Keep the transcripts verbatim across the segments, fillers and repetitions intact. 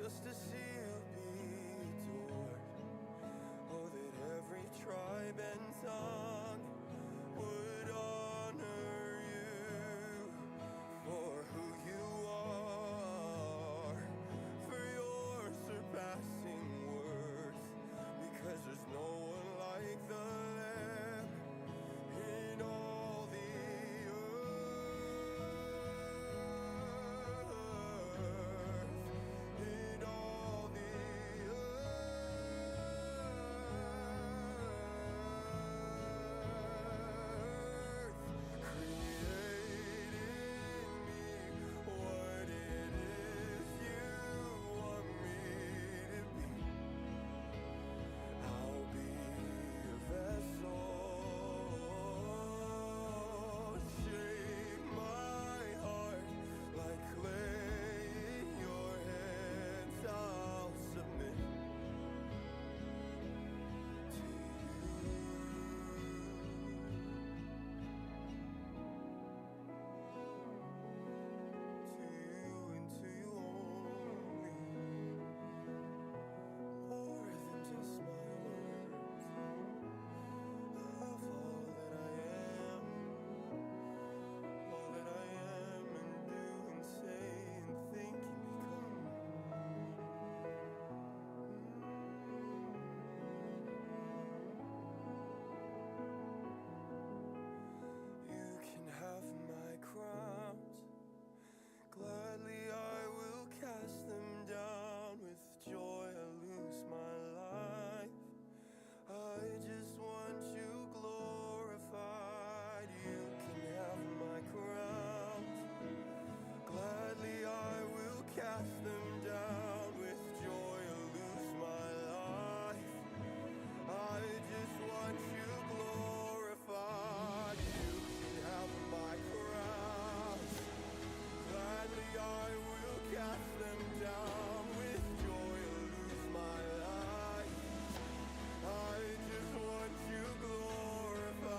Just to see you be adored. Oh, that every tribe and tongue would honor you for who you are, for your surpassing worth, because there's no one like the Lamb in all the earth, in all the earth. Create in me what it is you want me to be. I'll be a vessel. Shape my heart like clay in your hands. I'll submit to you. To you and to you only. More than just my words. Of all that I am, all that I am and do and say and think and become. You can have my crowns. Gladly I will cast them down. With joy I lose my life. I just want you glorified. You can have my crowns. Gladly I will cast them down. With joy I lose my life. I just want you glorified. You can have my crowns. Gladly I will cast them down. With joy I lose my life. I just want you glorified.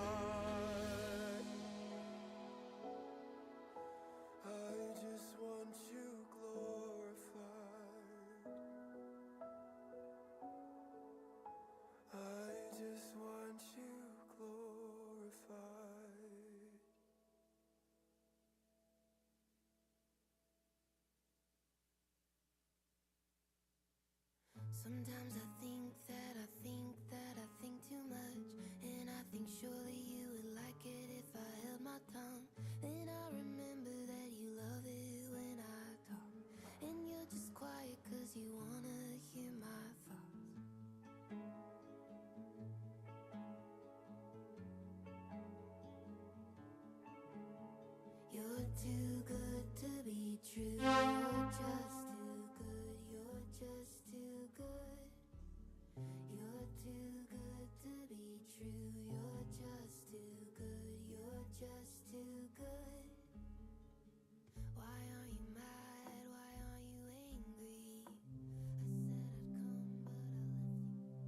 I just want you glorified. I just want you glorified. Sometimes I think that I think that I think too much, and I think surely you would like it if I held my tongue. Then I remember that you love it when I talk, and you're just quiet 'cause you wanna hear my thoughts. You're too good to be true. You're just too good. You're just too good. You're too good to be true. You're just too good. You're just too good. Why aren't you mad? Why aren't you angry? I said I'd come, but I left you.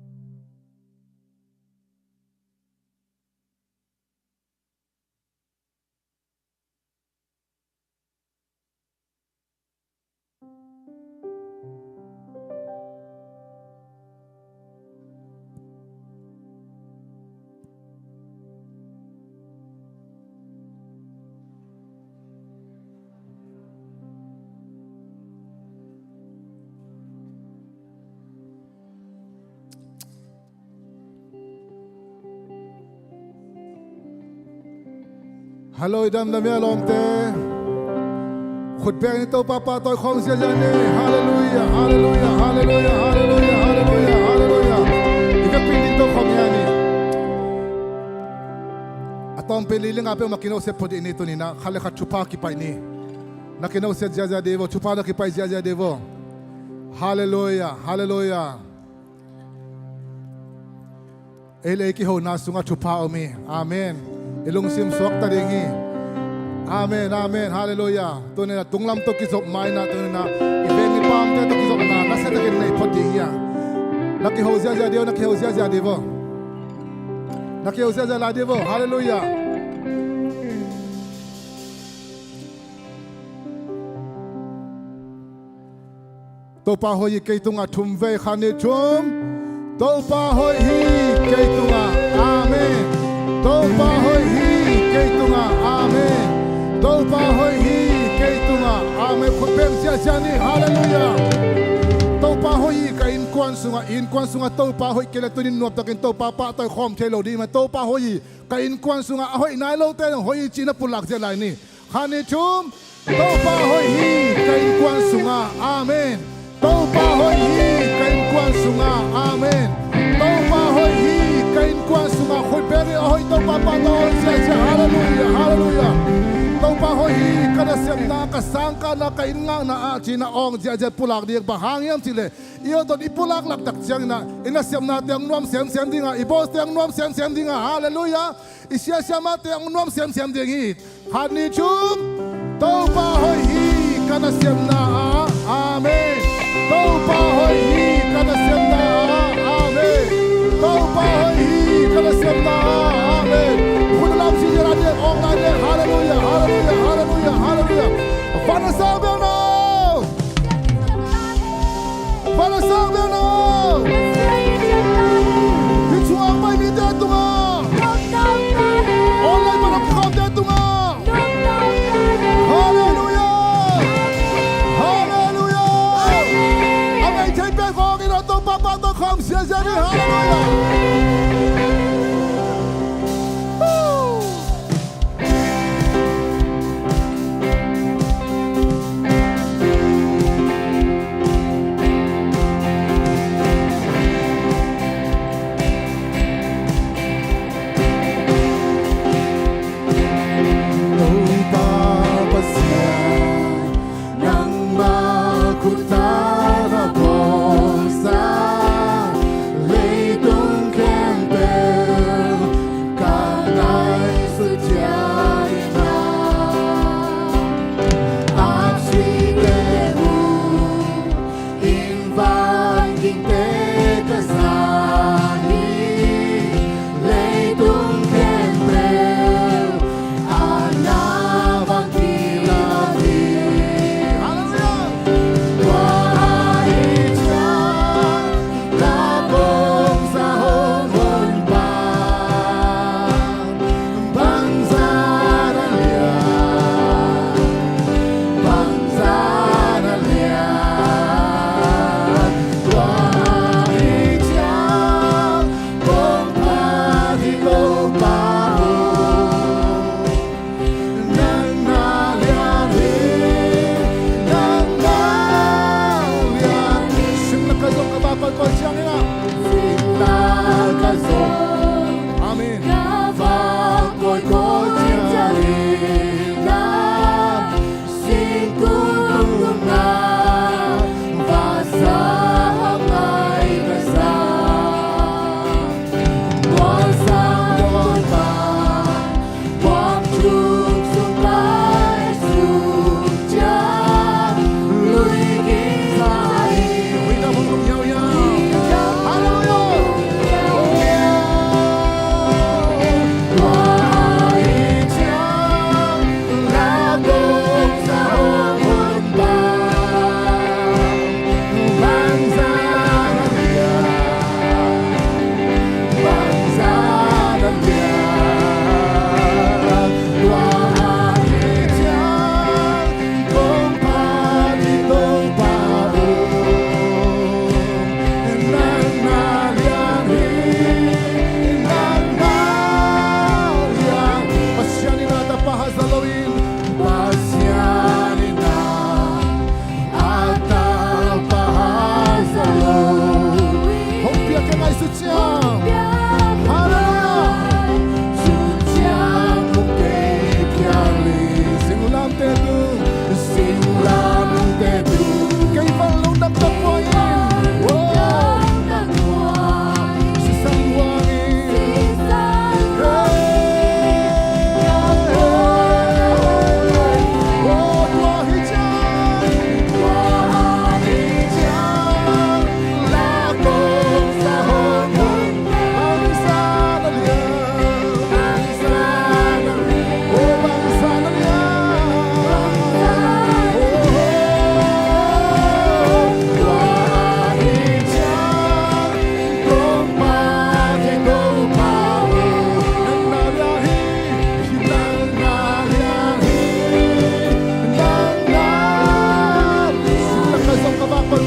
Hallo, i damdam hia lawmte? Khut beng ni, Topa pahtawi khawm ziazia ni. Halleluiah, halleluiah, halleluiah, halleluiah, halleluiah, halleluiah. I vekpi in ding to khawm hia ni. A tawmpen li le nga peuhmah kinohsiat phot dih ni. Tuni-in ah khat le khat thupha kipaih ni. Na kinohsiat ziazia dih vo, thupha na kipaih ziazia dih vo. Halleluiah, halleluiah. Ei le ei kihona sungah thupha om hi. Amen. I lungsim suakta ding hi. Amen, amen. Halleluiah. Tuni-in ah tunglam tawh kizop ma-in ah, tuni-in ah i veng i pamte tawh kizopna nasia takin nei phot ding hi a. Na kiho ziazia dih vo, na kiho ziazia dih vo. Na kiho ziazia lai dih vo. Halleluiah. Topa hoih hi kei tungah, thum vei, khat, nih, thum. Topa hoih hi kei tungah. Amen. Topa hoih hi kei tungah. Amen. Topa hoih hi kei tungah. Amen. Khut beng ziahziah ni. Halleluiah. Topa hoih hi ka innkuan sungah. Innkuan sungah Topa hoih kei leh tuni nuamtakin Topa pahtawi khawm thei lo ding mah. Topa hoih hi ka innkuan sungah, a hoih nai lote zong hoih hi ci-in na pulak ziah lai ni. Khat, nih, thum. Topa hoih hi ka innkuan sungah. Amen. Topa hoih hi ka innkuan sungah. Amen. Topa hoih hi ka innkuan sungah. Khut beng hi, a hoih Topa pahtawi ziahziah. Halleluiah, halleluiah. Topa hoih hi ka nasepna, ka sangkahna, ka inn ngakna ah ci-in na awng ziahziah pulak ding. Bang hang hiam cih leh i aw tawh i pulak laktak ciangin ah i nasepnate hong nuam semsem ding a, i bawlte hong nuam semsem ding a. Halleluiah. I sia siamahte hong nuam semsem ding hi. Khat, nih, thum. Topa hoih hi ka nasepna ah. Amen. Topa hoih hi ka nasepna ah. Amen. Topa hoih hi ka nasepna ah. Amen. Khut lam ci ding a, awng lai ding. Halleluiah, halleluiah, halleluiah, halleluiah. Van a sang beng no. Van a sang beng no. Hih sungah a pai mite tungah. Online pan a kikhawmte tungah. Halleluiah. Halleluiah. A ngei thei pen khawng in a Topa pahtawi khawm ziahziah ni. Halleluiah. Topa Pasian, nangmah khut tawh na phuaksa, leitung khempeuh ka ngaihsut ciangin ah, a cite mu in, vangikte ka za hi, leitung khempeuh a na vang kila hi. Halleluiah. Tua ahih ciang, la kong za hong honpa, bangzah na lian, bangzah na lian. Tua ahih ciang, kong phat hi Topa aw. Nang na lian hi, nang na lian hi. Singna ka zong ka vak kawikawi ciangin ah. Singna ka zong, amen, ka vak kawikawi ciangin ah, singkung tungah vasa ngai ka sa. Mual sang mual pan, mual tuk sung lai sung ciang, lui ging sa hi. Halleluiah. Tua ahih ciang, la kong za hong honpa, bangzah na lian, bangzah na lian. Tua ahih ciang, kong phat hi Topa aw. Nang na lian hi, nang na lian. Pasian in a tapa hat za loin, Pasian in a tapa hat za loin, hong piak kei ngaihsut ciang. Halleluiah. Sung ciang hong kei piak li. Singlamteh tung, singlamteh tung, kei van lungdam tak pua in. Sisan huang in. Tua ahih ciang, tua ahih ciang, la kong za hong hong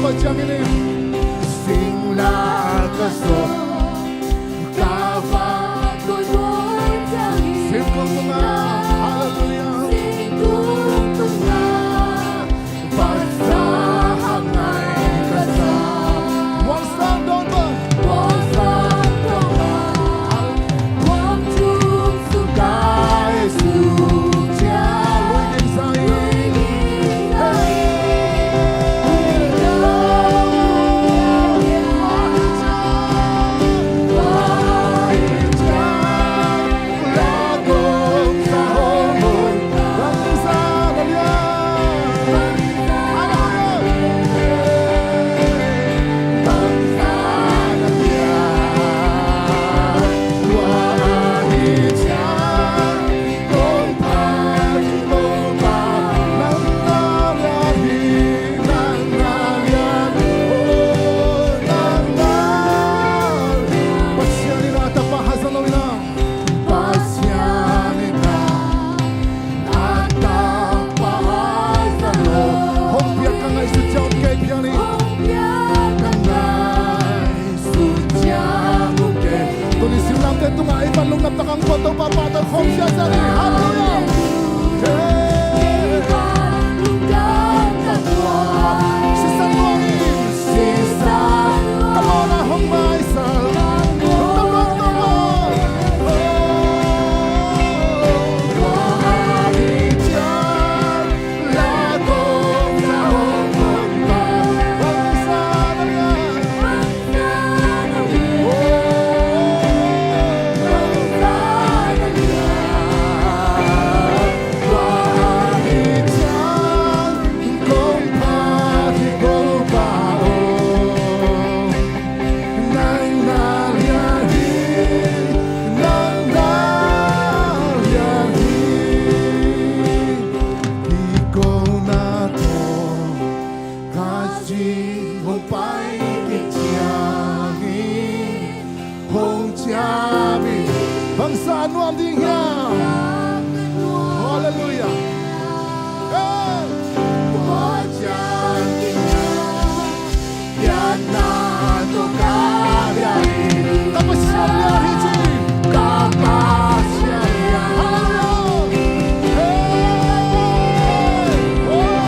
Pasian in, singla ka sawm, ka vak, singkung tungah, halleluiah. Muansan dawn bang, Pasian in a tapa haza lo in a, Pasian in a tapa haza lo. Hong piak ka ngaihsut ciang kei pian in. Hong piak ka ngaihsut ciang kei. Tuni singlamteh tungah i van lungdam tak hong pua Topa pahtawi khawm ziahziah ni. Halleluiah. Hey. Sisan luang in, sisan luang. Come on, a hong maisak. Lungdam luang, lungdam luang. Ka ci hong pai kik ciangin hong ciam in. Bangzah nuam ding hiam? Halleluiah. Hey! Ka Pasian lian hi ci. Ka Pasian lian. Halleluiah. Hey! Oh!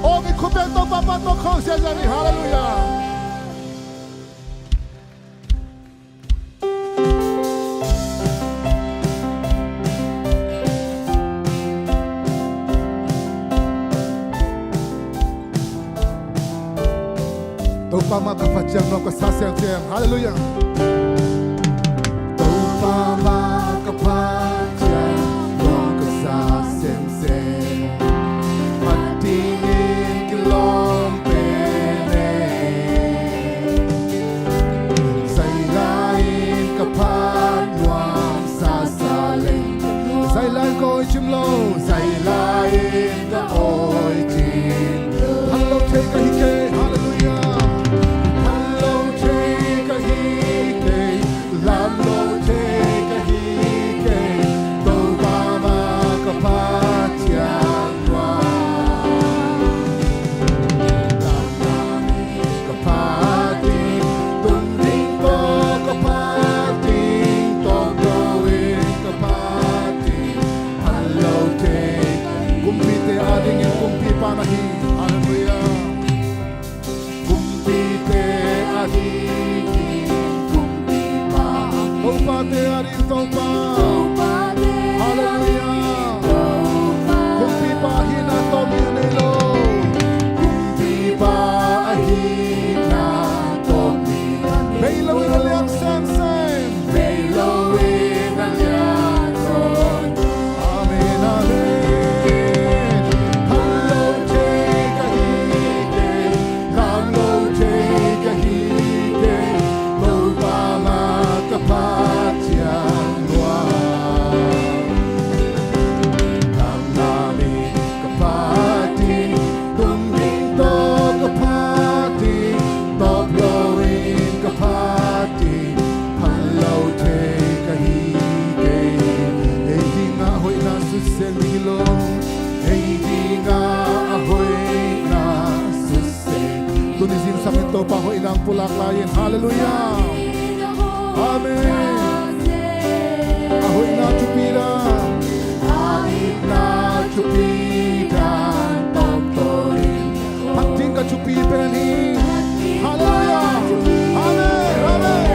Aw, i khut beng Topa pahtawi khawm ziahziah ni. Halleluiah. Topa mah ka phat ciang nuam ka sa semsem. Halleluiah. Topa mah ka phat ciang nuam ka sa semsem. Phat dingin kilawm pen e. Zai lai-in ka phat nuam sasa leng, zai lai-in ka hoih cim lo. Zai lai-in ka hoih cim lo. Phat lo thei ka hi kei. Halleluiah. Phat lo thei ka hi kei. Topate ading Topa. Halleluiah. Kumpipa ahihna tawm i a nei lo. Kumpipa ahihna tawm i a nei lo. Bei lo in a lian semsem. Bei lo in a lian lo. Amen, amen. Phal lo thei ka hi kei, lam lo thei ka hi kei, Topa mah ka phat ciang lua. Lamlam in ka phat ding, tung ding tawh ka phat ding, tawp lo in ka phat ding, phal lo thei ka hi kei. Ei dingah a hoihna suksem ding hi lo. Ei dingah a hoihna suksem. Tuni zingsang in Topa hoihna hong pulak lai in. Halleluiah. Amen. A hoihna thupi dan. A hoihna thupi dan tawmtaw in. Phat ding ka thupi pen hi. Halleluiah. Amen. Amen.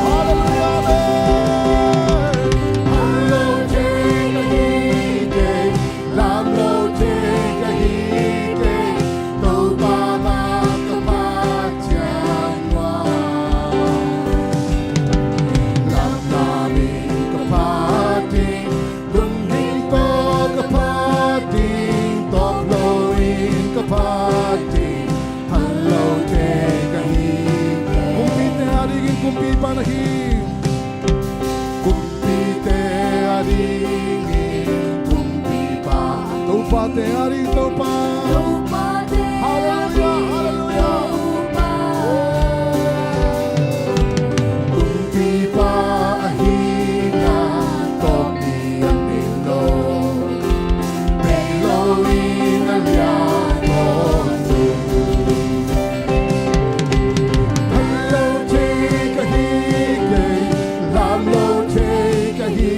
Halleluiah. Amen. Phal lo thei ka hi kei, lam lo thei ka hi kei, Topa mah ka phat ciang lua. Lamlam in ka phat ding, tung ding tawh ka phat ding, tawp lo in ka phat ding, phal lo thei ka hi. Kumpite adingin kumpipa na hi. Kumpite adingin kumpipa. Topate ading Topa. Halleluiah, halleluiah. Kumpipa ahihna tawm i a nei lo. Bei lo in a lian lo. Phal lo thei ka hi kei, lam lo thei ka hi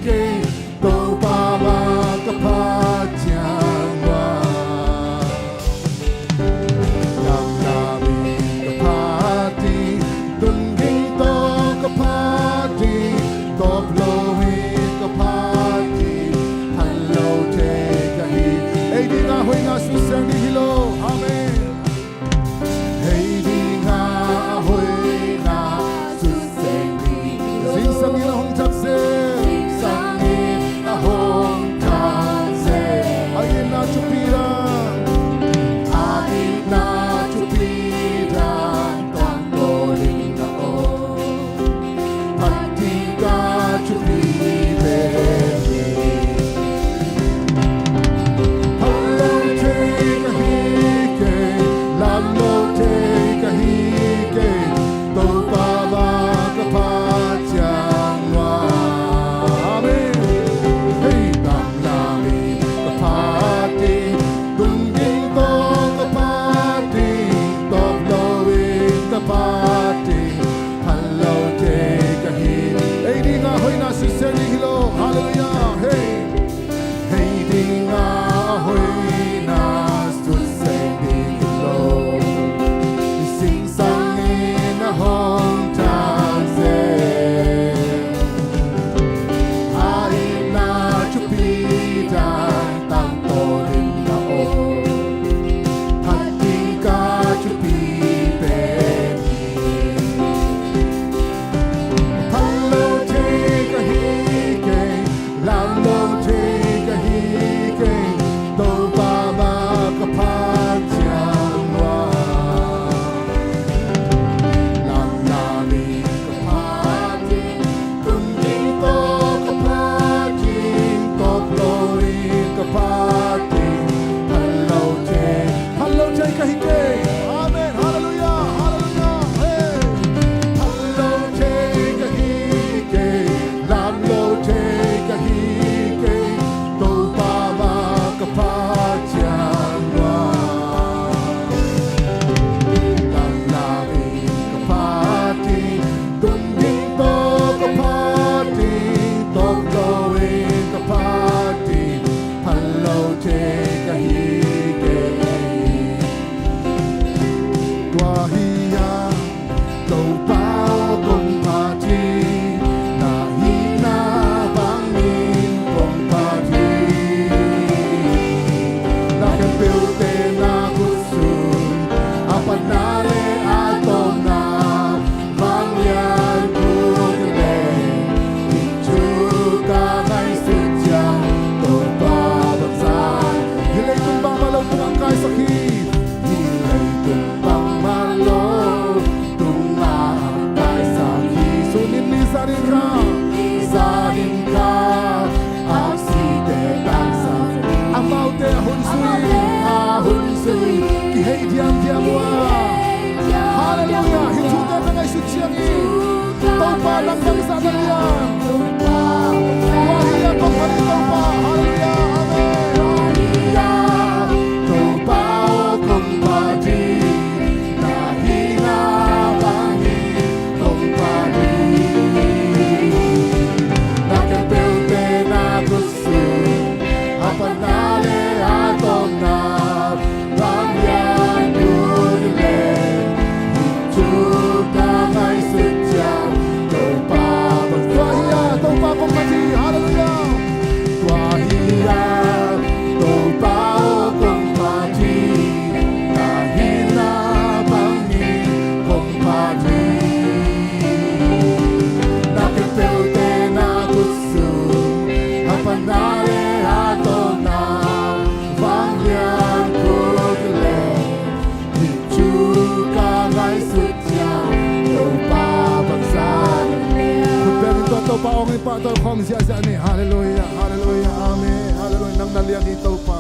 kei, Topa mah ka phat ciang lua. Lamlam in ka phat ding, tung ding tawh ka phat ding, tawp lo in ka phat ding, phal lo thei ka hi. Ei dingah a hoihna suksem ding hi lo. Amen. Ei dingah a hoihna suksem ding hi lo. Zingsang in a hong thak zel. Zingsang in a hong thak zel. A itna thupi dan. A itna thupi dan tawmtaw in a om. Phat ding ka thupi pen hi. Phal lo thei ka hi kei, lam lo thei ka hi kei, Topa mah ka phat ciang lua. Amen. Hei, lamlam in ka phat ding, tung ding tawh ka phat ding, tawp lo in ka phat ding, phal lo thei ka hi. Ei dingah a hoihna suksem ding hi lo. Halleluiah. Hei. Ei dingah a hoihna suksem ding hi lo. Zingsang in a hong thak zel. A itna thupi dan tawmtaw in a om. Phat ding ka thupi pen hi. Phal lo thei ka hi kei, lam lo thei ka hi kei, Topa mah ka phat ciang lua. Lamlam in ka phat ding, tung ding tawh ka phat ding, tawp lo in ka phat ding, phal lo thei, phal lo thei ka hi kei. Amen. Halleluiah. Halleluiah. Hey. Phal lo thei ka hi kei, lam lo thei ka hi kei, Topa mah ka phat ciang lua. Lamlam in ka phat ding, tung ding tawh ka phat ding, tawp lo in ka phat ding, phal lo thei ka hi kei. Tua hi a, Pana le a tawpna vanglian kut le, hi thu ka ngaihsut ciang Topa bangzah. Hi leitung bangmah lo tungah kaisak hi. Hi leitung bangmah lo tungah kaisak hi. Sunin ni zanin kha, zanin kha, a site tangsa, amaute a hun zui, a hun zui, kihei diamdiam uh a. Halleluiah. Hi thute ka ngaihsut ciangin Topa nang bangzah na lian. Tua hi a kong phat hi Topa. Halleluiah. Amen. Topa aw kong phat hi, na hihna bangin kong phat hi. Na khempeuhte na kut sung, a pana le a tawpna vanglian kut le, hi thu ka ngaihsut ciang Topa bangzah. Tua hi a Topa kong phat hi. Halleluiah. Tua hi a Topa aw kong phat hi, na hihna bangin kong phat hi. Na khempeuhte na kut sung, a pana le a tawpna vanglian kut le, hi thu ka ngaihsut ciang Topa bangzah. Khut bengin tua Topa hong i pahtawi khawm ziahziah ni. Halleluiah, halleluiah, amen. Halleluiah. Nang na lian hi Topa.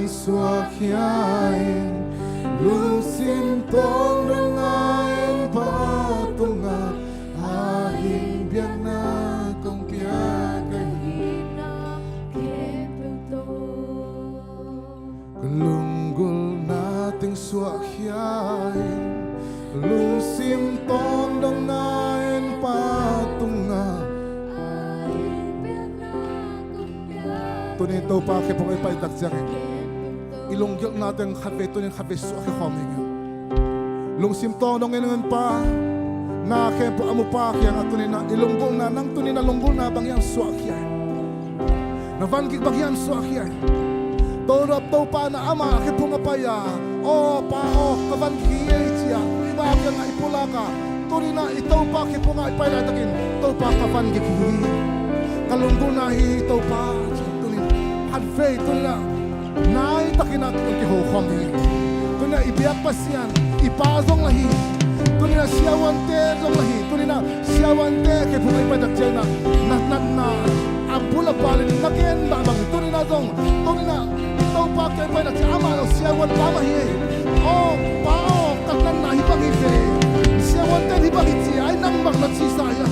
Suakkhia in, lungsim tawng dong a en Pa tungah, a in biakna kong pia ka hihna khempeuh tawh. Ka lunggulhna teng suakkhia in, lungsim tawng dong a en Pa tungah, a in biakna kong pia. Tuni Topa khe pong i pai tak ciangin i lunggulhna teng khatvei tuni khatvei suakkhia khawm ning. Lungsim tawng dong en Pa, na khempeuh a mu Pa kiangah tuni-in ah i lunggulhna, nang tuni-in ah lunggulhna bang hiam suakkhia in. Na van gik bang hiam suakkhia in. Tolap Topa na ama khe pong a pai a, aw Pa aw ka van gik hi ei ci-a i Pa kiangah i pulak a, tuni-in ah i Topa khe pong a i pai laitakin Topa ka van gik hi, ka lunggulhna hi Topa ci. Tuni-in khatvei tuni-in ah nai takin ah kiho khawm hi. Tuni-in ah i biak Pasian i Pa zong la hi. Tuni-in ah siavuante zong la hi. Tuni-in ah siavuante khe pong a i pai tak ciangin ah na natna a bul a bal in na gen mah bang tuni-in ah zong, tuni-in ah Topa kiang pai tak ciang amah zong siavuan pa mah hi. Aw Pa aw ka natna hih bang hi ve. Siavuante hih bang hi ci a, ai nang bang na cisa hi a.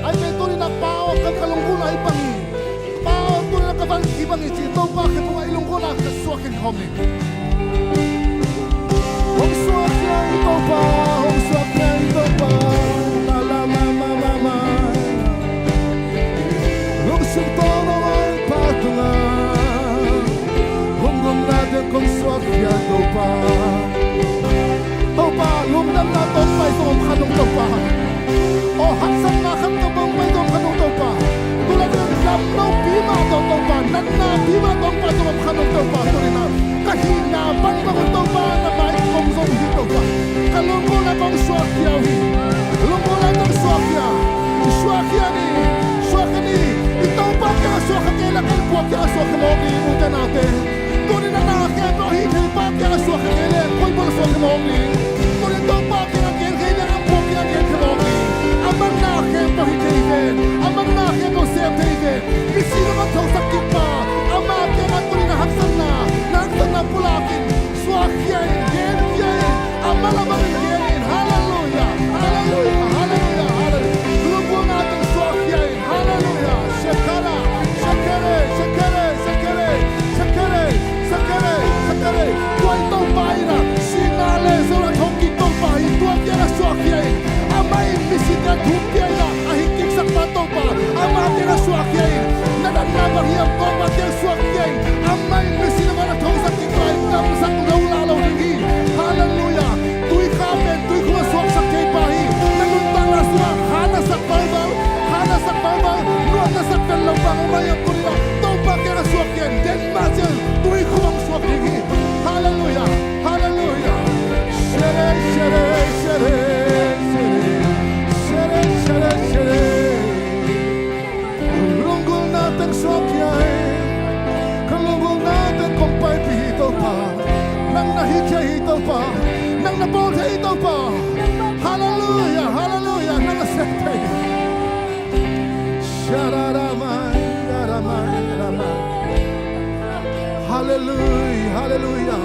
Ai ve tuni-in ah Pa aw ka, ka lunggulhna hih bang hi. Pa aw tuni-in ah ka van gik hih bang hi ci, Topa khe pong a i lunggulhna ka suakkhia khawm ning. Hong suakkhia in Topa, hong suakkhia in Topa. La la ma ma ma ma. Lungsim tawng dong a en Pa tungah, lunggulhna teng kong suakkhia Topa. Topa lungdamna tawh pai zong om kha nung Topa. Aw haksatna khat tawh hong pai zong om kha nung Topa. Tulaitakin damlopi mah tawh Topa, natnapi mah tawh hong pai zong om kha nung Topa. Tuni-in ah ka hihna bangbang un Topa na mai kong zong hi Topa. Ka lunggulhna kong suakkhia uh hi. Lunggulhna kong suakkhia. Suakkhia ni, suakkhia ni. I Topa kiangah suakkhia kei leh ken kua kiangah suakkhia mawk ni, ute naute. Tuni-in ah na khempeuh hih thei Pa kiangah suakkhia kei leh koi bang suakkhia mawk ni. Tuni-in Topa kiangah gen kei leh a kua kiangah gen thei mawk ni. Amah na khempeuh hih thei ven, amah na khempeuh sem thei ven. Misi tawh a thosak kik pa, amah kiangah tuni-in ah haksatna, na haksatna pulak in, suakkhia in, genkhia in, amah lamah in gen in. Halleluiah, halleluiah, halleluiah, halleluiah. Lunggulhna teng suakkhia in. Halleluiah. Shekara, shekere, shekere, shekere, shekere, shekere, shekere. Tua i Topa in ah sihna le zohna thong kik Topa hi. Tua kiangah suakkhia in. Amah in misite a thumpia in ah a hing kiksak pa Topa, amah kiangah suakkhia in. Na natna bang hiam Topa kiangah suakkhia in. Amah in misite a thosak kik pa in damsak lo la lo ding hi. Halleluiah. Tuikha pen tuikhum ah suaksak thei pa hi. Na nuntakna sungah kha na sak valval, kha na sak valval, nuam na sak pen lo bang amah hiam tuni-in ah Topa kiangah suakkhia in. Den mah ciang tuikhum ah suak ding hi. Halleluiah, halleluiah. Shere, shere, shere, shere. Shere, shere, shere. Lunggulhna teng suakkhia in. Ka lunggulhna teng kong paipih hi Topa. Nang na hih thei hi Topa. Nang na bawl thei hi Topa. Halleluiah, halleluiah. Nang na sem thei hi. Shararamai, raramai, ramai. Halleluiah, halleluiah.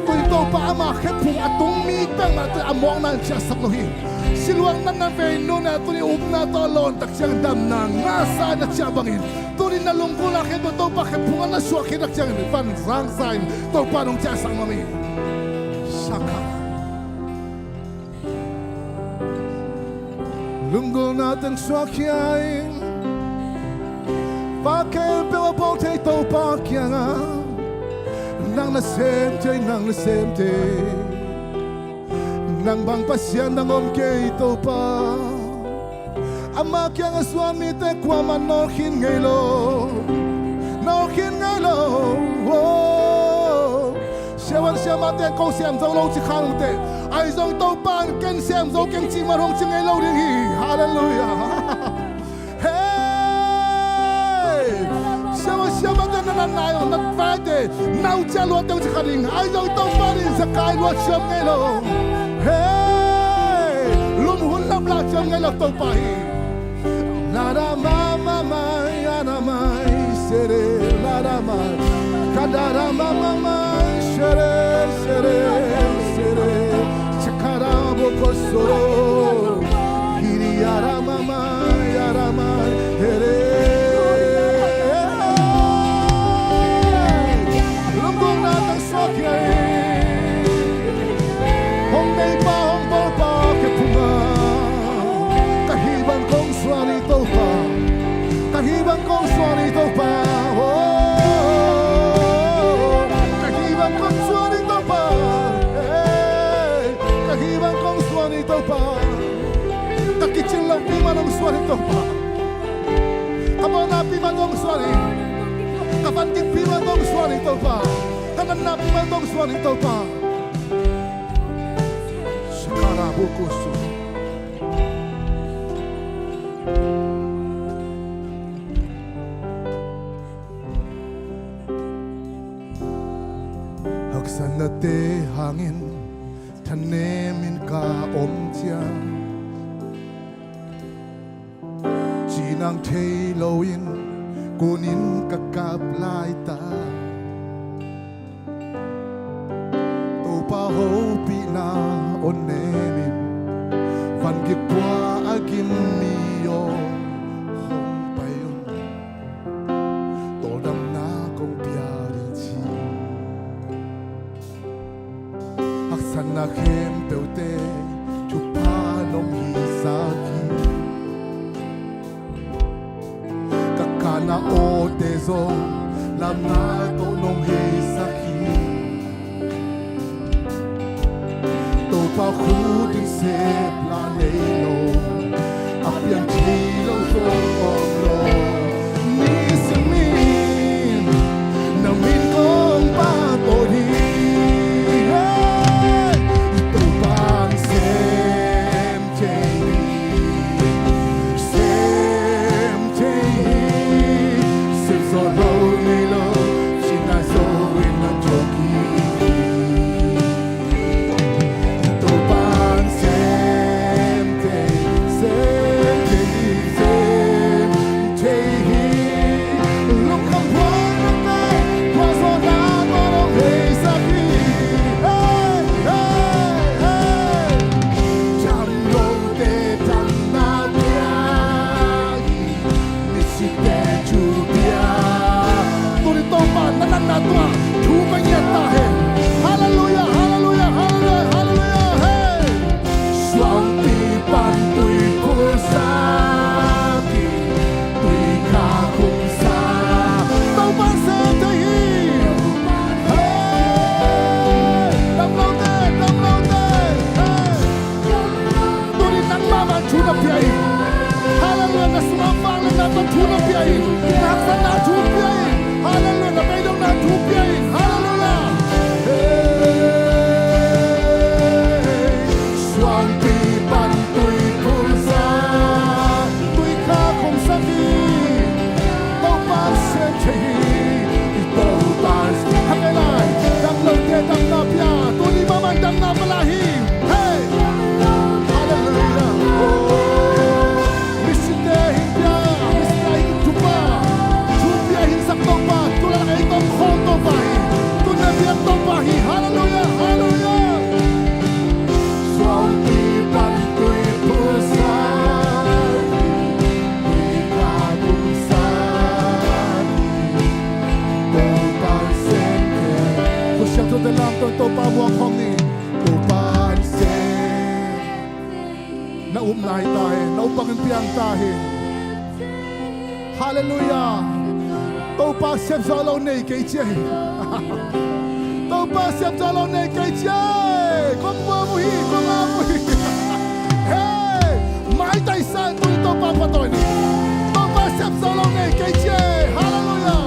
Tui Topa ama khe phung a tung mi peuhmah tui a mawkna in ciahsak lo hi. Siluang na na vei nung a tuni upna tawh a lawn tak ciang damna ngasa na ciah bangin, tuni na lunggulhna khempeuh Topa khe phung a na suahkhia tak ciangin van zangsa in Topa nong ciahsak nuam hi. Saka. Lunggulhna teng suahkhia in, pa khempeuh a bawl thei Topa kiangah, nang na sem thei, nang na sem thei. Nang bang Pasian dang om kei Topa. Ama kiangah zuan mite kuamah nawlkhin ngei lo, nawlkhin ngei lo. Oh. Siavuan siamahte ko sem zo lo ci kha ung teh, ahi zong Topa in ken sem zo keng cih mah hong ci ngei lo ding hi. Halleluiah. Hei! Siavuan siamahte na natna ahi zong na vaite, na ucia luatte hong ci kha ding. Ahi zong Topa in Zakai lua ciam ngei lo. Hei! Lum hun lam lah ciam ngei lo Topa hi. Lada mama mai ana mai sere lada mai kadara Mama, shere, shere, shere. Shakara boko soro. Kiri ara mama, ara mama, here. Lungkong na tang suak ya. Hong nei pa, hong bawl pa, ke phunga. Ka hih bang kong suan hi Topa. Ka hih bang kong suan hi Topa. Oh, ka hih bang kong suan hi Topa. Hey, ka hih bang kong suan hi Topa. Ka kicin lopi man hong suan hi Topa. Ka bawlnapi man hong suan hi. Ka van gikpi man hong suan hi Topa. Ka natnapi man hong suan hi Topa. Shakara bukusu. Haksatnate hangin thanemin ka om ciang, cinang thei loin kunin ka kap laitak. Topa hopihna on nemin, van gik pua a gim mi aw hong pai un. Tawldamna kong pia ding ci. Haksatna khempeuhte thupha nong hisak hi. Ka kana awte zong lamna tawh nong heisak hi. Topa khut in sep la nei lo, a piang thei lo zong om lo. Nisimin na min kong pahtawi hi. Hey! Topa in sem thei hi, sem thei hi. Sem zo lo nei lo, cina zo in na thok hi. Topa in sem thei, sem thei hi, sem thei hi. Lungkham huai na te, tua zo na tua lo heisak hi. Hey, hey, hey. Dam lote damna pia hi. Misite thu pia. Tuni Topa na natna tungah thu ka ngiat ta hen. Halleluiah, halleluiah, halleluiah, halleluiah, hey. Suangpi pan tui phulsak hi, tui kha khumsa. Topa sem thei hi. Hey. Dam lote, dam lote, hey. Tuni nangmah mah thu na pia in. Halleluiah, na sungah vangliatna tawh thu na pia in. Na haksatna thu pia in. Halleluiah, na beidongna thu pia in. Halleluiah. Hey. Suangpi pan tui phulsak, tui kha khumsak hi. Topa sem thei hi. I Topa hak e lai. Dam lote damna pia. Tuni mahmah damna pia lai hi. Hey. Halleluiah. Oh. Misite hi pia, misite hi thupha. Thu pia hi sak Topa. Tulatak ei tawh khawm Topa hi. Tuna biak Topa hi. Halleluiah. Halleluiah. Suangpi pan tui phulsak, tui kha khumsak, Topa sem thei. Khut siangthote lamto in Topa muang khawm ni. Topa sem. Na upna hi ta hi, na up bangin piang ta hi. Halleluiah. Topa sep zawh lo nei kei ci hi. Topa sep zawh lo nei kei ci hi. Kong muam uh hi, kong ap uh hi. Hey, maitai sa in tuni Topa pahtawi ni. Topa sep zawh lo nei kei ci hi. Halleluiah.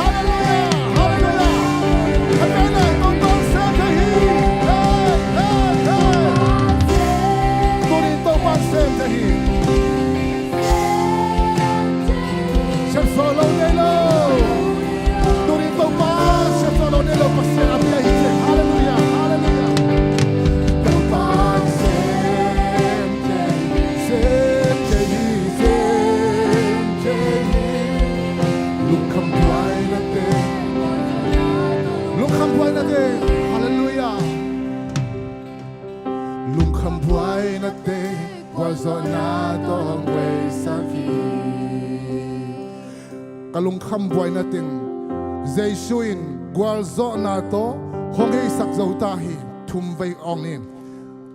Halleluiah. Halleluiah. Hallelujah. Topa sem thei hi. Hey, hey, hey. Tuni Topa sem thei hi. Sep zawh lo nei lo. Tuni Topa sep zawh lo nei lo, Pasian a pia hi ci. Halleluiah, halleluiah. Topa sem thei, sem thei hi, sem thei hi. Halleluia. Lungkham buaina teng gualzawhna tawh hong heisak hi. Ka lungkham buaina teng Jesu in gualzawhna tawh hong heisak zo ta hi. Thum vei awng ni.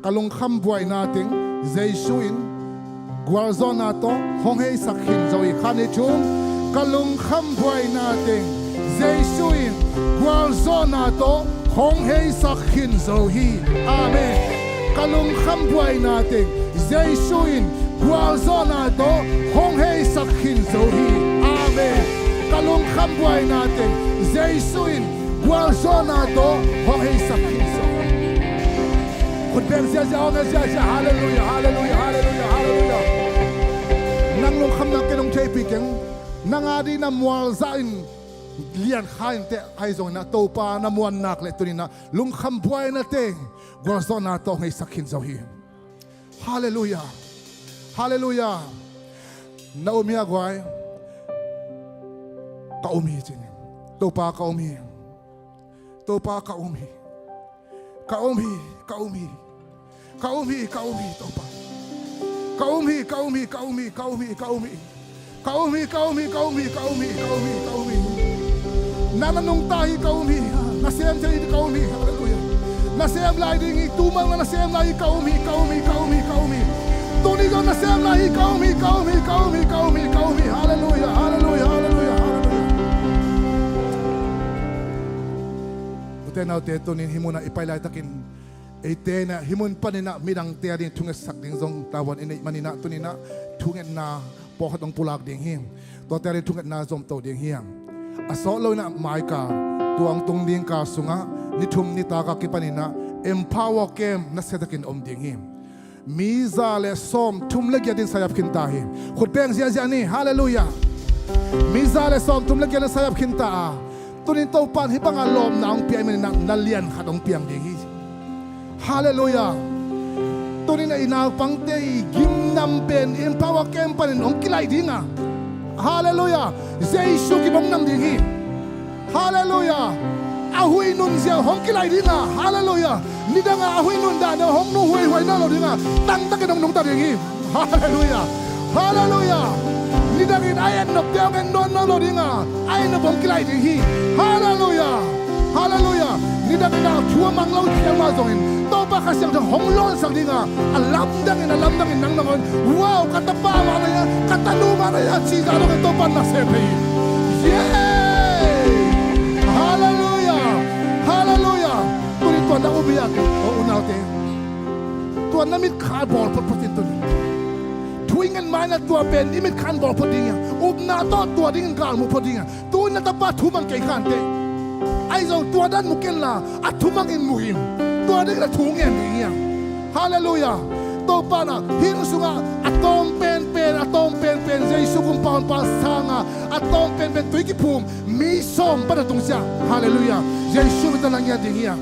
Ka lungkham buaina teng Jesu in gualzawhna tawh hong heisak khin zo hi. Khat, nih, thum. Ka lungkham buaina teng Jesu in gualzawhna tawh hong heisak khin zo hi. Amen. Ka lungkham buaina teng Jesu in gualzawhna tawh hong heisak khin zo hi. Amen. Ka lungkham buaina teng Jesu in gualzawhna tawh hong heisak khin zo hi. Khut beng ziahziah, awng ziahziah. Halleluia, halleluia, halleluia, halleluia. Nang lungkham nang ken hong theihpih keng. Nang a ding na mualzah in lian kha in teh, ahi zongin ah Topa na muan nak leh tuni-in ah lungkham buaina teng gualzawhna tawh hong heisak khin zo hi. Halleluia. Halleluia. Na um hia guai? Ka um hi ci ni. Topa ka um hi. Topa ka um hi. Ka um hi, ka um hi. Ka um hi, ka um hi, Topa. Ka um hi, ka um hi, ka um hi, ka um hi, ka um hi. Ka um hi, ka um hi, ka um hi, ka um hi, ka um hi, ka um hi. Nang na nungta hi, ka um hi. Nasem thei hi, ka um hi. Halleluia. Nasem lai ding hi, tu mah na nasem lai hi, ka um hi, ka um hi, ka um hi, ka um hi. Tuni zong nasem lai hi, ka um hi, ka um hi, ka um hi, ka um hi, ka um hi. Halleluia, halleluia, halleluia, halleluia. Ute naute, tuni-in hih munah i pai laitakin eite in ah hih mun panin ah midangte a ding thungetsak ding zong tavuan i neih manin ah tuni-in ah thungetna pawlkhat hong pulak ding hi. Tuate a ding thungetna zomto ding hi. A sawt loin ah maikal, tua hong tung ding kal sungah ni thum nitak a kipanin ah Empower Camp nasiatakin om ding hi. Mi za le sawmthum le giat in sign up khin ta hi. Khut beng ziahziah ni. Halleluia. Mi za le sawmthum le giat in sign up khin ta a, tuni-in Topa in hih banga lawpna hong pia ahih manin ah na lian khat hong piang ding hi. Halleluia. Tuni-in ah i naupangte i gimnam pen Empower Camp panin hong kilaih ding a, halleluia, Jesu gim hong nam ding hi. Halleluia. A huih nunzia hong kilaih ding a, halleluia, nidang a a huih nunzia hong nunghuaihuai nawn lo ding a, tangtakin hong nungta ding hi. Halleluia. Halleluia. Nidangin a et nopte hong et nawn nawn lo ding a, a et nop hong kilaih ding hi. Halleluia. Halleluia. Nidangin a thu a mang lo khial mah zongin Topa Kha Siangtho hong lawnsak ding a, a lamdangin, a lamdangin nang nangawn, wow, ka tapa mah na hia, ka tanu mah na hia, cih zah dongin Topa in na sem thei hi. Yeah. Halleluia. Halleluia. Tuni tua na um hia, o unaute? Tua na mitkha bawl photphot in tuni. Thu i ngen ma-in ah tua pen i mitkha in bawl phot ding hi hang. Upna tawh tua dingin galmu phot ding hi hang. Tu-in na tapa thumang kei kha inteh. Ahi zong tua dan mu kenla, a thumangin mu in. Tua dingin a thu ngen ding hi hang. Halleluia. Topa in ah hih sungah a tawm penpen, a tawm penpen Jesu kumpa honpa sanga a tawm penpen tui kiphum mi sawm pan a tungsiah. Halleluia. Jesu min tawh na ngiat ding hi hang.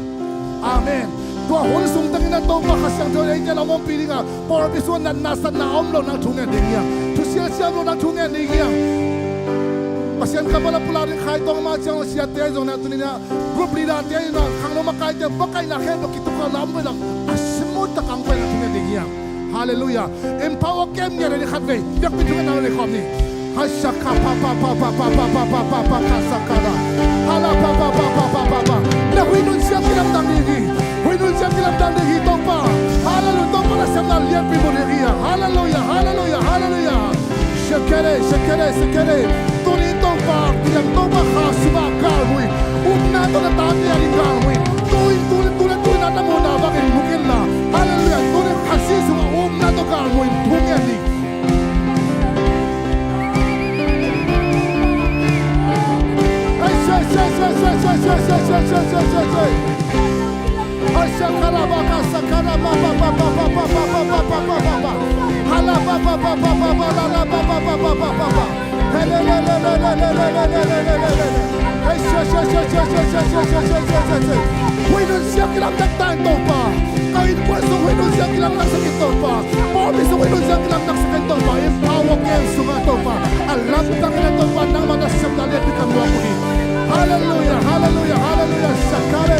Amen. Tua hun sung tengin ah Topa Kha Siangtho in eite la ompih ding a, pawlpi sungah natna satna a om loh nang thu ngen ding hi hang. Thusia siam loh nang thu ngen ding hi hang. Pasian kammal a pulak ding Khai Tuang mah ciang lo siate zong na tuni-in ah group leader te in ah khangno makaite bakaihna khempeuh kituk a lam vei lam a smooth tak a hong pai nang thu ngen ding hi hang. Halleluia. Empower Camp ngiat ding khat vei. Biakpi thu ngen nang le khawm ni. Hasha ka pa pa pa pa pa pa pa pa pa pa ka sa ka da. Hala pa pa pa pa pa pa pa. Na huih nunsiam kilamdang ding hi. Huih nunsiam kilamdang ding hi Topa. Halleluia. Topa na siamna lianpi mu ding hi. Halleluia. Halleluia. Halleluia. Shakere, shakere, shakere. Tuni Topa, kiang Topa Kha sungah galmui. Upna tawh na tate a ding galmui. Tuni, tuni, tuni, tuni na na muhna bangin mu kenla. Halleluia. Tuni Khasi sungah upna tawh galmui. Thu ngen ding. Huih nunsiam kilamdang ta in Topa. Ka innkuan sung huih nunsiam kilamdang sak in Topa. Pawlpi sung huih nunsiam kilamdang sak in Topa. Empower Camp sungah Topa, a lamdang in Topa nangmah na siamna lianpi ka muak uh hi. Halleluia, halleluia, halleluia. Shakare,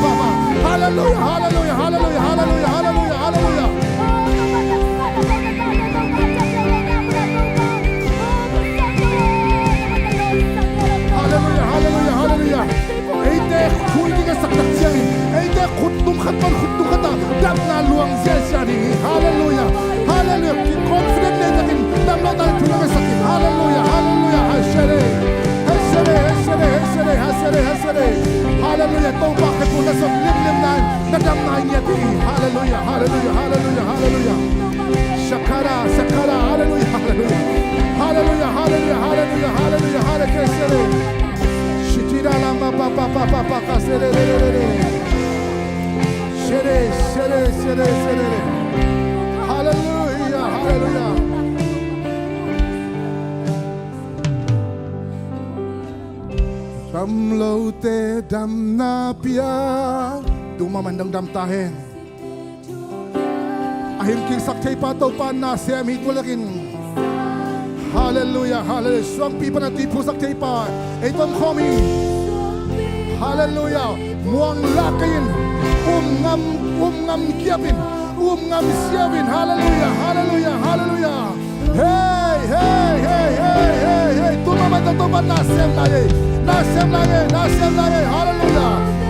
Halleluia, halleluia, halleluia, halleluia, halleluia, halleluia. Halleluia, halleluia, halleluia. Eite khui ding a sak tak ciangin, eite khut tung khat pan khut tung khat ah damna luang ziahziah ding hi. Halleluia, halleluia. Ki confident nei takin damlo ta thu na ka sak hi. Halleluia, halleluia. Hesere, hesere, hesere, hesere, hesere, hesere. Halleluia. Topa khe pu na sop limlim na in na damna i ngiat hi. Halleluia, halleluia, halleluia, halleluia. Shakara, shakara, halleluia, halleluia. Halleluia, halleluia, halleluia, halleluia, halleluia. Shitira lama pa pa pa pa pa ka sere re re re re. Shere, shere, shere, shere. Halleluia, halleluia. Damlote damna pia. Tu mahmah in dang dam ta hen. A him kiksak thei pa Topa na sem hi, tua lekin. Halleluia, halleluia. Suangpi pan a tui phusak thei pa ei tong khawm hi. Halleluia. Muang lak kei in. Um ngam, um ngam kiap in. Um ngam siau in. Halleluia, halleluia, halleluia. Hey, hey, hey, hey, hey, hey. Tu mahmah tawh Topa na sem lai ei. Na sem lai ei, na sem lai ei. Halleluia.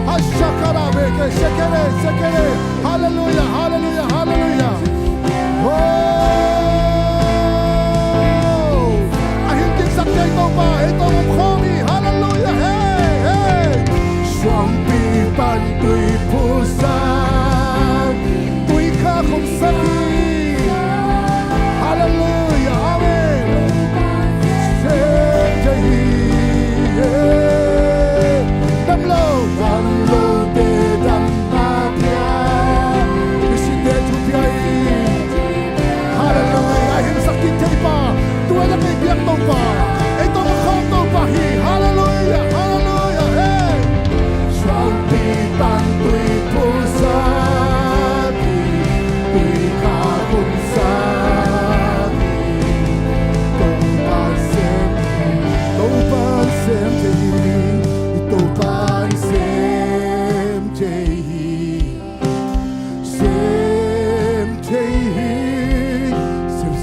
Hashakara beke, shekere, shekere. Halleluia, halleluia, halleluia. Oh. A him kiksak thei Topa ei tawh om khawm hi. Halleluia. Hey, hey. Suangpi pan tui phusak, tui kha khumsak hi. Halleluia, amen. Sete hi, eh. Damlo, damlote damna pia.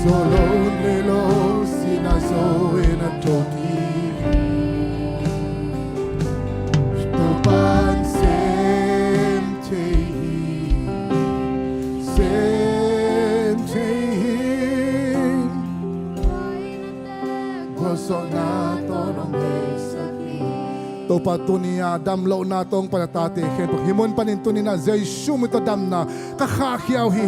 Tawh lo nei lo sihna zo in a thawk hi. Topa'n sem thei hi, sem thei hi. Gualzawhna tawh nong beisak hi. Topa, tuni-a damlohna tawh hong pan a tate khempeuh hih mun panin tuni-in ah Jesu min tawh damna ka khahkhia uh hi.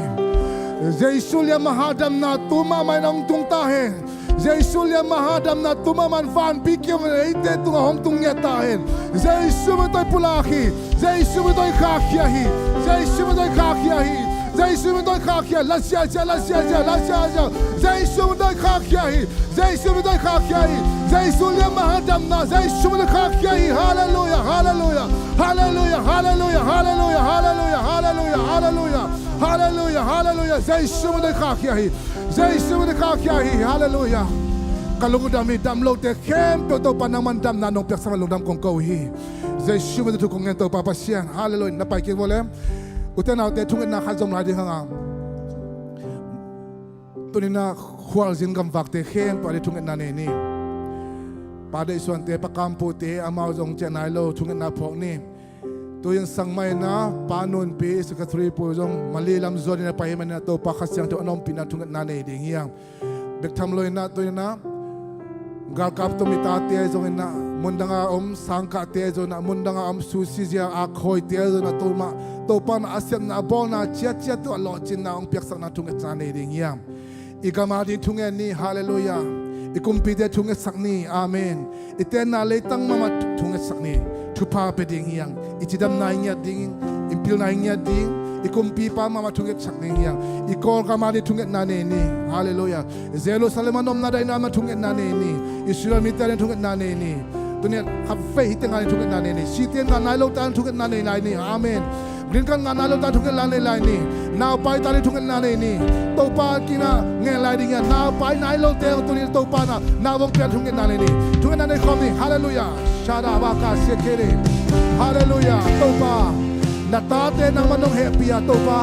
Jesu liamma damna tu mahmah in hong tung ta hen. Jesu liamma damna tu mahmah in vanpi kiang eite tungah hong tung ngiat ta hen. Jesu min tawh i pulak hi. Jesu min tawh i khahkhia hi. Jesu min tawh i khahkhia hi. Jesu min tawh i khahkhia. La siasia, la siasia, la siasia. Jesu min tawh i khahkhia hi. Jesu min tawh i khahkhia hi. Jesu liamma damna Jesu min tawh i khahkhia hi. Halleluia, halleluia. Halleluia, halleluia, halleluia, halleluia, halleluia, halleluia. Halleluia, halleluia. Jesu min tawh i khahkhia hi. Jesu min tawh i khahkhia hi. Halleluia. Ka lungdam hi, damlote khempeuh Topa nangman damna nong piaksak a lungdam kong ko uh hi. Jesu min tawh thu kong ngen Topa Pasian. Halleluia. Na pai kik vo le. Ute naute, thungetna khat zom lai ding hang a. Tuni-in ah khualzin gamvakte khempeuh a ding thungetna nei ni. Pa Deihsuante, Pa Kam Pute, amau zong ciah nai lo thungetna phawk ni. Tu-in sangmah in ah Pa Nunpi, secretary pu zong Mali lam zuan in a pai ahih manin ah Topa Kha Siangtho a na ompihna thungetna nei ding hi hang. Bek tham lo in ah, tu-in ah galkap tum i tate zong in ah, mundang a om sangkahte zong in ah, mundang a om susi zia a khawite zong in ah, Topa, Topa in a sepna a bawlna ciatciat uh a lawhcinna hong piaksakna thungetna nei ding hi hang. I gam a ding thunget ni. Halleluia. I kumpite thungetsak ni. Amen. I tenna leitang mahmah thu-, thungetsak ni. Thupha pia ding hi hang. I cidamna i ngiat ding, i pilna i ngiat ding, i kumpipa mahmah thungetsak ding hi hang. I Kawlgam a ding thungetna nei ni. Halleluia. Jerusalem a na omna daihna mahmah thungetna nei ni. Israel mite a ding thungetna nei ni. Tuni-in khatvei hih teng a ding thungetna nei ni. Siteng ngah nai lote a ding thungetna nei lai ni. Amen. Green card ngah nai lote a ding thungetna nei lai ni. Naupaite a ding thungetna nei ni. Topa kiang ah ngen lai ding hi a, naupai nai lote tuni Topa in ah na hong pia thungetna nei ni. Thungetna nei khawm ni. Halleluia. Shada baka sekere. Halleluia. Topa, na tate nangman nong hehpih a Topa.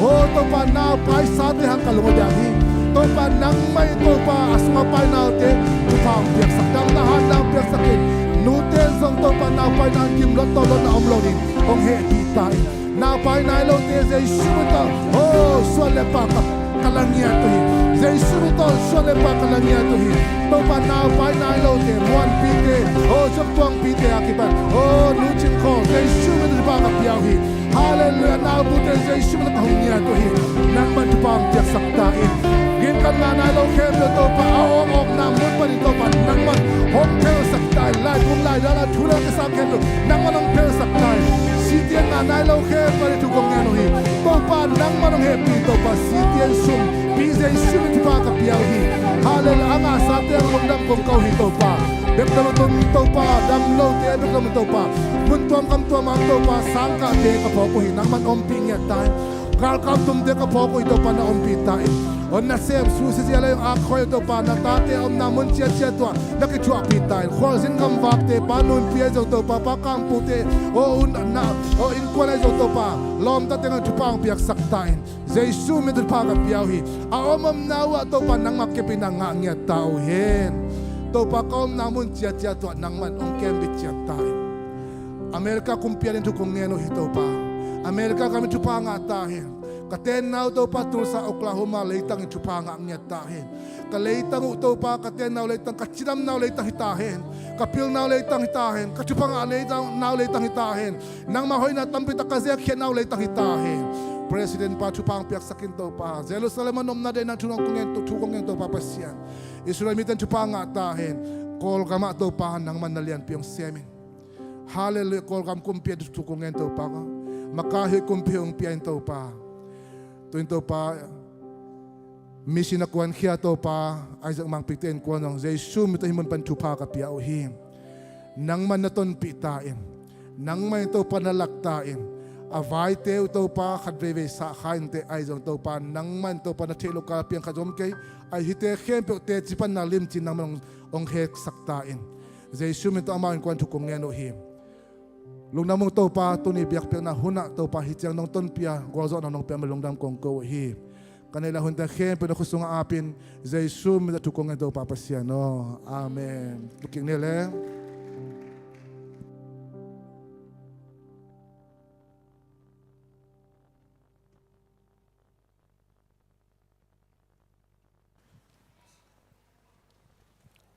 Oh Topa, naupai sate hang ka lung a diam hi. Topa, nangmah in Topa a sung a pai naute thupha hong piaksak, damna hatna hong piaksak in. Nute zong Topa, naupai na gim luat tawh luatna om lo ding hong hehpih ta in. Naupai nai lote Jesu min tawh, oh, suan le pha ka, ka la ngiat uh hi. Jesu min tawh suan le pha ka la ngiat uh hi. Topa, naupai nai lote, Muanpite, oh, Zop Tuangpite a kipan, oh, Nu Cing Khawl, Jesu min tawh thupha ka pia uh hi. Halleluia. Naupute Jesu min tawh ka hong ngiat uh hi. Nangman thupha hong piaksak ta in. Green card ngah nai lo khempeuh Topa, a awng awkna mun panin Topa nangman hong phelsak ta in. Laibung laidal a thu le kisam khempeuh nangman hong phelsak ta in. Siteng ngah nai lo khempeuh a ding thu kong ngen uh hi. Topa nangman hong hehpih Topa, siteng sum pi Jesu min thupha ka pia uh hi. Halleluia. A ngahsate a lungdam kong ko uh hi Topa. Bek lam a tum Topa, damlote bek lam a Topa, mun tuam gam tuam a Topa, sangkahte ka phawk uh hi, nangman ompih ngiat ta in. Galkap tumte ka phawk uh hi Topa, na ompih ta in. Hong nasem susi zia le a khoi Topa, na tate a omna mun ciatciat uh ah na kithuahpih ta in. Khualzin gamvakte, Pa Nunpi ahi zong Topa, Pa Kam Pute, aw u na, aw innkuan ahi zong Topa, lawmta tengah thupha hong piaksak ta in. Jesu min tawh thupha ka pia uh hi. A om omna uh ah Topa nangmah kep in na ngah ngiat ta uh hen. Topa, ka omna mun ciatciat uh ah nangman hong kem bit ciat ta in. America kumpi a ding thu kong ngen uh hi Topa. America gam in thupha ngah ta hen. Ka tenna uh Topa Tulsa, Oklahoma leitang in thupha ngah ngiat ta hen. Ka leitang uh Topa, ka tenna uh leitang, ka cidamna uh leitang hi ta hen. Ka pilna uh leitang hi ta hen. Ka thupha ngah leitang, na uh leitang hi ta hen. Nangmah hoihna tampi tak ka zekkhiatna uh leitang hi ta hen. President pa thupha hong piaksak in Topa. Jerusalem a na omna daihna thu kong ngen, thu kong ngen Topa Pasian. Israel mite in thupha ngah ta hen. Kawlgam ah Topa nangman na lianpi hong sem in. Halleluia. Kawlgam kumpi a thu kong ngen Topa. Makahi kumpi hong pia in Topa. Tu-in Topa, mission a kuankhia Topa Isaac Mangpikte innkuan zong Jesu min tawh hih mun pan thupha ka pia uh hi. Nangman na tonpih ta in. Nangmah in Topa na lak ta in. A vaite uh Topa khat veivei sahkhia inteh, ahi zong Topa nangmah in Topa na theih loh kal piang khat zong om kei. Ahi hihte khempeuh teci pan na limci in nangman hong, hong heksak ta in. Jesu min tawh amau innkuan thu kong ngen uh hi. Lungdam ung Topa, tuni biakpiakna hun ah Topa hih ciang nong tonpih a, gualzawhna nong piak mah lungdam kong ko uh hi. Ka neih lai hunte khempeuh na khut sungah apin, Jesu min tawh thu kong ngen, Topa Pasian aw. Amen. Lukik ni le.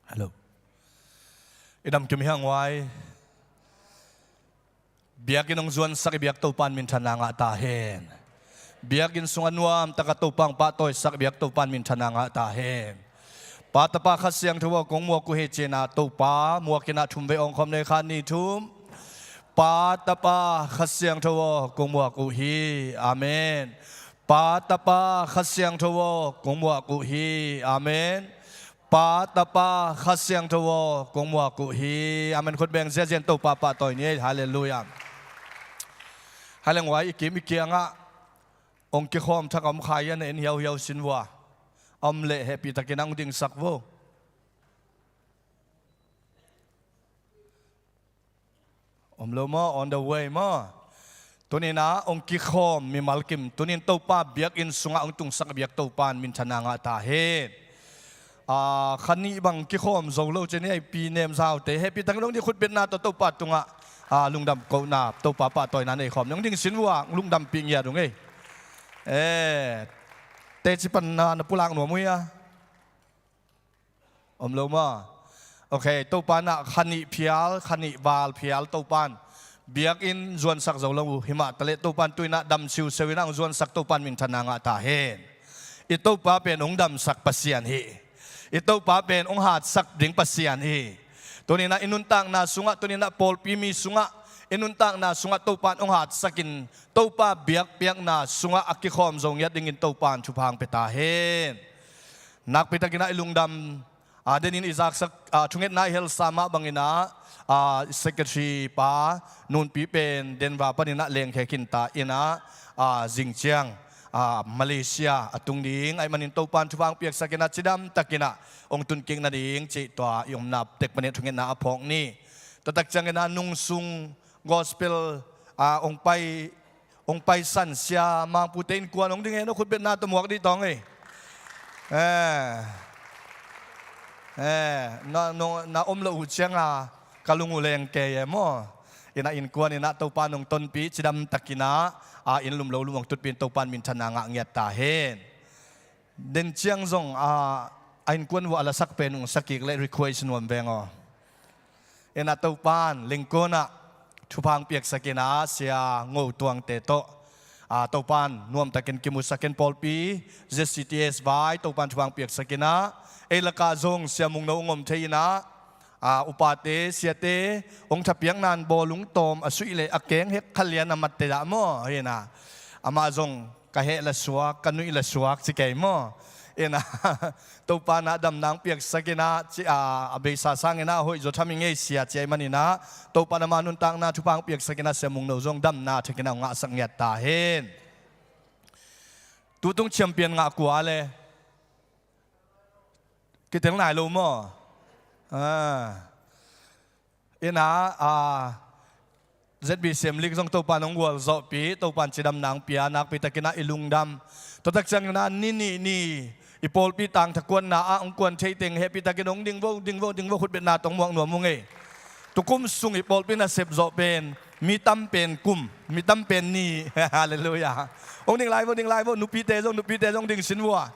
Hello. I dam kim hi hang uai. Biakinn hong zuansak i biak Topa in minthanna ngah ta hen. Biakinn sungah nuamtak a Topa hong pahtawisak i biak Topa in minthanna ngah ta hen. Pa, Tapa, Kha Siangtho aw, kong muak uh hi, ci-in ah Topa muak in ah thum vei awngkhawm ni, khat, nih, thum. Pa, Tapa, Kha Siangtho aw, kong muak uh hi. Amen. Pa, Tapa, Kha Siangtho aw, kong muak uh hi. Amen. Pa, Tapa, Kha Siangtho aw, kong muak uh hi. Amen. Khut beng ziazia in Topa pahtawi ni ei. Halleluiah. Hai leng uai, i kim i kiangah hong kikhawm thak a om khai a, na en hiauhiau sin vua. A om leh hehpihtakin hong dingsak vo. Om lo maw? On the way maw? Tuni-in ah hong kikhawm mimal kim, tuni-in Topa biakinn sungah hong tungsak biak Topa in minthanna ngah ta hen. A, kha nih bang kikhawm zo lo ci-in ei, Pi Nem Zau te, hehpihtakin hong ding, khutbetna tawh Topa tungah, a, lungdam kohna, Topa pahtawina nei khawm ni, hong ding sin vua, lungdampih ngiat ung ei. E, teci panna na pulak nuam uh hia? Om lo maw? Ok, Topa in ah kha nih phial, kha nih val phial Topa in biakinn zuansak zo lo uh hi mah taleh, Topa in tu-in ah dam siusiu in ah hong zuansak Topa in minthanna ngah ta hen. I Topa pen hong damsak Pasian hi. I Topa pen hong hatsak ding Pasian hi. Tuni-in ah i nuntakna sungah, tuni-in ah pawlpi mi sungah, i nuntakna sungah Topa in hong hatsakin, Topa biakpiakna sungah a kikhawm zo ngiat dingin Topa in thupha hong pia ta hen. Nakpitakin ah i lungdam, a, denin i zaksak, a, thungetna i helsa mah bangin ah, a, secretary pa Nunpi pen Denver panin ah lengkhia khin ta in ah, a, zing ciang, a, Malaysia a tung ding ahih manin Topa in thupha hong piaksak in ah cidamtakin ah hong tunkik nading cih tua i omna tek panin thungetna a phawk ni. Tua tak ciangin ah nungsung gospel, a, hong pai, hong paisan Sia Mangpute innkuan hong ding hen aw, khutbetna tawh muak dih tawng ei. Eh. Eh, na, na, na om lo uh ciang a ka lung uh leng kei e maw. In ah innkuan in ah Topa in hong tonpih, cidamtakin ah, a, inn lum lo lum hong tutpih in Topa in minthanna ngah ngiat ta hen. Den ciang zong, a, a innkuan uh a lasak pen ung sa kik leh request nuam veng aw. In ah Topa in Leengkuan ah thupha hong piaksak in ah Sia Ngo Tuangte tawh, a, Topa in nuamtakin kimusak in pawlpi Z C T S vai Topa in thupha hong piaksak in ah, ei lakah zong Sia Mungno hong om thei in ah, a, upate, siate hong thapiakna in bawlung tawm a suih leh a keng hek kha lian a matte dah maw, hi in ah. Amah zong ka heh la suak, ka nuih la suak ci kei maw. In ah, Topa in ah damna hong piaksak in ah, ci, a, a beisa sangin ah hoih zaw tham ing ei Sia, ci ahih manin ah, Topa in ama nuntakna thupha hong piaksak in ah Sia Mungno zong damna thakin ah hong ngahsak ngiat ta hen. Tutung champion ngah kua le? Kitel nai lo maw? A. In ah, a, Z B C M League zong Topa in hong gualzawhpih, Topa in cidamna hong pia, nakpitakin ah i lungdam. Tua tak ciangin ah ni nih ni i pawlpi tangtha kuanna ah hong kuan thei teng hehpihtakin hong ding vo, ding vo, ding vo, khutbetna tawh muak nuam ung ei. Tukum sung i pawlpi nasep zawh pen mi tam pen kum, mi tam pen ni. Halleluiah. Hong ding lai vo, ding lai vo, nupite zong, nupite zong ding sin vua.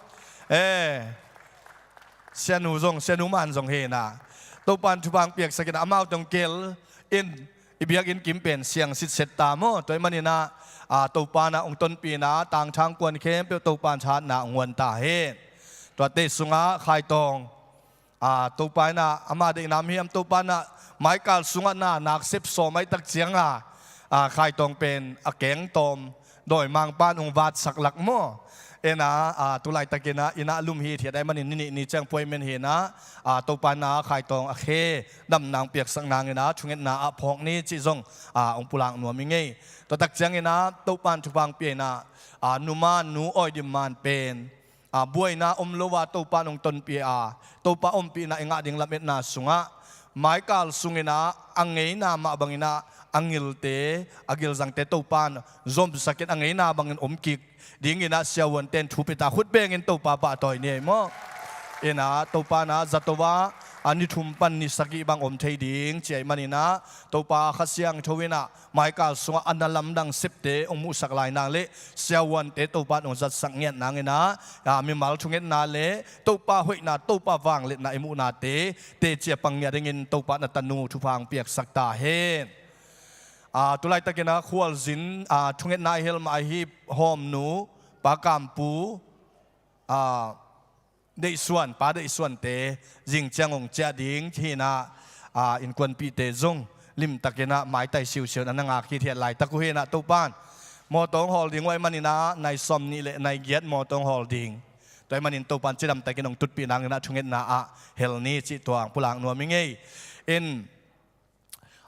Eh. Sianu zong, Sianu man zong hi in ah, Topa in thupha hong piaksak in ah amau tawh hong kel in, i biakinn kim pen siang sitset ta maw. Tua ahih manin ah, a, Topa in ah hong tonpih in ah tangtha hong kuan khempeuh Topa in thahatna hong huan ta hen. Tuate sungah Khai Tawng, a, Topa in ah ama deihna om hiam, Topa in ah maikal sungah na nak sep sawm ahih tak ciang a, a, Khai Tawng pen a keng tawm dawimangpa in hong vatsak lak maw. In ah, a, tulaitakin ah inn ah lum hithiat ahih manin ni nih ni ciang appointment hi in ah, a, Topa in ah Khai Tawng a khe damna hong piaksak nangin ah thungetna ah phawk ni cih zong, a, hong pulak nuam ing ei. Tua tak ciangin ah Topa in thupha hong pia in ah, a, Nu Man, Nu Awi Dim Man pen, a, buaina om lo a Topa in hong tonpih a, Topa ompihna i ngah ding lametna sungah maikal sungin ah a ngeina mah bangin ah a ngilte, a gilzangte Topa in zomsakin a ngeina bangin om kik dingin ah siavuante'n thu pia ta, khut bengin Topa pahtawi ni ei maw. In ah Topa in ah zato ah a ni thum pan ni sagih bang om thei ding ci ahih manin ah Topa Kha Siangtho in ah maikal sungah a na lamdang septe hong muhsak lai nang leh siavuante Topa in hong zatsak ngiat nangin ah, a, mimal thungetna leh Topa hoihna, Topa vangliatna i muhnate teci a pang ngiat dingin Topa in ah tanu thupha hong piaksak ta hen. A, tu laitakin ah khualzin, a, thungetna i hel mah ahi Hawmnu, Pa Kampu, a, Deihsuan, Pa Deihsuante zing ciang hong ciah ding hi in ah, a, innkuanpihte zong limtakin ah maitai siusiu in ah na ngak hithiat laitak uh hi in ah Topa in mawtaw hong hawl ding uh ahih manin ah nai sawmnih leh nai giat mawtaw hong hawl ding. Tua ahih manin Topa in cidamtakin hong tutpih nangin ah thungetna ah hel ni cih tua hong pulak nuam ing ei. In,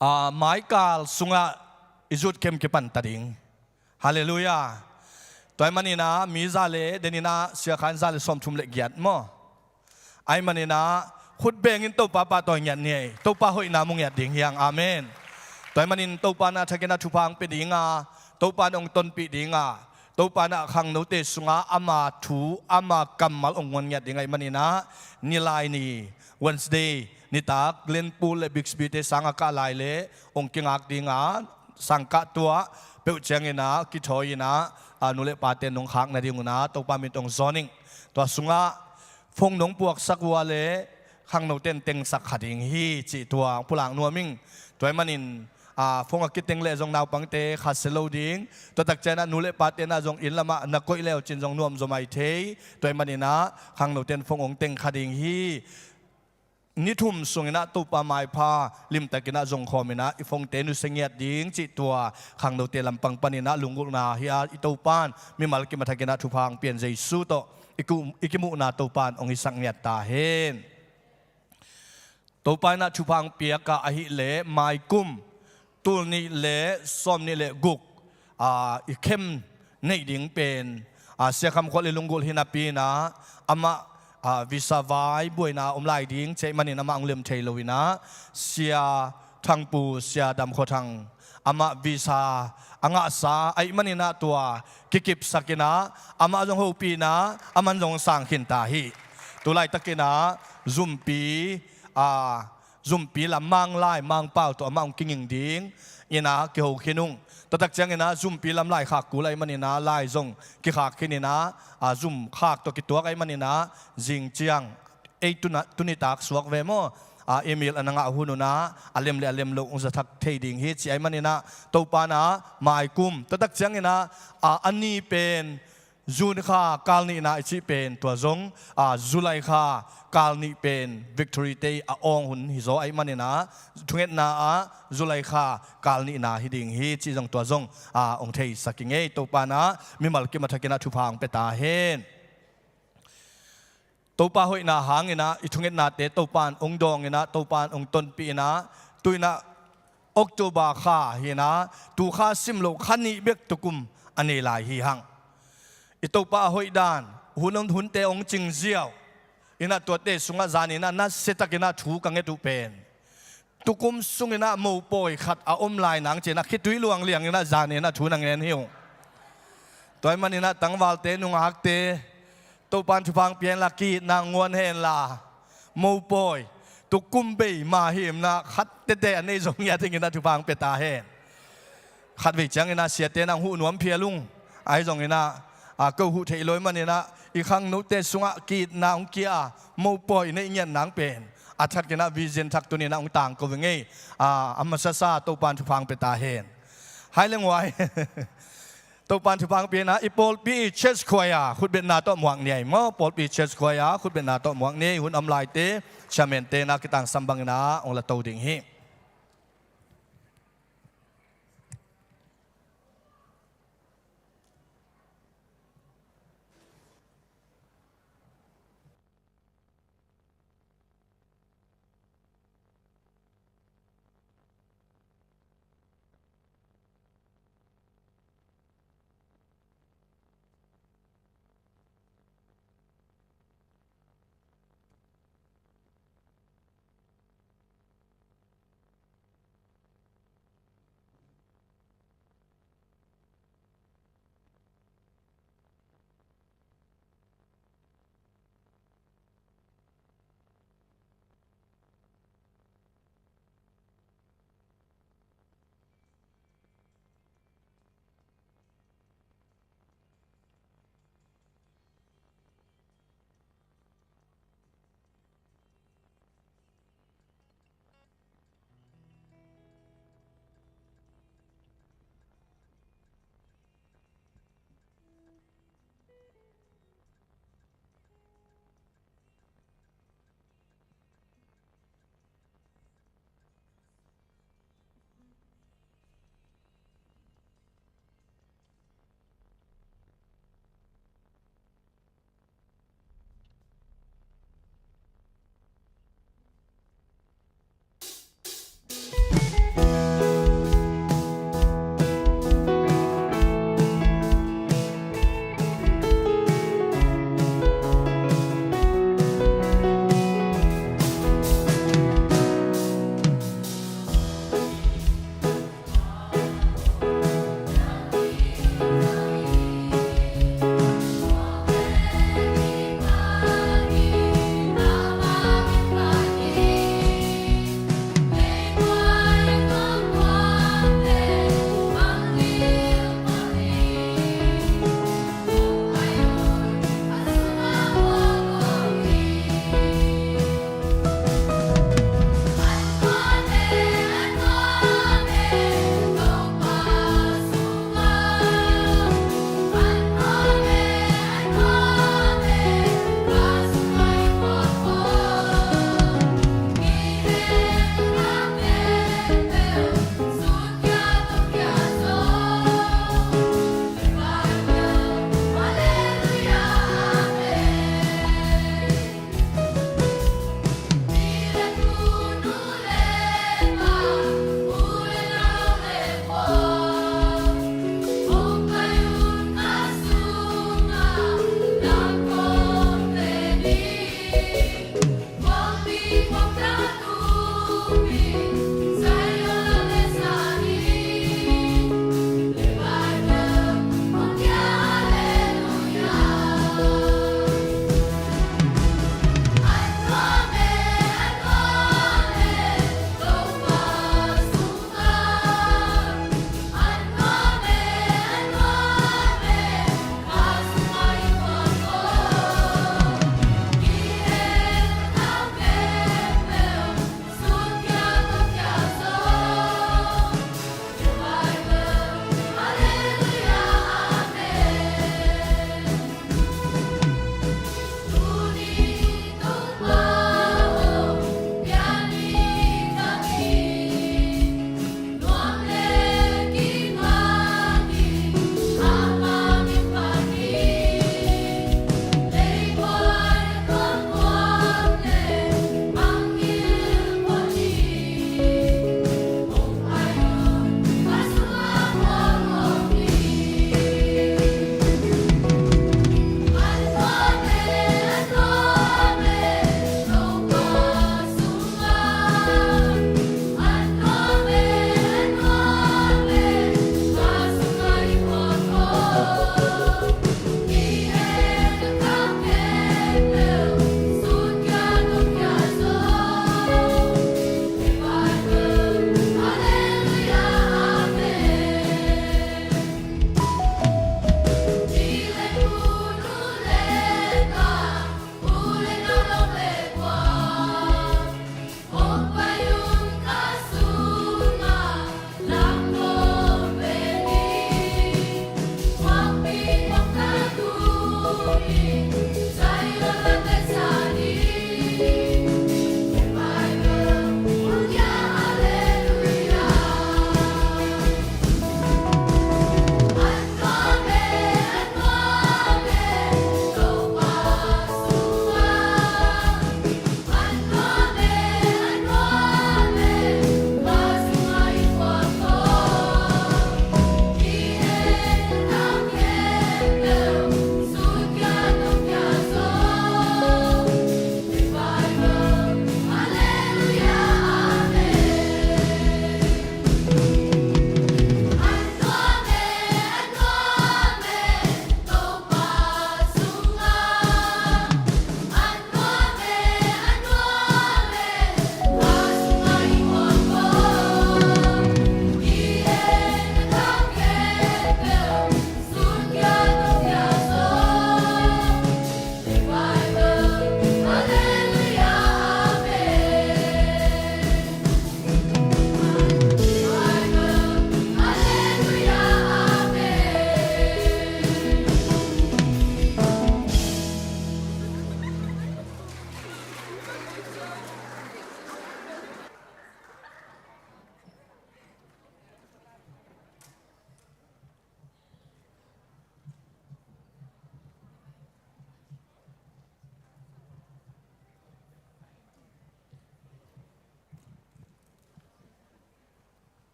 a, maikal sungah i zut khem kipan ta ding. Halleluiah. Tua ahih manin ah mi za leh, den in ah sia kha in za leh sawmthum leh giat maw. Ahih manin ah khut bengin Topa pahtawi ngiat ni ei. Topa hoihna mu ngiat ding hi hang. Amen. Tua ahih manin Topa in ah a thakin ah thupha hong pia ding a, Topa in hong tonpih ding a, Topa in ah khangnote sungah ama thu, ama kammal hong guan ngiat ding ahih manin ah, Nilaini, Wednesday nitak Glenpool leh Bixby-te sang a kah lai leh hong kingak ding a, sang kah tuah peuh ciangin ah kithawi in ah, a, nu leh pate nong khak nading un ah Topa min tawh hong zawn ing. Tua sungah phone nong puaksak uh a leh khangnote'n tengsak kha ding hi cih tua hong pulak nuam ing. Tua ahih manin, a, phone a kiteng leh zong naupangte kha sia lo ding. Tua tak ciangin ah nu leh pate in ah zong inn lamah na koih le uh cin zong nuam zaw mai thei. Tua ahih manin ah khangnote'n phone hong teng kha ding hi. Ni thum sungin ah Topa maipha limtakin ah zong khawm in ah i phone-te nusia ngiat ding cih tua khangnote lampang panin ah lunggulhna hi a, i Topa in mimal kim a thakin ah thupha hong pia in Jesu tawh i ku-, i kimuhna Topa in hong hisak ngiat ta hen. Topa in ah thupha hong piak a, ahih leh maikum tul nih leh sawmnih leh guk, a, i khem neih ding pen, a, Sia Kham Khual i lunggulh hi napi in ah amah, a, visa vai buaina om lai ding ci ahih manin amah hong lem thei lo in ah Sia Thang Pu, Sia Dam Khua Thang, amah visa a ngahsa ahih manin ah tua kikipsak in ah amah zong hopih in ah aman zong sang khin ta hi. Tu laitakin ah Zumpi, a, Zumpi lam Mang lai, Mang pau tawh amah hong kinging ding in ah kiho khin ung. Tua tak ciangin ah Zumpi lam laikhak kul ahih manin ah lai zong kikhak khin in ah, a, zum khak tawh kituak ahih manin ah zing ciang ei tuna, tuni tak suak ve maw, a, email a na ngah hun un ah a lem leh a lem loh hong za thak thei ding hi ci ahih manin ah Topa in ah maikum, tua tak ciangin ah, a, a ni pen June kha kal nihna i cih pen tua zong, a, July kha kal nih pen Victory-te a awng hun hi zaw ahih manin ah thungetna ah July kha kal nihna hi ding hi cih zong tua zong, a, hong theisak ing ei. Topa in ah mimal kim a thakin ah thupha hong pia ta hen. Topa hoihna hangin ah i thungetnate Topa in hong dawng in ah Topa in hong tonpih in ah tu in ah October kha hi in ah tu kha sim loh kha nih bek tukum a nei lai hi hang. I Topa a hoih dan, hun, hunte hong cing ziau in ah tuate sungah zanin ah nasia takin ah thu ka nget uh pen tukum sungin ah mopawi khat a om lai nang ci in ah khitui luang liangin ah zanin ah thu na ngen hi ung. Tua ahih manin ah tangvalte, nungakte, Topa in thupha hong pia hen la, ki-itna hong guan hen la, mopawi tukum bei mah hi in ah khat tete a nei zong ngiat dingin ah thupha hong pia ta hen. Khatvei ciangin ah siate in ah hong huh nuam phial ung. Ahi zongin ah, a, ko huh theih lo ahih manin ah i khangnote sungah ki-itna hong kia a mopawi neih ngiat nang pen a thakin ah vision thak tuni in ah hong tangko ing ei. A, a masasa Topa in thupha hong pia ta hen. Hai leng uai. Topa in thupha hong pia in ah i pawlpi i church choir khutbetna tawh muak ni ei maw. Pawlpi church choir khutbetna tawh muak ni ei. Hun om laite chairman-te in ah kitangsam bangin ah hong la to ding hi.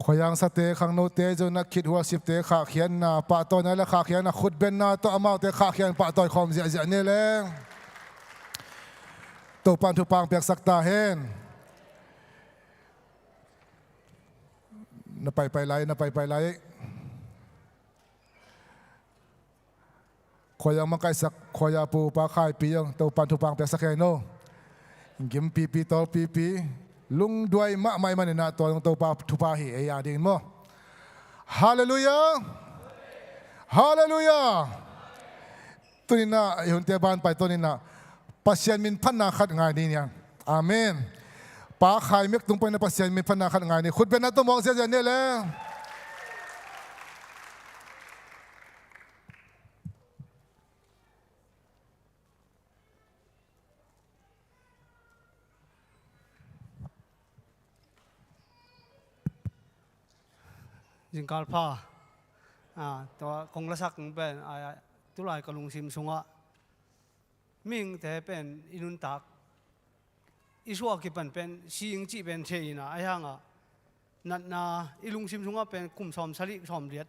Khuaiang sate, khangnote, zonna khit worshipte khahkhiatna, pahtawina le khahkhiatna, khutbenna tawh amaute khahkhiat pahtawi khawm ziahziah ni le. Topan thupha piaksak ta hen. Na paipai lai, na paipai lai. Khuaiang makaihsak, khuaiang pu pa Khaipi zong Topan thupha piaksak hen aw. Gimpipi, tawlpipi, lungduai mahmah i maninah tua zong Topa thupha hi ei a dingin maw. Halleluiah. Halleluiah. Tuninah i hunte banpai tuninah Pasian min phatna khat ngai ni niang. Amen. Pa Khai Mek tung paina Pasian min phatna khat ngai ni. Khutbenna tawh muak ziahziah ni le. Zingkal pha. Ah, tua kong lasak pen, ah, tulai ka lungsim sungah mihingte pen i nuntak i suah kipan pen sing cih pen thei ina, ahi hangah natna i lungsim sungah pen kum sawm sagih sawm liat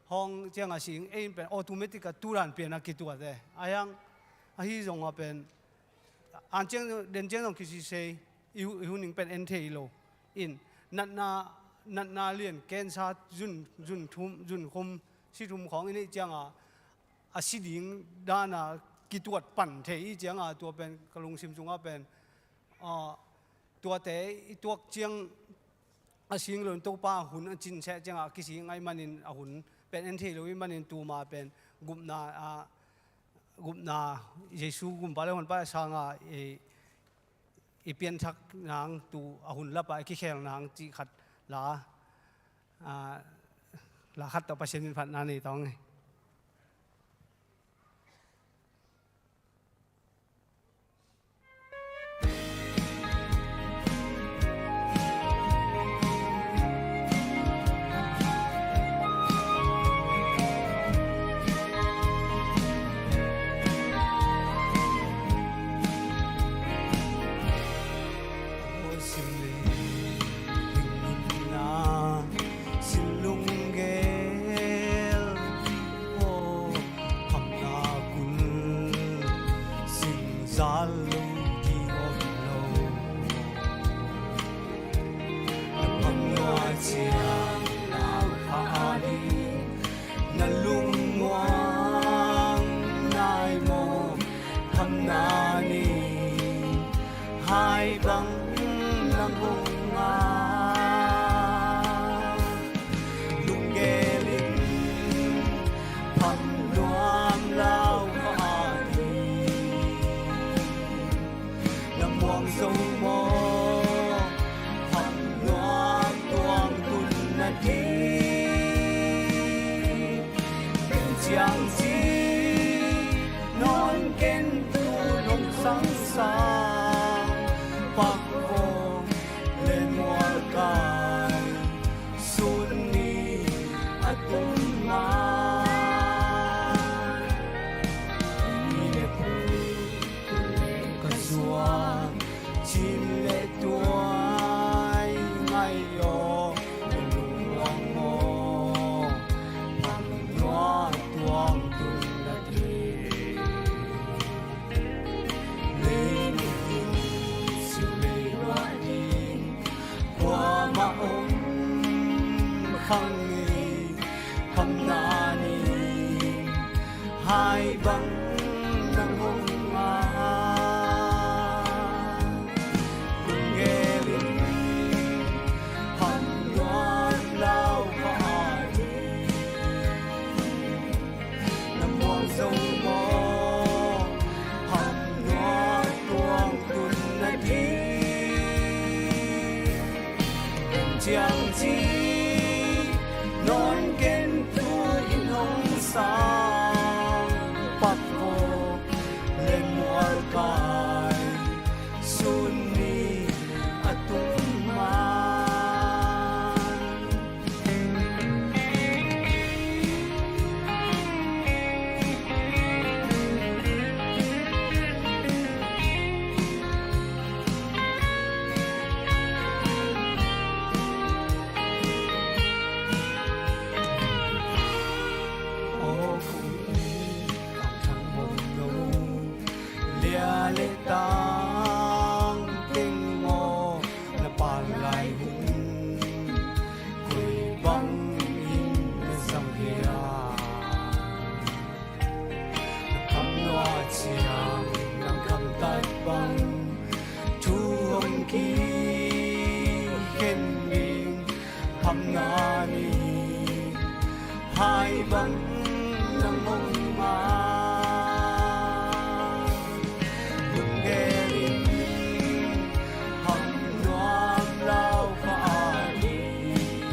hong ciang a sing ei in pen automatic a turan pian a kituat e. A hiang ahi zong a pen an ciang den ciang zong kisisei i, i hun ing pen en thei lo in natna, natna lian cancer zun, zun thum, zun khum si thum khawng i neih ciang a a si ding dan a kituat pan thei i ciang a tua pen ka lungsim sung a pen a, tuate i tuak ciang a sing lo in Topa hun a cin seh ciang a kising ahih manin a hun pen en thei lo i manin tuma pen gupna a, gupna Jesu gumpa le honpa sang a i, i pianthak nang tu a hun lap a i kikhel nang cih khat la, a, la khat tawh Pasian min phatna nei tawng hi. Sin lunggel aw, khamna kul singzal lo ding om lo. Na phamnuai ciang lau kha a ding na lungmuang nai maw? Khamna ni hai bang na hong ngak. Lunggel in pham nuam lau kha a ding na muang zo maw? Pham nuam tuang tun na ding pen ciang ci nawn ken tu nong sang sang pak vawng le mual kai sun ni a tung ma. Ni le pu le ka zuan cin le tuai ngai aw. Lungmuang maw? Pham nuam tuang tun na ding. Lei ni ding, sil lei ruah ding, kuamah om khang ngei. Khamna ni hai bang na hong ngak. Lunggel in pham nuam lau kha a ding na muang zo maw? Pham nuam tuang tun na ding pen ciang ci nawn ken tu in hong sang pak vawng le mual kai sun ni a tung ma. Lia le tang teng maw na pan lai hun, koi bangin na zang hiam? Na kham nuam ciang na gamtat bang thu hong kikhen ding. Khamna ni hai bang na hong ngak. Lunggel in pham nuam lau kha a ding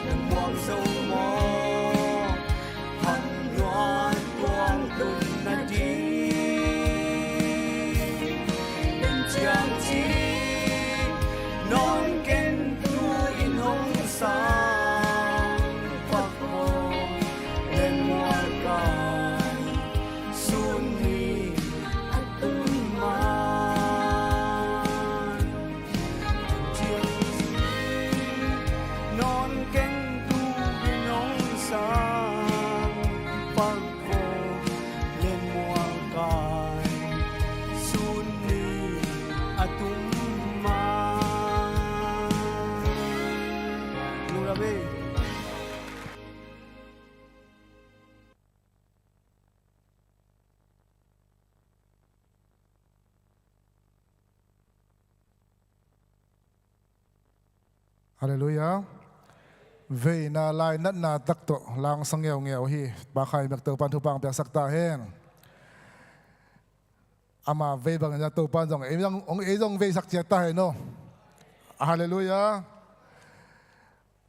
na muang zo maw? Pham nuam tuang tun na ding. Pen ciang ci nawn ken tu in hong sang pak Halleluiah. Veina lainatna tak tawh la hong sa ngeungeu hi. Pa Khai Mek Topan thupha hong piaksak ta hen. Ama vei bangin a Topan zong ei zong, hong ei zong veisak ciat ta hen aw. Halleluiah.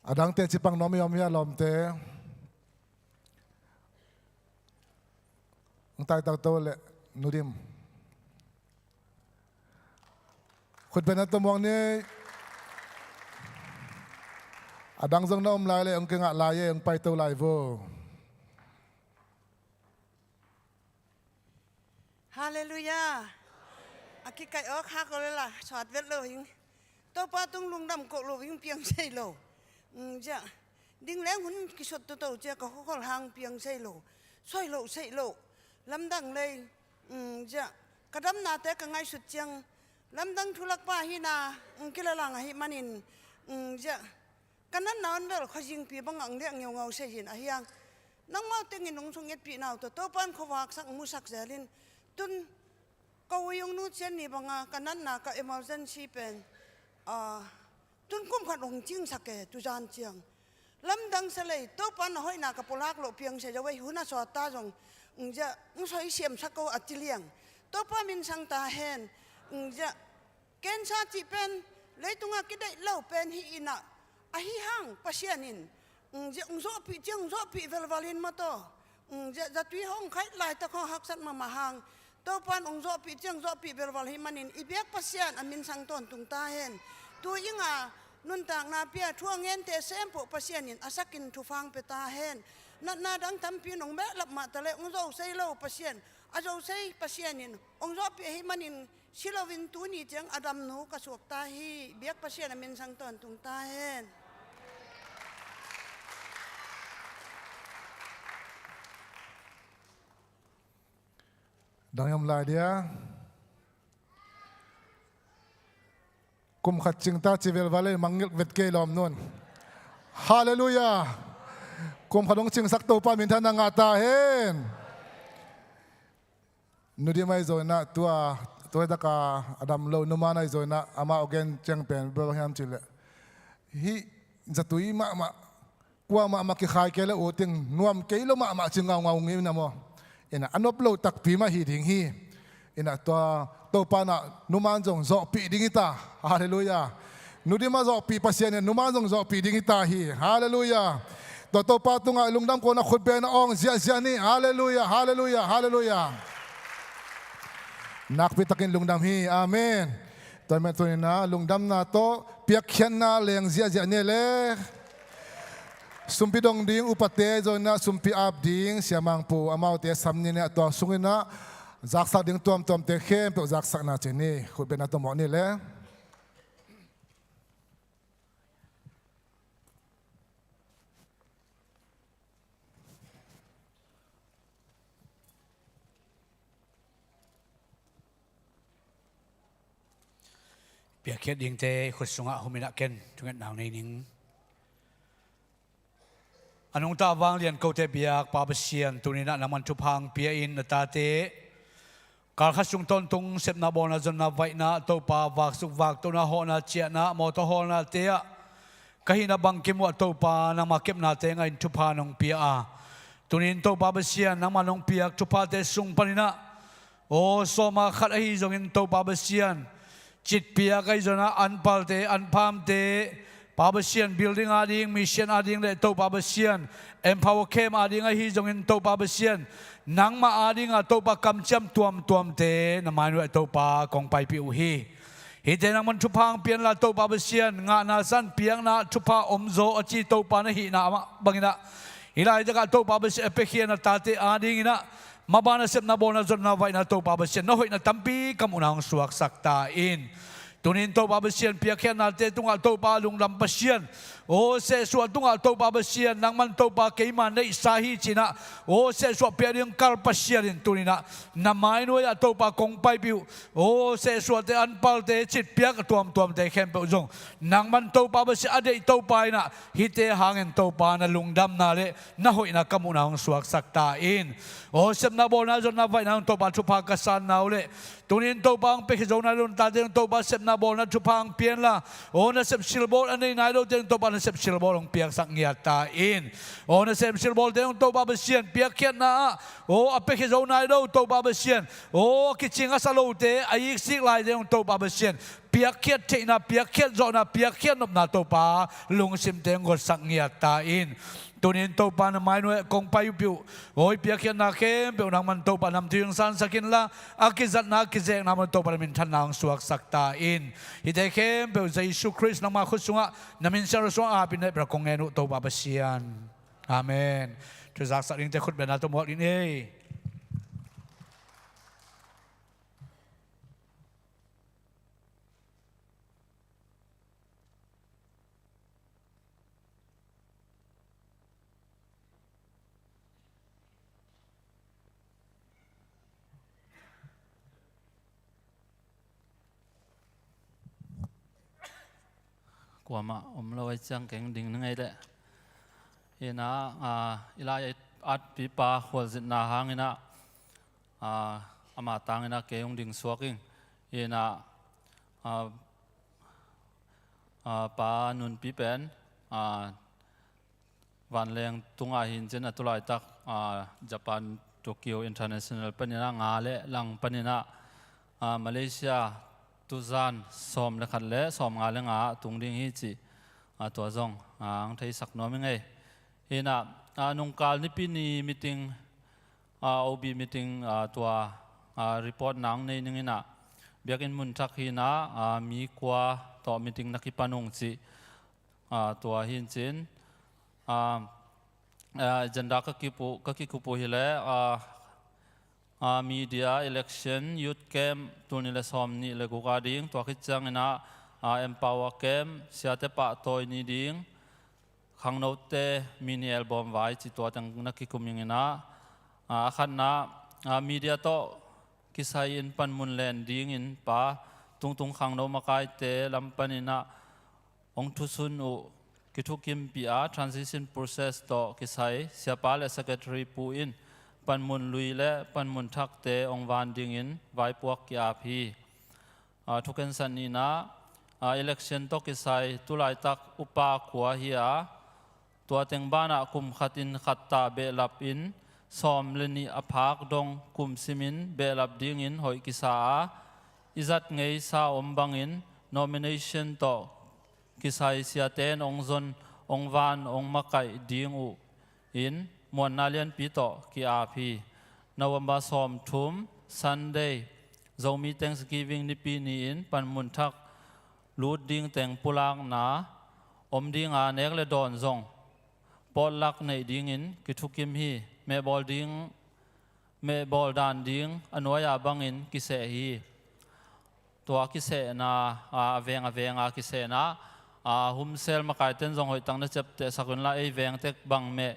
A dangte ci pang nuam i om hia lawmte? Hong taitak to leh Nu Dim. Khutbetna tawh muak ni. A dang zong na om lai leh hong kingah lai e, hong paito lai vo. Halleluiah. A kikaih awk hak aw leh la suat vet lo hing. Topa tung lungdam koh lo hing, piang sei lo. Mm, ziah. Ding leng hun kisot toto cia ka khuakhol hang, piang sei lo. Soi lo, sei lo. Lamdang lei. Mm, ziah. Ka damnate ka ngaihsut ciang lamdang thulak pa hina, mm, kilalang ahih manin, mm, ziah. Ka natna on bel khuazingpi bangah hong liah ngeungau sei in ahi hang. Nangmau tengin hong sung etpihna uh tawh Topan khuavaksak musak zelin. Tun ka uiung nu cian ni banga ka natna ka emergency pen, ah, tun kum khat hong cingsak e, tuzan ciang. Lamdang sa lei, Topan a hoihna ka pulak loh piang sia zo ei, hun a suat ta zong. Ng ziah, ng soi siamsak ko a ci liang. Topa min sang ta hen. Ng ziah, cancer cih pen leitungah kideih lo pen hi inah, ahi hang Pasian in, mm, ziah hong zawhpih ciang hong zawhpih velvalin maw taw. Mm, ziah zatui hong khaih laitak hong haksat mahmah hang Topan hong zawhpih ciang zawhpih velval hi manin i biak Pasian a min sang tawntung ta hen. Tu inga nuntakna pia thu a ngente sempoh Pasian in a sakin thupha hong pia ta hen. Natna dang tampi in hong behlap mah taleh hong zo sei lo Pasian, a zo sei Pasian in hong zawhpih ahi manin si loin tuni ciang a damnu ka suak ta hi. Biak Pasian a min sang tawntung ta hen. Dang i om lai dia. Kum khat cing ta ci velval ei, mangngilh vet kei lawm nun. Halleluiah. Kum khat hong cingsak Topa minthanna ngah ta hen. Nu Dim ahi zong inah tua, tua hi taka a dam lo Nu Man ahi zong inah amah a gen ciang pen bang hiam cih leh, hih zatui mahmah, kua mahmah kikhai kei le uh ting nuam kei lo mahmah ci ngaungau ngim na maw. Inah a nop lo takpi mah hi ding hi. Inah tua Topa nah Nu Man zong zawhpih ding hi ta. Halleluiah. Nu Dim a zawhpih Pasian in Nu Man zong zawhpih ding hi ta hi. Halleluiah. Tua Topa tungah lungdam kona khutbetna awng ziahziah ni. Halleluiah, halleluiah, halleluiah. Nakpi takin lungdam hi. Amen. Tua hi mah tuni inah lungdamna tawh piakkhiatna leng ziahziah ni le. Sumpi dong ding upate zong inah sumpi ap ding siamangpu amaute sam ni inah tua sung inah zaksak ding tuamtuamte khempeuh zaksakna ci ni. Khutbetna tawh mawh ni le. Piakkhiat dingte i khut sungah hum inah ken thungetna hong nei ning. A nungta vanglian kote biak Pa Pasian, tuni inah nangman thupha hong pia in na tate kal khat sung tawntung sepna bawlna zonna vaihna Topa vaksuk vaktohna hawhna ciahna mawtaw hawlnate ah ka hihna bangkim uh ah Topa nangma kepnate ngahin thupha nong pia a, tuni in Topa Pasian nangma nong piak thuphate sung paninah aw sawma khat ahi zongin Topa Pasian citpiak ahi zongin ah anpalte anphamte Pa Pasian building ading, mission ading le Topa Pasian empower camp ading ahi zongin Topa Pasian nangmah adinga Topa kamciam tuamtuamte na mainuai Topa kong paipih uh hi. Hihte nangman thupha hong pianla Topa Pasian ngahna san piakna thupha omzaw a ci Topa na hihna amah banginah hih laitakah Topa Pasian a piakhia na tate adinginah maban a sepna bawlna zonna vaihna Topa Pasian na hoihna tampi ka muhna hong suaksak ta in. Tunin Topa Pasian piakkhiatnate tungah Topa lungdam Pasian aw sehsuah tungah Topa Pasian nangman Topa keima neihsa hi cinah aw sehsuah piak ding kal Pasian in tuninah na mainuai ah Topa kong paipih uh aw sehsuahte anpalte citpiak a tuamtuamte khempeuh zong nangman Topa Pasian a deih Topa inah hihte hangin Topa na lungdamna le na hoihna ka muhna hong suaksak ta in. Aw sepna bawlna zonna vaihna hong Topa thupha ka sanna uh le tunin Topa hong piakhia zona le nuntate hong Topa sepna bawlna thupha hong pia inla, aw nasep silbawl a nei nai lote hong Topa nasep silbawl hong piaksak ngiat ta in. Aw nasep silbawlte hong Topa Pasian piakkhiatna ah aw a piakhia zo nai lo Topa Pasian, aw a kicing a sa lote a iksik laite hong Topa Pasian piakkhiat theihna, piakkhiat zawhna, piakkhiat nopna Topa lungsimte hong gotsak ngiat ta in. Tunin Topa na mainuai kong pai uh piuh, aw i piakkhiatna khempeuh nangman Topa namtui hong sansak inla, a kizatna a kizekna man Topa na minthanna hong suaksak ta in. Hihte khempeuh Jesu Khrist nangma khut sungah na min siangtho sungah a pin na ipra kong ngen uh Topa Pasian. Amen. Thuzaksak dingte khut bengna tawh muak ding ei. Kuamah om lo ei ciang keng ding na ngei leh. Ina, ah, i lai atpipa khualzinna hangina, ah, ama tangina kei hong ding suak ing. Ina, ah, ah, pa nunpi pen, ah, vanleng tungah hi in cin a tulaitak, ah, Japan Tokyo International paninah nga le lang paninah, ah, Malaysia tuzan sawm le khat le sawm nga le nga ah tung ding hi cih, ah, tua zong, ah, ang theisak nuam i ngei. Hinah, ah, nungkal nipi ni meeting, ah, O B meeting, ah, tua, ah, report nang nei ninginah biakinn mun thak hinah, ah, mi kua tawh meeting na kipan ung cih, ah, tua hi in cin, ah, ah, agenda ka kikup uh, ka kikup uh hileh, ah, ah, media, election, youth camp, tul nih le sawm nih le guk a ding, tua khit cianginah, ah, empower camp, siate pahtawi ni ding, khangnote mini album vai cih tua teng na kikum inginah, ah, a khatna, ah, media tawh kisai in panmun len dingin pa tungtung khangno makaite lam paninah hong thusun uh kithukimpih a transition process tawh kisai siapa le secretary pu in panmun lui le panmun thakte hong van dingin vaipuak ki-ap hi. Ah, thukhensat nihna, ah, election tawh kisai tulaitak upa kua hi a, tua teng banah kum khatin khatta behlap in sawm le nih a phak dong kum simin behlap dingin hoih kisa a, i zat ngeisa om bangin nomination tawh kisai siate in hong zon, hong van, hong makaih ding uh in muanna lianpi tawh ki-ap hi. November sawmthum Sunday Zomi Thanksgiving nipi ni-in panmun thak lut ding teng pulakna om dinga nek le dawn zong pawtlak neih dingin kithukim hi. Mehbawl ding, mehbawl dan ding a nuai-a bangin kiseh hi. Tua kisehna, a, a veng a venga kisehna, a, humsel makaiten zong hoihtak na ciaptehsak unla ei vengtek bang meh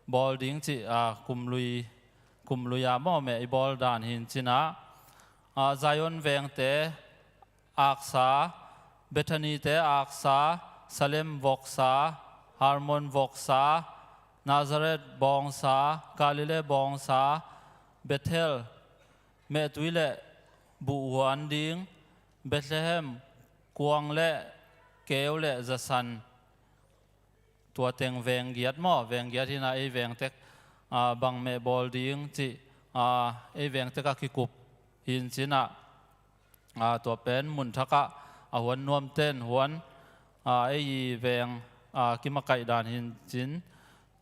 bawl ding cih, a, kumlui, kumlui-a maw meh i bawl dan hi in cinah, a, Zion vengte aksa, Bethany-te aksa, Salem voksa, Hermon voksa, Nazareth bawngsa, Galilee bawngsa, Bethel, mehtui le buhhuan ding, Bethlehem, kuang le keu le zasan, tua teng veng giat maw, veng giat hinah ei vengtek, a, bang meh bawl ding cih, a, ei vengtek a kikup hi in cinah, a, tua pen mun thakah a huan nuamten huan, a, ei veng, a, kimakaih dan hi in cin,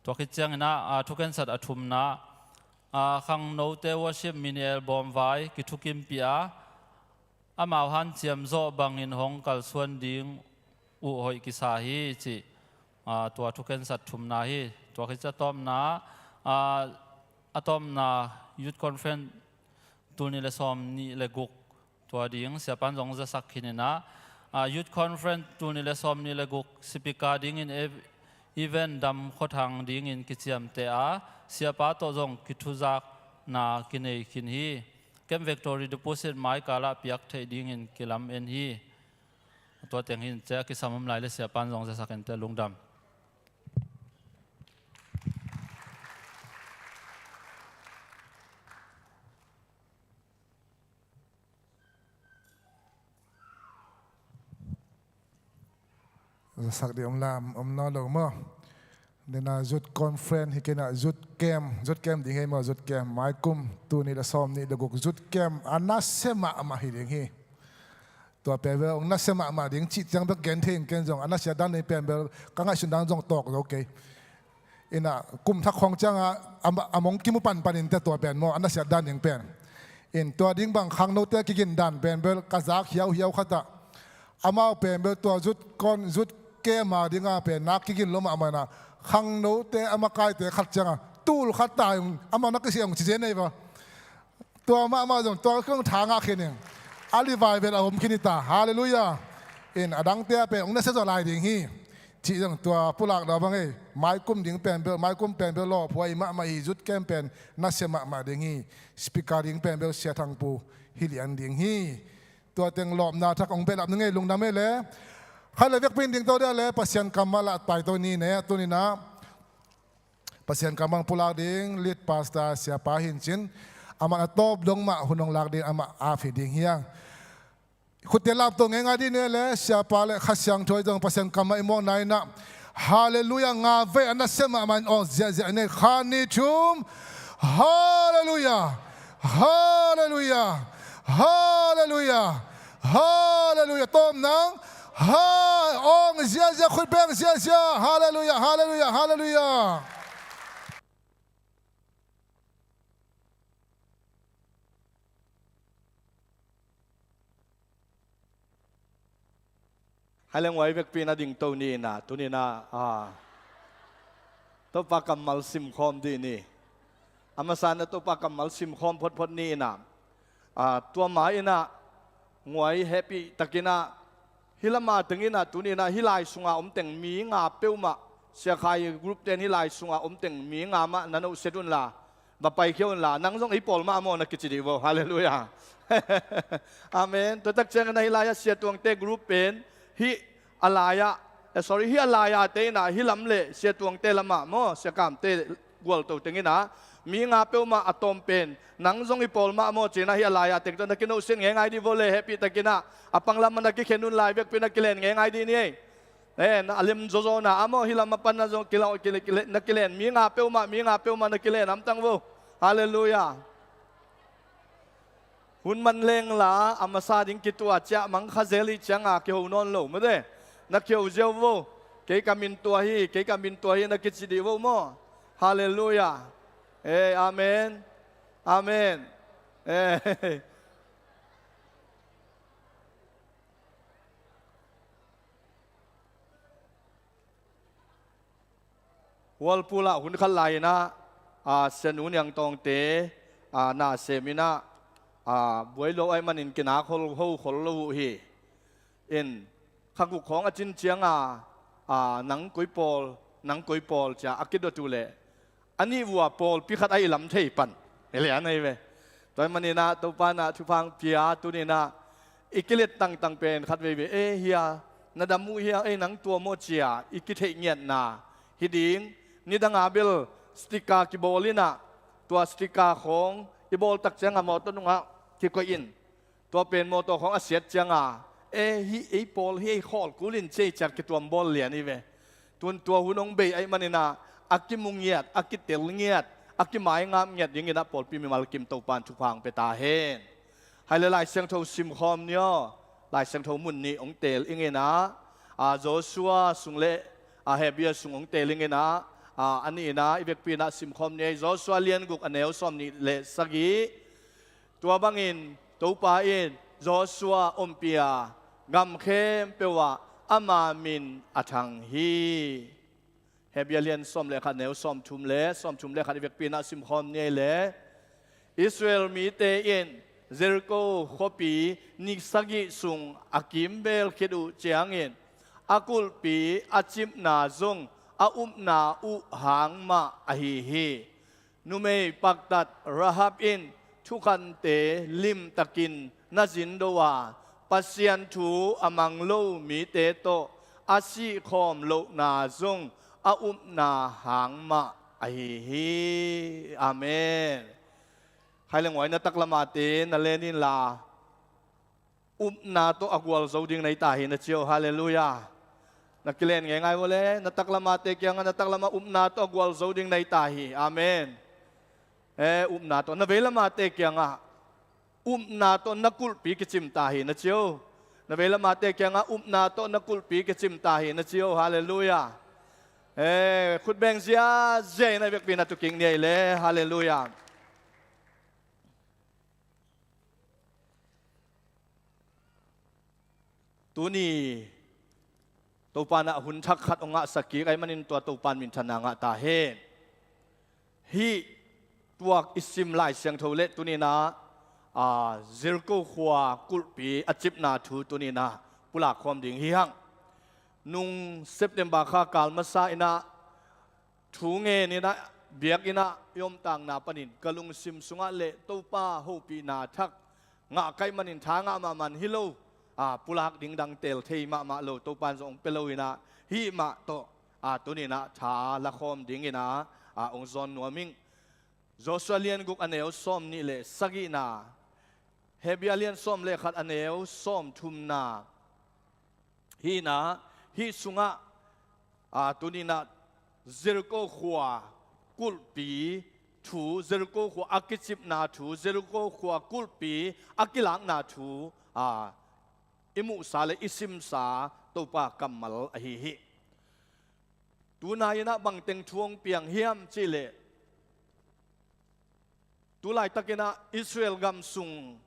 tua khit cianginah, a, thukhensat a thumna, a, khangnote worship mini album vai kithukimpih a, amau hanciam zawh bangin hong kalsuan ding uh hoih kisa hi cih, a, tua thukhensat thumna hi. Tua khit ciang a tawpna, a, a tawpna Youth Conference tul nih le sawm nih le guk tua ding siapan zong zasak khininah, a, Youth Conference tul nih le sawm nih le guk sipika dingin ev-, event dam khuathang dingin kiciamteh a, siapa tawh zong kithuzakna kinei khin hi. Camp Victory deposit maikalah piak theih dingin kilam en hi. Tua teng hi in ciah kisam om lai le siapan zong zasak inteh lungdam. Zasak ding om lam om nawn lo maw? Nena youth conference hi kei na, youth camp, youth camp ding hi maw, youth camp. Maikum tul nih le sawm nih le guk youth camp a nasia mahmah hi ding hi. Tua pen bel hong nasia mahmah ding cih ciang bek gen thei ing, ken zong a nasia dan ding pen bel ka ngaihsun dan zong tawk zo kei. Ina kum thak khawng cianga a, a mong kimu panpan in teh tua pen maw, a nasia dan ding pen. In tua ding bang khangnote kigin dan pen bel ka zak hiauhiau khat ah, amau pen bel tua youth con, youth camp a dinga pen nak kigin lo mahmah ina, khangnote a makaite khat cianga tul khat ta ung, amau na kisia ung ci zen ei va. Tua mahmah zong tua kong tha ngah khin ing. A revival a om khin hi ta. Halleluiah. In a dangte a pen hong nasia zaw lai ding hi. Cih zong tua pulak na bang ei. Maikum ding pen bel, maikum pen bel lawphuai mahmah hi, youth camp pen nasia mahmah ding hi. Speaker ding pen bel Sia Thang Pu Hi Lian ding hi. Tua teng lawpna thak hong behlap ning ei, lungdam ei le. Khai le vekpin ding to dia le, Pasian kammal ah pai to ni ne, tuni na. Pasian kammal pulak ding lead pastor siapa hi in cin, amah na tawp dong mah hun hong lak ding, amah a phi ding hi hang. Khutte lap to ngeingai ding ne le, siapa le Kha Siangtho zong Pasian kammal i muak na ina. Halleluiah, nga vei a nasia mahmah in awng ziahziah ne, khat nih thum. Halleluiah. Halleluiah. Halleluiah. Halleluiah. Tawm nang. Ha, awng ziahziah, khut beng ziahziah. Halleluiah. Halleluiah. Halleluiah. Hai leng uai vekpi na ding to ni ina, tuni na, a, Topa kammal simkhawm dih ni. A masa na Topa kammal simkhawm photphot ni ina. A, tua ma ina, nguai hehpih takin ah, hih lama teng ina, tuni ina, hih lai sunga om teng mi nga peuhmah, Sia Khai group ten hih lai sunga om teng mi nga mah na nohset unla, va paikhia unla, nang zong ei pawl mah maw na kici dih vo. Halleluiah. Amen. Tua tak ciangin ah hih lai-ah Sia Tuangte group pen hih a lai-ah, eh, sorry, hih a lai-ah te ina, hih lam le Sia Tuangte lamah maw, Sia Kamte gualto teng ina, mi nga peuhmah a tawm pen nang zong i pawl mah maw ci-in ah hih a lai-ah teng tawh na kinohsiat ngeingai dih vo le, hehpih takin ah a pang lamah na kikhen unla, vekpi na kilen ngeingai dih ni ei. Eh, na a lem zawzawna a maw, hih lam a pan na zong kila, kila, kila, na kilen, mi nga peuhmah, mi nga peuhmah na kilen hamtang vo. Halleluiah. Hun man leng la, a masa ding kituah ciah mang kha zel ih cianga kiho nawn lo mate. Na kiho ziau vo. Kei ka min tua hi, kei ka min tua hi na kici dih vo maw. Halleluiah. Eh, amen. Amen. Eh. Walpul ah hun khat lai-in ah, a, Sia Nu Niang Tawngte, a, na sem in ah, a, buai lo ahih manin kinak hol, ho khol lo uh hi. In, kha guk khawng a cin cianga, a, nang koi pawl, nang koi pawl cia a kidot uh leh, a nih vua pawlpi khat a i lam thei pan. Hi lian ahi ve. Tua ahih manin ah Topa in ah thupha hong pia, tuni in ah i kilet tangtang pen khat veivei, eh, hia, na dam uh hia, eh, nang tua maw cia i kitheih ngiatna hi ding. Nidanga bel sticker kibawl in ah, tua sticker khawng i bawl tak cianga mawtaw nungah kikoih in. Tua pen mawtaw khawng a siat cianga, eh, hih ei pawl hi ei khawl kul in ci ei ciat kituam bawl lian hi ve. Tun tua hun hong bei ahih manin ah, a kimu ngiat, a kitel ngiat, a kimaingap ngiat dingin ah pawlpi mimal kim Topa in thupha hong pia ta hen. Hai le Lai Siangtho simkhawm ni aw, Lai Siangtho mun nih hong teel ing in ah, a, Joshua sung le, a, Hebrew sung hong teel ing in ah, a, a nih in ah i vekpi in ah simkhawm ni ei, Joshua lian guk a neu sawm nih le sagih. Tua bangin Topa in Joshua ompih a, gam khempeuh ah ama min a thang hi. Hebrew lian sawm le khat neu sawmthum le sawmthum le khat i vekpi in ah simkhawm ni ei le. Israel mite in Jericho khuapi ni sagih sung a kimbeel khit uh ciangin a kulhpi a cipna zong a upna uh hang mah ahi hi. Numei paktat Rahab in thukhante limtakin na zin do a, Pasian thu a mang lo mite tawh a sihkhawm lohna zong a upna hang mah ahi hi. Amen. Khai le nguai na taklamate na len inla, upna tawh a gualzo ding na hi ta hi na ci aw. Halleluiah. Na kilen ngeingai vua le, na taklamate kiangah na taklama upna tawh a gualzo ding na hi ta hi. Amen. E, upna tawh na veilamate kiangah upna tawh na kulhpi kicim ta hi na ci o. Na veilamate kiangah upna tawh na kulhpi kicim ta hi na ci o. Halleluiah. E, khutbeng ziazia in a vekpi na tuking ni a hi le. Halleluiah. Tuni Topa in ah hun thak khat hong ngahsak kik ahih manin tua Topa in minthanna ngah ta hen. Hih tuak i sim Lai Siangtho le tuni in ah, a, Jericho khua kulhpi a cipna thu tuni in ah pulak khawm ding hi hang. Nung September kha kal masa in ah thu ngen in ah, biakinn ah i omtakna panin ka lungsim sungah le Topa hopihna thak ngah ka hih manin tha ngah mahmah in hi lo, a, pulak ding dang teel thei mahmah lo, Topa in zong hong pia lo in ah, hih mah tawh, a, tuni in ah tha lakhawm ding in ah, a, hong zawn nuam ing. Joshua lian guk a neu sawm nih le sagihna, Hebru lian sawm le khat a neu sawm thumna, hih in ah, hih sungah, a, tuni in ah Jericho khua kulhpi thu, Jericho khua a kicipna thu, Jericho khua kulhpi a kilakna thu, a, i muhsa le i simsa Topa kammal ahi hi. Tunai in ah bangteng thu hong piang hiam cih leh, tu laitak in ah Israel gam sung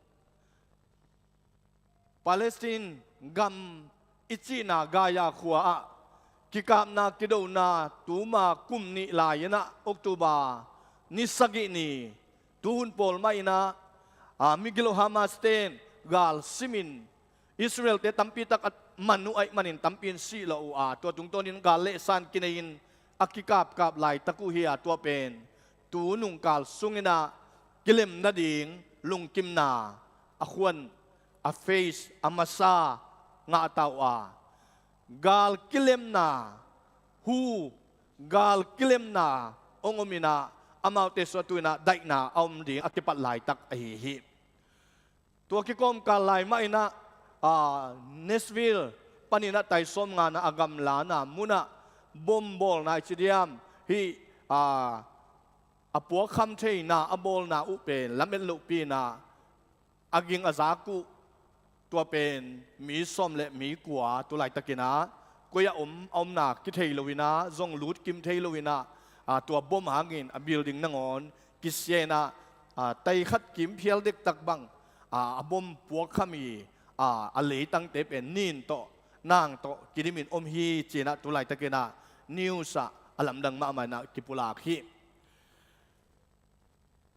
Palestine gam i cihna Gaza khua ah kikapna kidona tuma kum nih lai in ah October ni sagih ni, tuhun pawl mah in ah, a, migilo Hamas ten gal simin Israel-te tampi tak a man uh ahih manin tampi in sih lawh uh a, tua tungtawnin gal le san kinei-in a kikapkap laitak uh hi a, tua pen tu nungkal sung in ah kilem nading lungkimna a khuan, a phase, a masa ngah ta uh a, gal kilemna, hu, gal kilemna hong om in ah, amaute sungah tu in ah daihna a om ding a kipat laitak ahi hi. Tua kikawmkal lai mah in ah, a, Nashville panin ah tai sawmngana a gamlana munah bom bawlna i ci diam, hih, a, a puakkham theihna a bawlna uh pen lamet lohpi in ah a ging a zak uh, tua pen mi sawm le mi kua tu laitak in ah koi ah om, a omna kithei lo in ah, zong lut kim thei lo in ah, a, tua bom hangin a building nangawn kisia in ah, a, tai khat kim phial dektak bang, a, a bom puakkham hi, a, a leitangte pen nin tawh nang tawh kidimin om hi ci in ah tu laitak in ah news ah a lamdang mahmah in ah kipulak hi.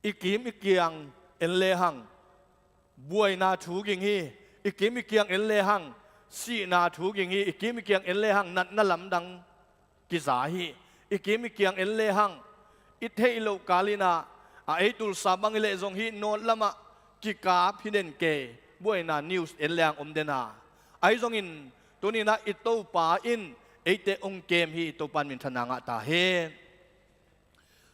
I kim i kiang en lehang buaina thu ging hi. I kim i kiang en lehang sihna thu ging hi. I kim i kiang en lehang natna lamdang kiza hi. I kim i kiang en lehang i theih loh kal in ah, a, ei Tulsa bang hi leh zong hih north lamah kikap hi den kei, buaina news en lehang om den a. Ahi zongin tuni in ah i Topa in eite hong kem hi. I Topa in minthanna ngah ta hen.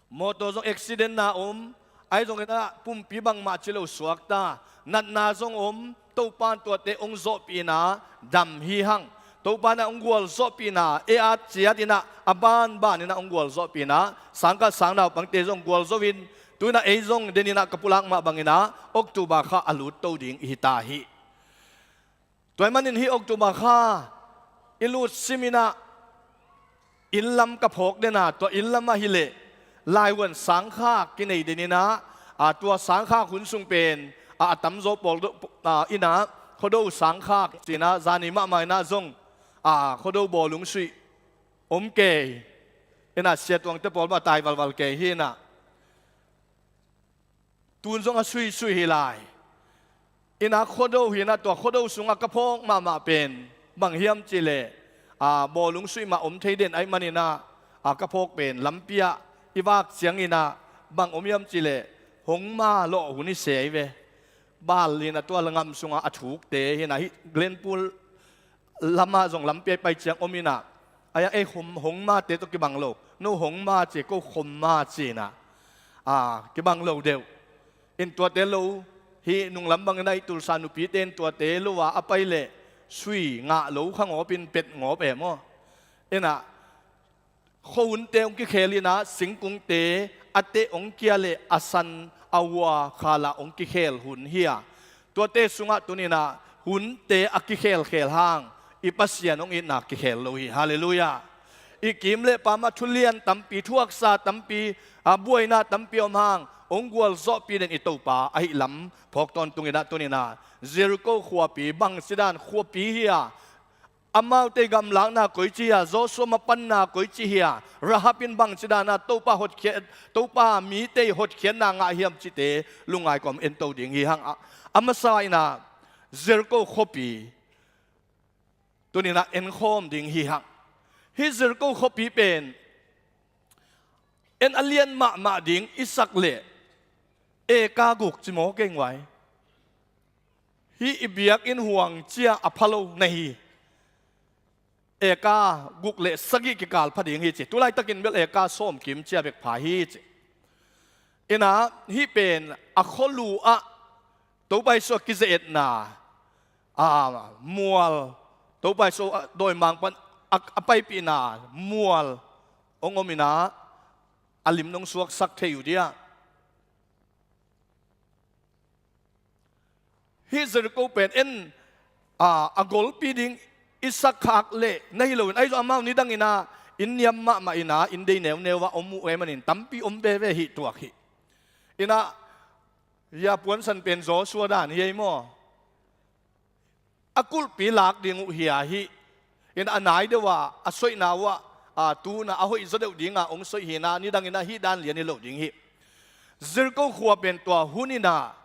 Mawtaw zong accident na om, ahi zongin ah pumpi bangmah ci lo suakta, natna zong om, Topa in tuate hong zawhpih in ah dam hi hang. Topa in ah hong gualzawhpih in ah, ei at ciat in ah, a banban in ah hong gualzawhpih in ah, sangkah sang naupangte zong gualzo in, tu in ah ei zong den in ah ka pulak mah bang in ah October kha a lut to ding i hi ta hi. Tua ahih manin hih October kha i lut sim in ah inn lam ka phawk den a, tua inn lam ah hi leh laivuan sangkhak kinei den in ah, a, tua sangkhak hun sung pen, a, a tamzaw pawl do, a, in ah Khuado sangkhak ci in ah, zani mahmah in ah zong, a, Khuado bawlung suih om kei in ah, siatuangte pawl mah tai valval kei hi in ah. Tun zong a suisui hi lai. In ah Khuado hi in ah, tua Khuado sungah ka phawk mahmah pen bang hiam cih leh, a, bawlung suih mah om thei den ahih manin ah, a, ka phawk pen lampi ah i vak ciangin ah bang om hiam cih leh hong ma lawh hun i sei ve. Bal in ah tua ngam sungah a thukte hi in ah, hih Glenpool lamah zong lampi ah i pai ciang om in ah, a, ei hong, hong mate tawh kibang lo, no hong ma ci, ko khom ma ci in ah, a, kibang lo deuh. In tuate lo, hih nunglam bangin ah i Tulsa nupite in tuate lo a, a pai leh sui ngah lo kha ngawp in pet ngawp e maw. Inah, khuahunte hong kikhel inah, singkungte a teh hong kia le a san a hua khalah hong kikhel hun hi a, tuate sungah tuninah hunte a kikhelkhel hang i Pasian hong itna kikhel lo hi. Halleluiah. I kim le pamah thulian tampi, thuaksa tampi, a buaina tampi om hang hong gualzawhpih den i Topa ahih lam phawk tawntunginah tuninah Jericho khuapi bangci dan khuapi hi a, amaute gamlakna koici hi a, Joshua mapanna koici hi a, Rahab in bangci dana Topa hotkhiat, Topa mite hotkhiatna ngah hiam cihte lungngai kawm ento ding hi hang a, a masa inah Jericho khuapi tuninah enkhawm ding hi hang. Hih Jericho khuapi pen en a lian mahmah ding i sak leh eka guk ci maw kei nguai. Hih i biakinn huang cia a pha lo na hi. Eka guk le sagih kikal pha ding hi ci. Tulaitakin bel eka sawmkim cia bek pha hi ci. Inah hih pen a khualu ah Topa Jesu a kize-etna, a, mual, Topa Jesu a dawimang pan a, a paipihna mual hong om inah a lim nong suaksak thei uh dia. Hih Jericho pen en, a, a golpi ding i sakkhak leh na hi loin, ahi zong amau nidanginah inn niam mahmah inah inn dei neuneu ah om uh ei manin tampi om veve hi tuak hi. Inah, ya puansan pen Joshua dan hi ei maw? A kulhpi lak ding uh hi a hi. Inah a nai deuh a, a soihna uh ah, a, tunah a hoih zaw deuh dinga hong soih hinah nidanginah hih dan lian hi lo ding hi. Jericho khua pen tua huninah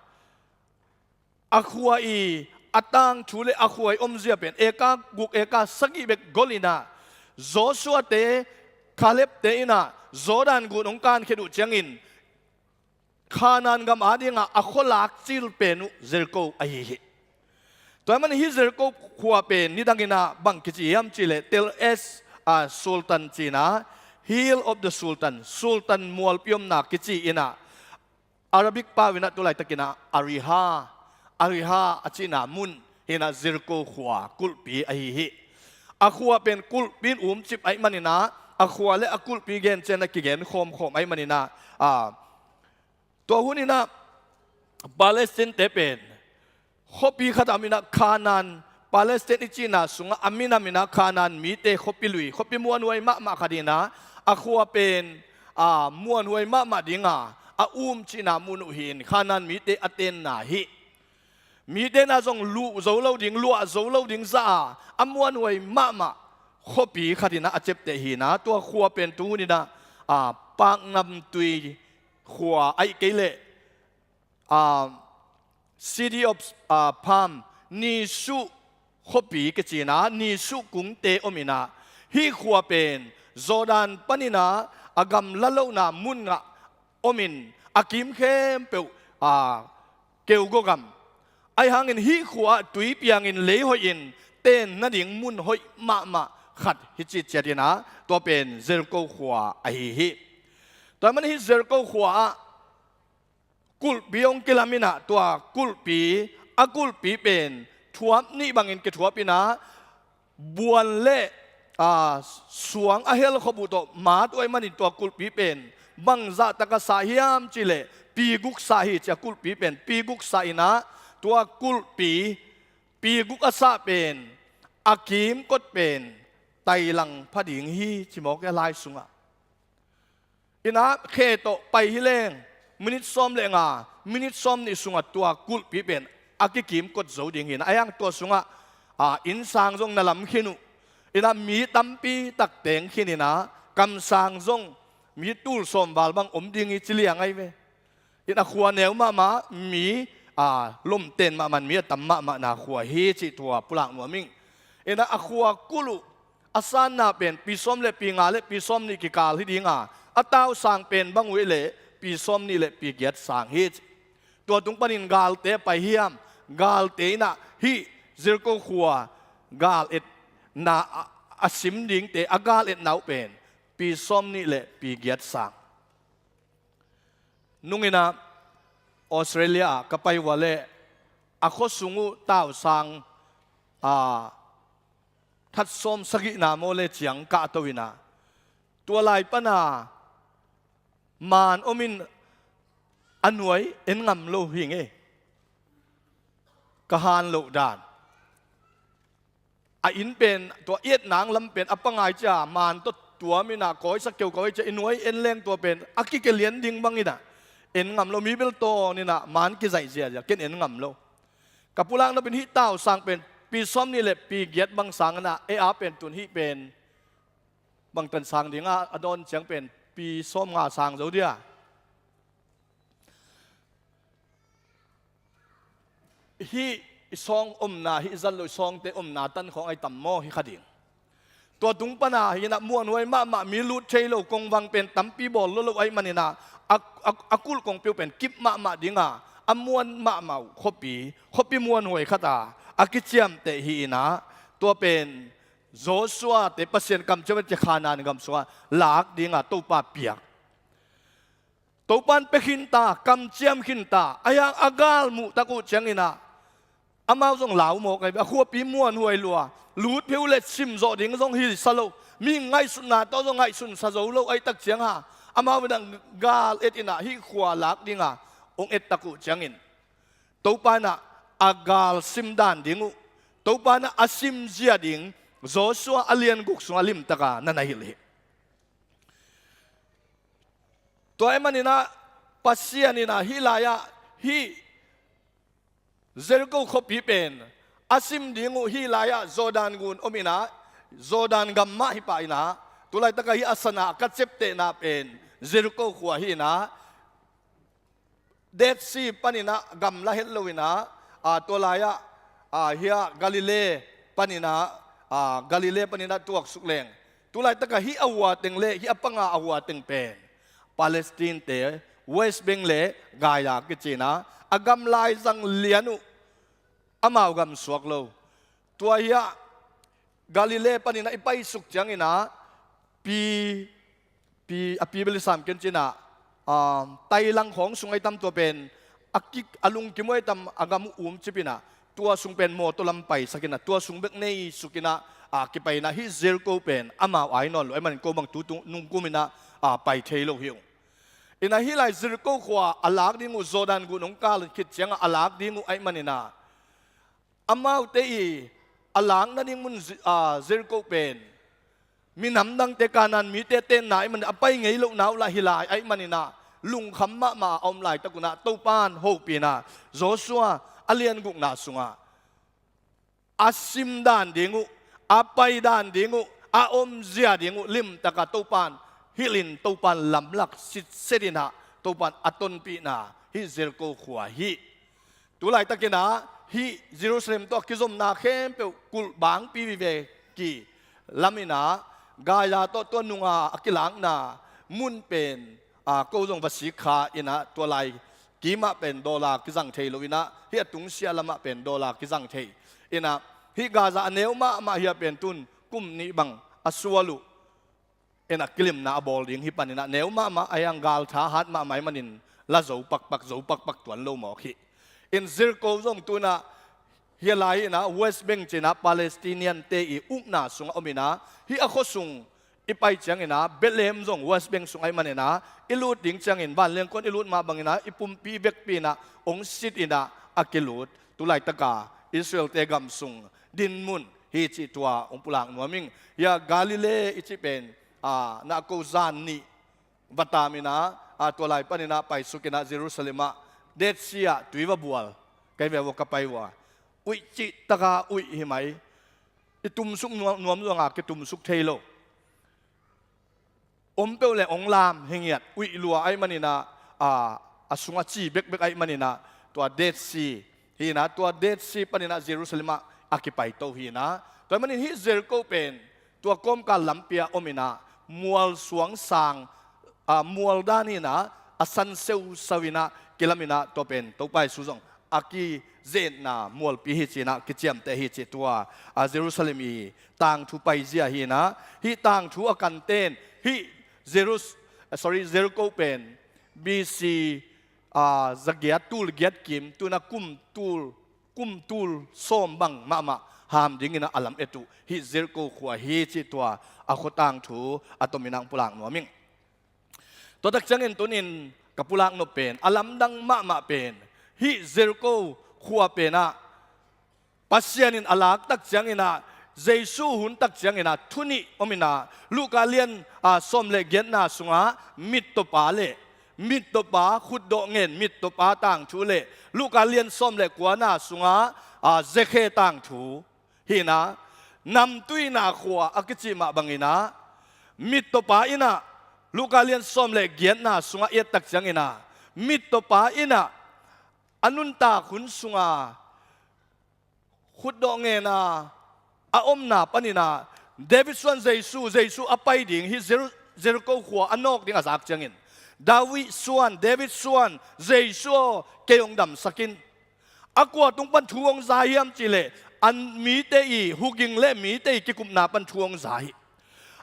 a khua i a tangthu le a khua i omzia pen eka guk eka sagih bek gol inah Joshua te, Caleb te inah Jordan gun hong kankhiat uh ciangin Khanaan gam adingah a khualak cil pen uh Jericho ahi hi. Tua ahih manin hih Jericho khua pen nidanginah bang kici hiam cihleh Tel Es, a, Sultan cinah, Hill of the Sultan, Sultan mualpi omna kici inah, Arabic pau inah tulaitakinah Ariha, Ariha a cihna mun hinah Jericho khua kulhpi ahi hi. A khua pen kulhpi in umcip ahih maninah a khua le a kulhpi gencian a kigen khawmkhawm ahih maninah, a, tua huninah Palestine te pen khuapi khat a om inah Khanaan, Palestine i cihna sungah a minam inah Khanaan mite khuapi lui, khuapi muanhuai mahmah khat inah a khua pen, a, muanhuai mahmah dinga a um cihna mun uh hi-in Khanaan mite a tenna hi. Mite na zong luh zo lo ding, luah zo lo ding zah a, a muanhuai mahmah khuapi khat inah a ciapteh hinah tua khua pen tu huninah, a, Paknamtui khua ahih kei leh, a, City of, a, Palm, Nisuh khuapi kicinah Nisuh kungte om inah hih khua pen Jordan paninah a gamla lohna mun ngah omin a kim khempeuh, a, keugaw gam. Ahi hangin hih khua ah tui piangin lei hoihin ten nading mun hoih mahmah khat hi citciat inah tua pen Jericho khua ahi hi. Tua ahih manin hih Jericho khua ah kulhpi hong kilam inah tua kulhpi, a kulhpi pen thuap nih bangin kithuap inah buan le, a, suang a helkhop uh tawh mat uh ahih manin tua kulhpi pen bangzahtak a sah hiam cihleh pi guk sah hi ci. A kulhpi pen pi guk sah inah tua kulhpi pi guk a sah pen a kimkot pen tailang pha ding hi ci mawk e lai sungah. Inah khe tawh pai hi leng minit sawm le nga, minit sawm nih sungah tua kulhpi pen a kikimkot zo ding hi inah, ahi hang tua sungah, a, innsang zong na lam khin uh. Inah mi tampi tak teng khin inah kamsang zong mi tul sawm val bang om ding hi ci liang ahi ve. Inah khua neu mahmah, mi, a, lomten mahmah, mi a tam mahmahna khua hi cih tua pulak nuam ing. Inah a khua kulh uh a sanna pen pi sawm le pi nga le pi sawm nih kikal hi dinga, a tausang pen bang uh leh pi sawm nih le pi giat sang hi. Tua tung panin galte pai hiam, galte inah hih Jericho khua gal etna a, a sim dingte a gal etna uh pen pi sawm nih le pi giat sang. Nung inah Australia ah ka pai uh a leh a khuasung uh tausang, a, that sawm sagihna maw le ciang kahto inah, tua lai pana man om in a nuai en ngam lo hi ngei. Ka han loh dan, a inn pen tua i et nang lam pen a pangai cia man tawh tuam inah kawisak keu kawai cia i nuai en leng tua pen a kikelian ding bang inah en ngam lo. Mi bel tawn inah man kizaih ziazia, ken en ngam lo. Ka pulakna pen hih tausang pen pi sawm nih le pi giat bang sang inah, e a pen tun hih pen bangtan sang dinga a dawn ciang pen pi sawm nga sang zo dia. Hih i sawng omna, hih zat lo i sawngte omna tan khawng ai tam maw, hih kha ding. Tua tung pana hi inah muanhuai mahmah, mi lut thei lo, kongvang pen tampi bawl lo lo ai man inah, a, a, a kulh kong piu pen kip mahmah dinga a muan mahmah uh khuapi, khuapi muanhuai khata a kiciamteh hi inah, tua pen Joshua te Pasian kamciam a cia Khanaan gam sungah lak dinga Topa piak. Topa in pia khinta, kamciam khinta, a hiang a gal muh tak uh ciang inah, amau zong lau mawk ai ve, a khuapi muanhuai lua, lut phei uh le sim zawh ding zong hi sa lo, mi ngaihsutna tawh zong ngaihsun sa zo lo ai tak ciang ha, amau inah gal et inah hih khua lak dinga ong et tak uh ciangin, Topa inah a gal sim dan ding uh, Topa inah a sim zia ding Joshua a lian guk sungah limtaka na na hilh hi. Tua ai man inah Pasian inah hih lai-ah hih Jericho khuapi pen a sim ding uh, hih lai-ah Jordan gun om inah, Jordan gam mah hi pah inah, tu laitakah hih a sana ka ceptehna pen Jericho khua hi inah, Dead Sea paninah gamla het lo inah, a, tua lai-ah, a, hiah Galilee paninah, a, Galilee paninah tuaksuk leng, tu laitakah hih a hua teng le hih a panga a hua teng pen Palestine te, West Bank le Gaza kici inah a gamlai zang lian uh, amau gam suak lo. Tua hiah Galilee paninah i paisuk cianginah pi, pi, a pi bel i sam ken cinah, um, tailang khawng sung ai tam, tua pen a kik a lungkim uh ai tam, a gam uh umcip inah tua sung pen mawtaw lam paisak inah tua sung bek nei suk inah, a, kipai inah hih Jericho pen amau ai nawn lo ai manin ko bang tu tung nungkum inah, a, pai thei lo hi uh. Inah hih lai Jericho khua a lak ding uh, Jordan gun hong kal khit ciangah a lak ding uh ai maninah amaute i a lak nading mun Ji-, a, Jericho pen minam dangte, Kanaan mite tenna ai manin a pai ngei lohna uh lah hi lai ai maninah lungkham mahmah a om laitak unah Topa in hopih inah Joshua a lian gukna sungah a sim dan ding uh, a pai dan ding uh, a omzia ding uh limtaka Topa in hilhin Topa in lamlak sitset inah Topa in a tonpihna hih Jericho khua hi. Tu laitakinah hih Jerusalem tawh a kizomna khempeuh kulh bangpi vive ki lam inah Gaza tawh tua nunga a kilakna mun pen, a, ko zong va sik kha inah tua lai kimah pen dollar kizang thei lo inah hih a tungsiah lamah pen dollar kizang thei inah hih Gaza a neu mahmah hia pen tun kum nih bang a sual uh inah kilimna a bawl ding hi paninah neu mahmah ai ang, gal tha hat mahmah ai manin la zo pakpak, zo pakpak tuan lo mawk hi. In Jericho zong tunah hia lai inah West Bank cinah Palestinian te i ukna sungah om inah hih a khuasung i pai cianginah Bethlehem zong West Bank sung ai maninah i lut ding ciangin vanleng kuan i lut mah banginah i pumpi vekpi inah hong sit inah a kilut, tu laitaka Israel te gam sung dinmun hi cih tua hong pulak nuam ing. Hia Galilee i cih pen, a, na ko zan nih va tam inah, a, tua lai paninah paisuk inah Jerusalem ah Dead Sea ah tui va bual, kai ve vua ka pai vua. Uih cih taka uih hi mai. I tumsuk nuam, nuam zonga kitumsuk thei lo. Om peuh le ong lam hi ngiat, uih lua ai maninah, a, a sungah ci bekbek ai maninah tua Dead Sea hi inah tua Dead Sea paninah Jerusalem ah a kipaito hi inah tua ai manin hih Jericho pen tua kawmkal lampi ah om inah mual suang sang, a, mual dan hi inah a san seusau inah kilam inah tua pen Topa Jesu zong a kizetna mualpi hi ci inah kiciamteh hi ci tua, a, Jerusalem i tangthu paizia hi inah hih tangthu a kanten hih Jerus-, sorry, Jericho pen B C, a, zagiat tul giat kim tunah kum tul kum tul sawm bang mahmah tham dingin a lam et uh hih Jericho khua hi cih tua a khuatang thu a tomin ah hong pulak nuam ing. Tua tak ciangin tunin ka pulak nop pen a lamdang mahmah pen hih Jericho khua penah Pasian in a lak tak ciangin ah, Jesu hun tak ciangin ah, thu nih om in ah, Luka lian, a, sawm le giatna sungah mittawpa le, mittawpa khutdawh ngen mittawpa tangthu le, Luka lian sawm le kuana sungah, a, Zekhe tangthu hi in ah, namtuina khua a kici mah bangin ah, mittawpa in ah, Luka lian sawm le giatna sungah i et tak ciangin ah, mittawpa in ah, a nuntak hun sunga khutdawh ngen a, a omna panin ah, David suan Jesu, Jesu a pai ding hih Jeru-, Jericho khua a nawk ding a zak ciangin, David suan, David suan, Jesu aw, kei hong damsak in. A kua tung pan thu hong za hiam cih leh, a mite i huging le mite i kikupna pan thu hong za hi.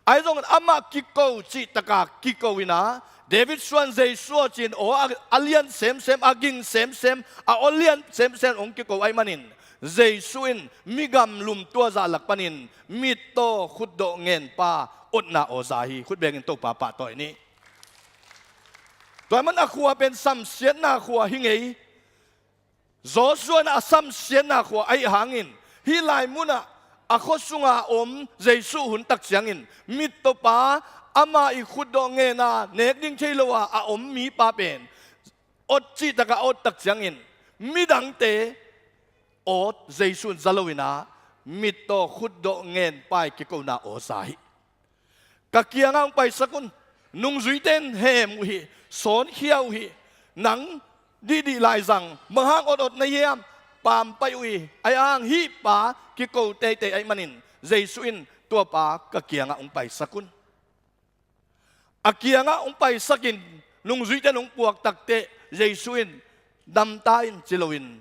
Ahi zongin amah kiko cih taka kiko in ah, David suan Jesu aw ci-in aw a, a lian semsem, a ging semsem, a aw lian semsem hong kiko ahih manin, Jesu in mi gamlum tua zah lak panin mittaw khutdawh ngenpa otna aw za hi. Khut bengin Topa pahtawi ni. Tua ahih man a khua pen samsiatna khua hi ngei. Joshua in a samsiatna khua ahih hangin, hih lai munah a khua sunga om Jesu hun tak ciangin, mittawpa ama i khutdawh ngen a nek ding thei lo a a om mipa pen, awt cih taka awt tak ciangin, midangte awt Jesu in za lo in ah, mittaw khutdawh ngenpa i kikona aw za hi. Ka kiangah hong paisak un. Nungzuite in hem uh hi, sawnkhia uh hi. Nang dihdih laizang, bang hang awt awt na hiam, paampaih uh hi. Ahi hang hih pa kiko teitei ahih manin, Jesu in tua pa ka kiangah hong paisak un. A kiangah hong paisakin, nungzuite in hong puak takteh, Jesu in, dam ta in ci loin,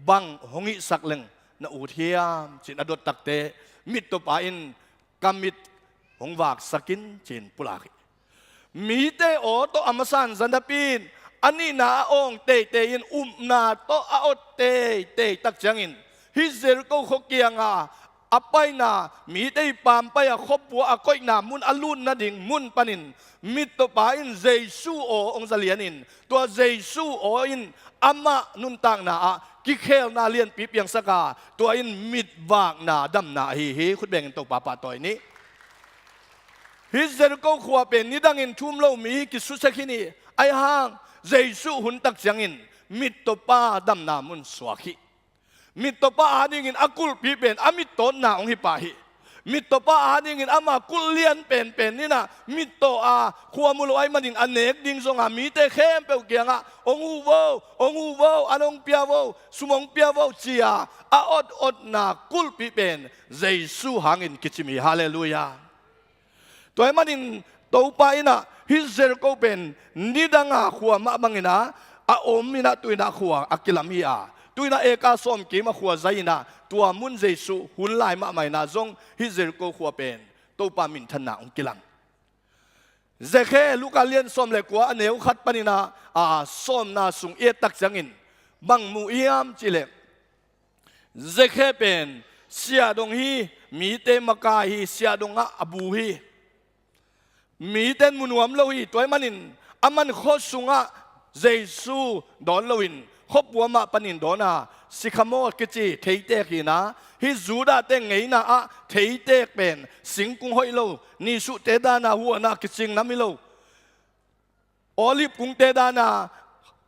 bang hong hihsak leng na ut hiam, ci-in a dot takteh, mittawpa in, ka mit hong vaksak in, ci-in pulak hi. Mite aw tawh a masa in za napi in, a nihna a awng teitei in, upna tawh a awt teitei tak ciangin, hih Jericho khua kianga a paina, mite i paampaih a khuapua a koihna mun, a lutna ding mun panin, mittawpa in Jesu aw hong za lianin, tua Jesu aw in amah nuntakna ah kikhelna lianpi piangsak a, tua in mitvakna damna ahi hi. Khut bengin Topa pahtawi ni. Hih Jericho khua pen nidangin thu um lo mi kisusia khin hi. Ahi hang Jesu hun tak ciangin mittawpa damna mun suak hi. Mittawpa adingin a kulhpi pen a mittawtna hong hi pah hi. Mittawpa adingin ama kulh lian penpen in ah mittaw a khua mu lo ahih manin a nek ding zonga mite khempeuh kiangah, hong uh vo, hong uh vo, an hong pia vo, sum hong pia vo, ci-a a awt awtna kulhpi pen Jesu hangin kicim hi. Halleluiah. Tua ahih manin Topa in ah hih Jericho pen nidanga khua mah bangin ah a om in ah, tu-in ah khua a kilam hi a, tu-in ah eka sawm kim a khua zai in ah, tua mun Jesu hun lai mahmah in ah zong hih Jericho khua pen Topa minthanna hong kilang. Zekhe, Luka lian sawm le kua a neu khat panin ah, a, sawmna sung i et tak ciangin, bang mu hiam cih leh, Zekhe pen siahdong hi, mite makai hi, siahdong ah a bu hi. Mite in mu nuam lo hi, tua ahih manin aman khua sungah Jesu dawn loin khuapua mah panin dawn a, sikhamaw kici theitek hi in ah, hih Judah-te ngeina ah theitek pen singkung hoih lo, nisuhte dan a huan a kicing nam hi lo, Olive kungte dan a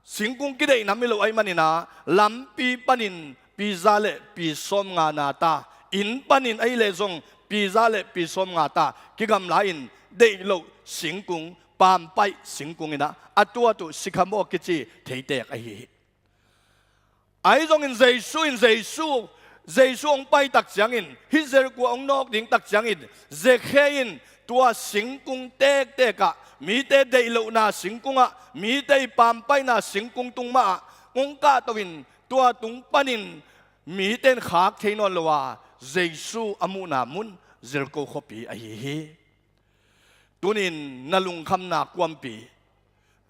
singkung kideih nam hi lo ahih manin ah, lampi panin pi za le pi sawmnga na ta, inn panin ahih leh zong pi za le pi sawmnga ta kigamla-in deih loh singkung, paampaih singkung in ah a tuat uh sikhamaw kici theitek ahi hi. Ahi zongin Jesu in, Jesu, Jesu hong pai tak ciangin, hih Jericho hong nawk ding tak ciangin, Zekhe in tua singkung tektek ah, mite deih lohna singkung ah, mite i paampaihna singkung tung mah ah hong kahto in, tua tung panin mite in khak thei nawn lo a, Jesu a muhna mun Jericho khuapi ahi hi. Tunin na lungkhamna kuampi,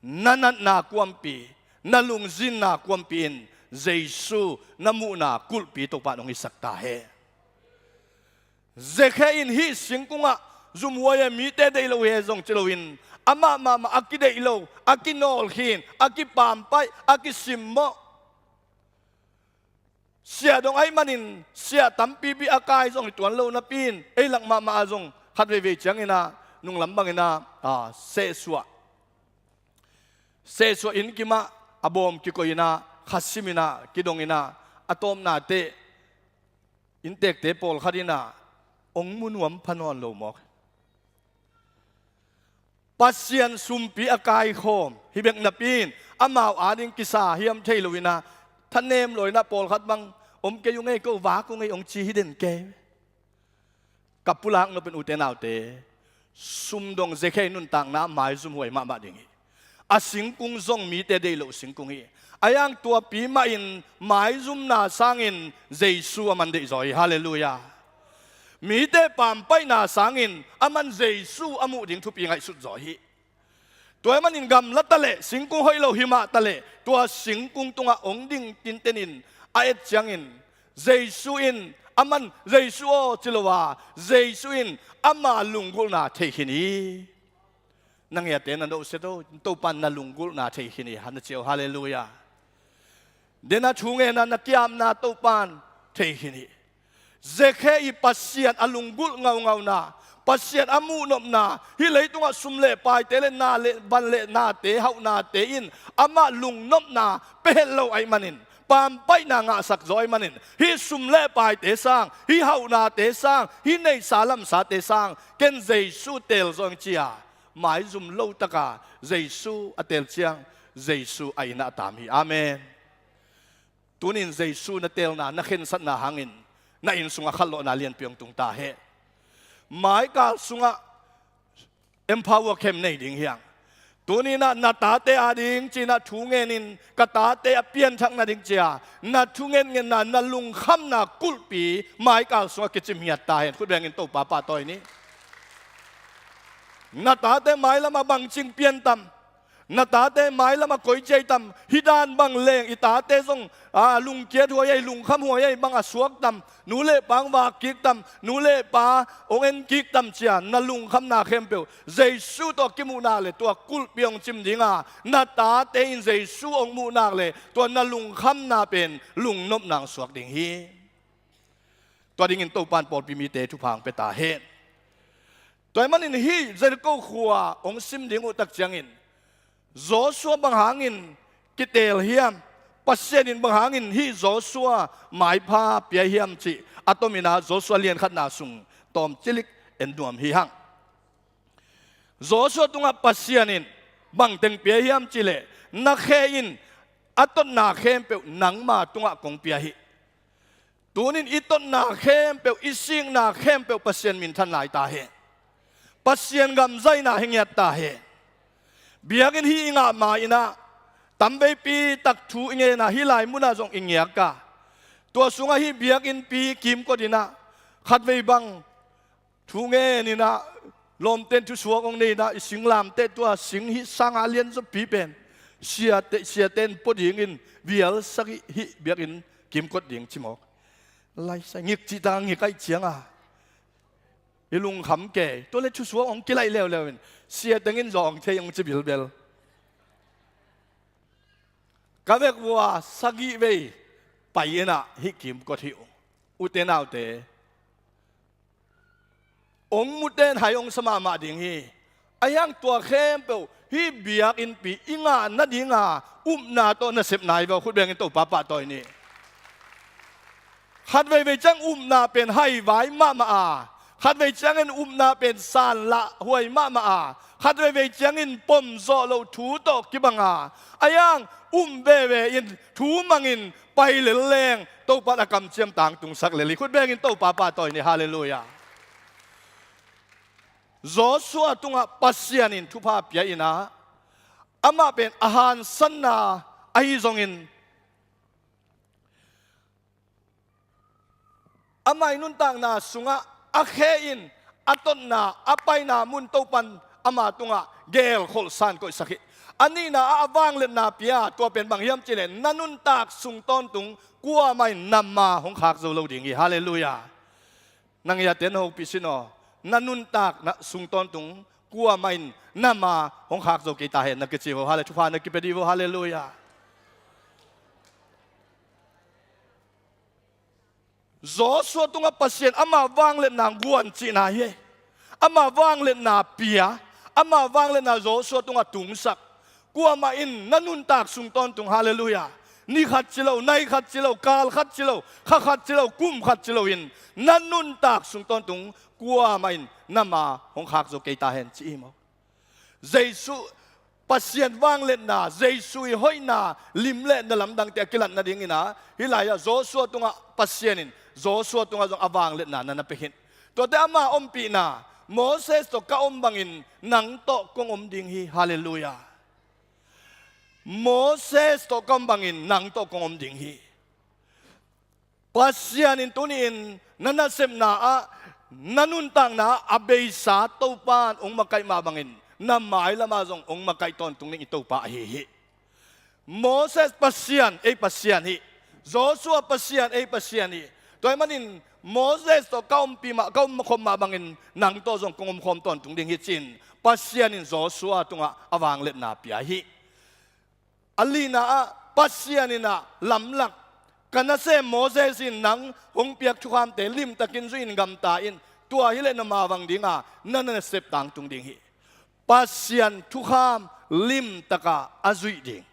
na natna kuampi, na lungzinna kuampi in Jesu na muhna kulhpi Topa in hong hisak ta hen. Zekhe in hih singkungah zumhuai e, mite deih lo hi e zong ci loin, amah mahmah a kideih lo, a kinawlkhin, a kipampaih, a kisimmawh siah dong ahih manin siah tampipi a kai zong hi tuan lo napi-in, ei lak mahmah ah zong khat veivei ciangin ah nunglam bangin ah, a, sehsuah, sehsuah inn kimah a bawm kikoih in ah, kha sim in ah, kidong in ah, a tawpna teh inntekte pawlkhat in ah hong mu nuam pha nawn lo mawk. Pasian sumpi a kaikhawm hi bek napi-in amau ading kisa hiam thei lo in ah, thanem lo in ah, pawlkhat bang om kei ung ei, ko vak ung ei hong ci hi den kei. Ka pulak nop in, ute naute, sum dong zekhe nuntakna ah maizumhuai mahmah ding hi. A singkung zong mite deih loh singkung hi. Ahi hang tuapi mahin maizumna sangin Jesu a man deihzaw hi. Halleluiah. Mite pampaihna sangin a man Jesu a muh ding thupi ngaihsut zaw hi. Tua ahih manin gamla ta leh, singkung hoih lo hi mah ta leh, tua singkung tungah hong ding tinten in a et ciangin, Jesu in, a man Jesu aw ci lo a, Jesu in ama lunggulhna thei khin hi. Na ngiate na nohset aw, Topa'n na lunggulhna thei khin hi, ha na ci aw, halleluiah. Dena thungenna, na kiamna Topa'n thei khin hi. Zekhe i Pasian a lunggulh ngaungauna, Pasian a muhnopna, hih leitungah sum le paite le na le van le nate, hauhnate in amah lungnopna pia het lo ahih manin, pampaihna ngahsak zaw ahih manin, hih sum le paite sang, hih hauhnate sang, hih neihsa lamsate sang ken Jesu teel zaw ing ci-a maizum lo taka Jesu a teel ciang, Jesu a innah a taam hi. Amen. Tunin Jesu na teelna, na khensatna hangin na inn sungah khatlawhna lianpi hong tung ta hen. Maikal sungah empower camp nei ding hi hang. Tuninah na tate ading ci-inah thu ngenin, ka tate a pianthak nading ci-a na thungetngetna, na lungkhamna kulhpi maikal sungah kicim ngiat ta hen. Khut bengin Topa pahtawi ni. Na tate mailamah bangcing pian tam? Na tate mailamah koi ciai tam? Hih dan bang leng i tate zong, a, lungkiat huai ei, lungkham huai ei bang a suak tam? Nu le pa hong vak kik tam? Nu le pa hong en kik tam? Ci-a na lungkhamna khempeuh Jesu tawh kimuh nak leh tua kulhpi hong cim dinga, na tate in Jesu hong muh nak leh tua na lungkhamna pen lungnopna hong suak ding hi. Tua dingin Topa'n pawlpi mite thupha hong pia ta hen. Tua ahih manin hih Jericho khua hong sim ding uh tak ciangin, Joshua bang hangin kiteel hiam? Pasian in bang hangin hih Joshua maipha pia hiam cih a tominah Joshua lian khatna sung tawm cilik en nuam hi hang. Joshua tungah Pasian in bangteng pia hiam cihleh, na khe in a totna khempeuh nangma tungah kong pia hi. Tunin i totna khempeuh, i sikna khempeuh Pasian minthan lai ta hen. Pasian gamzaina hi ngiat ta hen. Biakinn hih i ngah ma-inah tamveipi tak thu i ngenah hih lai munah zong i ngiak a, tua sungah hih biakinnpi kimkot inah khatvei bang thu ngeninah lawmten thusuak hong neinah i singlamteh, tua sing hih sanga lianzawpi pen siate, siate in pua dingin vial sagih hih biakinn kimkot ding ci mawk. Laisa ngik cihtak ngik aih cianga i lungkham kei. Tua le thusuak hong kilaih leuleu in siateng in zawng thei hong ci bilbel. Ka vek vua sagih vei pai inah hih kimkot hi uh. Ute naute, hong muten hai hong sa mahmah ding hi. Ahi hang tua khempeuh hih biakinnpi i ngah nadinga upna tawh nasep nai vua, khut bengin Topa pahtawi ni. Khatveivei ciang upna pen haivai mahmah a, khatvei ciangin upna pen sanlah huai mahmah a, khatveivei ciangin pomzawh loh thu tawh kibang a, ahi hang um veve in thu mangin pai lel leng Topa in a kamciam tangtungsak lel hi. Khut bengin Topa pahtawi ni. Halleluiah. Joshua tungah Pasian in thupha pia inah amah pen a hansanna ahi zongin, amah i nuntakna sungah a khe in a totna, a paina mun Topa'n ama tungah geelkholh san koihsak hi. A nihna ah a vangliatna pia, tua pen bang hiam cihleh na nuntak sung tawntung kuamah in nama hong khak zo lo ding hi. Halleluiah. na ngiate na hopih sin aw, na nuntak na sung tawntung kuamah in na ma hong khak zo kei ta hen na kici vo, hale, thupha na kipia dih vo, halleluiah. Joshua tungah Pasian ama vangliatna guan cihna hi. Ama vangliatna pia, ama vangliatna Joshua tungah tungsak. Kuamah in na nuntak sung tawntung, halleluiah. Ni khat ci lo, nai khat ci lo, kal khat ci lo, kha khat ci lo, kum khat ci lo in na nuntak sung tawntung kuamah in na ma hong khak zo kei ta hen ci hi maw? Jesu, Pasian vangliatna, Jesu i hoihna lim le na lamdangte a kilat nadingin ah, hih lai-ah Joshua tungah Pasian in Joshua tungah zong a vangliatna na na pia hi. Tuate ama ompihna, Moses tawh ka om bangin nang tawh kong om ding hi, halleluiah. Moses tawh ka om bangin nang tawh kong om ding hi. Pasian in tuni-in na nasepna ah, na nuntakna ah a beisa Topa in hong makaih mah bangin na mailam ah zong hong makaih tawntung ding i Topa ahi hi. Moses Pasian, ei Pasian hi. Joshua Pasian, ei Pasian hi. Tua ahih manin Moses tawh ka ompih mah, ka omkhawm mah bangin nang tawh zong kong omkhawm tawntung ding hi ci-in Pasian in Joshua tungah a vangliatna pia hi. A lina ah Pasian in ah lamlak, ka nasem Moses in nang hong piak thukhamte limtakin zuih in gamta in, tua hileh na mavang dinga na nasep tangtung ding hi. Pasian thukham limtaka a zuih ding,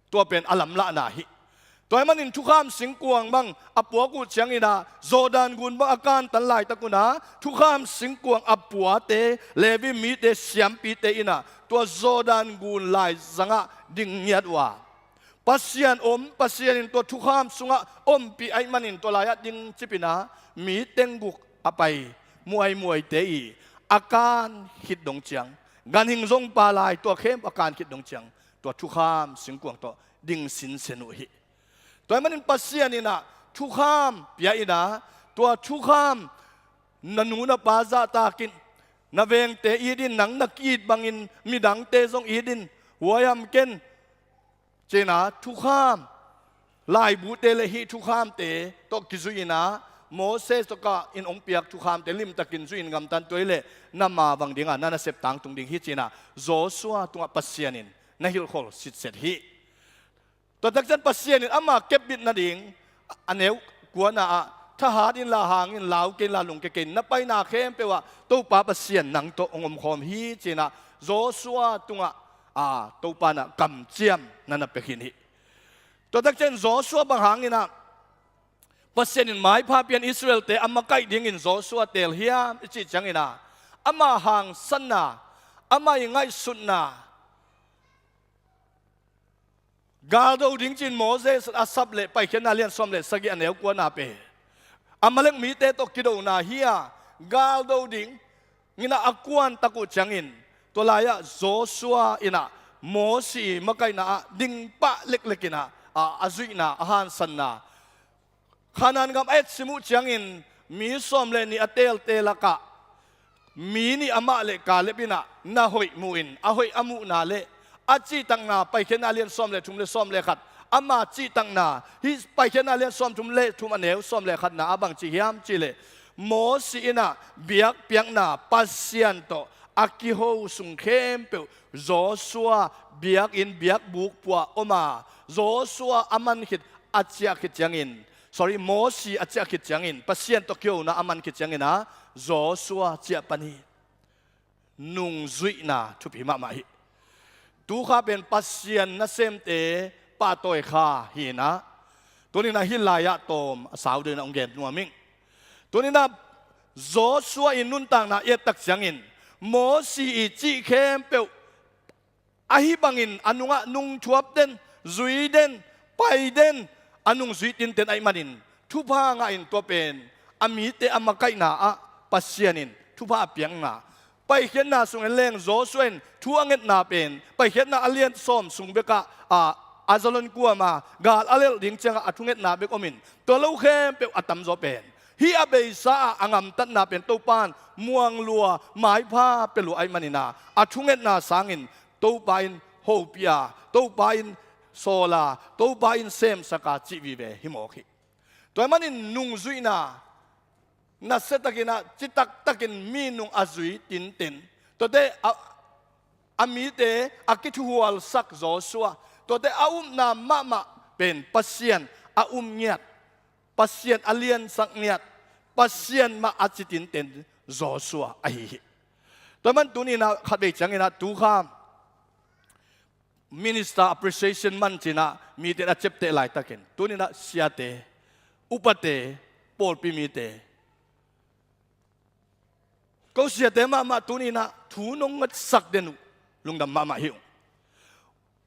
tua pen a lamlahna hi. Tua ahih manin thukham singkuang bang a puak uh ciangin ah, Jordan gun bang a kantan laitak un ah thukham singkuang a puate, Levi mite, siampite in ah tua Jordan gun laizangah ding ngiat uh a, Pasian om, Pasian in tua thukham sungah ompih ahih manin tua lai-ah ding cipin ah mi tengguk a pai muaimuaite i a kan khit dong ciang, ganhing zong pha lai, tua khempeuh a kan khit dong ciang tua thukham singkuang tawh ding sinsen uh hi. Tua ahih manin Pasian in ah thukham pia in ah, tua thukham na nu na pa zahtakin, na vengte it in, nang na ki-it bangin midangte zong it in, huaiham ken, ci-in ah thukham, laibute le hih thukhamte tawh kizui in ah, Moses tawh ka in hong piak thukhamte limtakin zui in gamta in, tua hileh na mavang dinga na nasep tangtung ding hi ci-in ah Joshua tungah Pasian in na hilhkhol sitset hi. Tua takciang Pasian in ama kepbit nading a neu kuana ah, thahat inla, hang inla, lau kei inla, lungkia kei in, na paina khempeuh ah Topa Pasian nang tawh hong omkhawm hi ci-in ah Joshua tungah, a, Topa in ah kamciam na na pia khin hi. Tua takciang Joshua bang hangin ah Pasian in maipha pian Israelte a makaih dingin Joshua teel hiam i cih ciangin ah, ama hangsanna, ama i ngaihsutna, galdo ding ci-in Moses a sap leh Paikhiatna lian sawm le sagih a neu kuana pen Amalek mite tawh kidona hi a, galdo ding in ah a kuantak uh ciangin, tua lai-ah Joshua in ah Mosi makaihna ah ding pah leklek in ah, a, a zuihna, a hansanna, Kanaan gam a etsim uh ciangin mi sawm le nih a teelte lakah mi nih amah le Kaleb in ah na hoih muh in, a hoih a muhna le a cihtakna, Paikhiatna lian sawm le thum le sawm le khat, ama cihtakna, hih Paikhiatna lian sawm thum le thum a neu sawm le khatna ah bang ci hiam cih leh, Mosi in ah biakpiakna Pasian tawh a kiho sung khempeuh Joshua biakinn biakbuk puah om a, Joshua a man khit, a ciah khit ciangin, sorry, Mosi a ciah khit ciangin, Pasian tawh kihona a man khit ciangin ah Joshua ciah pan hi. Nungzuihna thupi mahmah hi. Tu kha pen Pasian nasemte pahtawi kha hi in ah, tuni-in ah hih lai-ah tawm a sau deuhin ah hong gen nuam ing. Tuni-in ah Joshua i nuntakna i et tak ciangin Mosi i cih khempeuh ahi bangin a nungah nungthuap den, zui den, pai den, a nungzui tinten ahih manin thupha ngahin tua pen a mite a makaihna ah Pasian in thupha a piakna, Paikhiatna sung en leng Joshua in thu a ngetna pen Paikhiatna a lian sawm sung bekah, a, Ajalon kuama gal a lelh ding ciangah a thungetna bek omin, tua lo khempeuh a tamzaw pen hih a beisa ah a ngamtatna pen Topa in muang lua, maipha pia lua ahih manin ah, a thungetna sangin Topa in hopih a, Topa in sawl a, Topa in semsak a cih vive hi mawk hi. Tua ahih manin nungzuihna, nasia takin ah, citak takin minung a zui tinten, tuate a, a mite a kithuhualsak Joshua, tuate a upna mahmah pen Pasian a um ngiat, Pasian a liansak ngiat, Pasian mah a ci tinten Joshua ahi hi. Tua man tuni-in ah khatvei ciangin ah tu kha Minister Appreciation Month ci-in ah mite a ciapteh laitakin, tuni-in ah siate, upate, pawlpi mite, ko siate mahmah tuni-in ah thu nong ngetsak den uh, lungdam mahmah hi ung.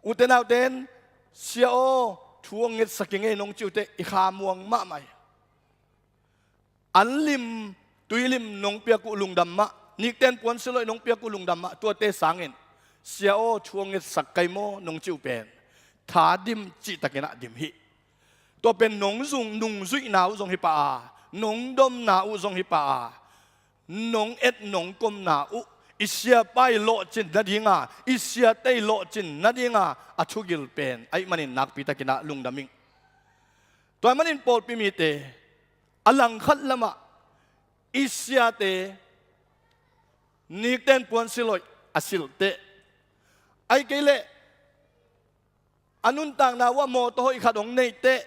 Ute naute in, "Sia aw, thu hong ngetsak ing ei," nong cih uh teh i khamuang mahmah hi. An lim, tui lim nong piak uh, lungdam mah. Nikten puansilh hoih nong piak uh, lungdam mah. Tuate sangin, "Sia aw, thu hong ngetsak ka hi maw," nong cih uh pen tha dim cihtakin ah dim hi. Tua pen nong zung, nungzuihna uh zong hi pah a, nong domna uh zong hi pah a, nong et nong komna uh, i siapa i lawhcin nading a, i siate i lawhcin nading a a thugil pen ahih manin nakpitakin ah lungdam ing. Tua ahih manin pawlpi mite, a langkhat lamah i siate, nikten puansilh hoih a silh teh, ahih kei leh a nuntakna uh ah mawtaw hoih khat hong neih teh,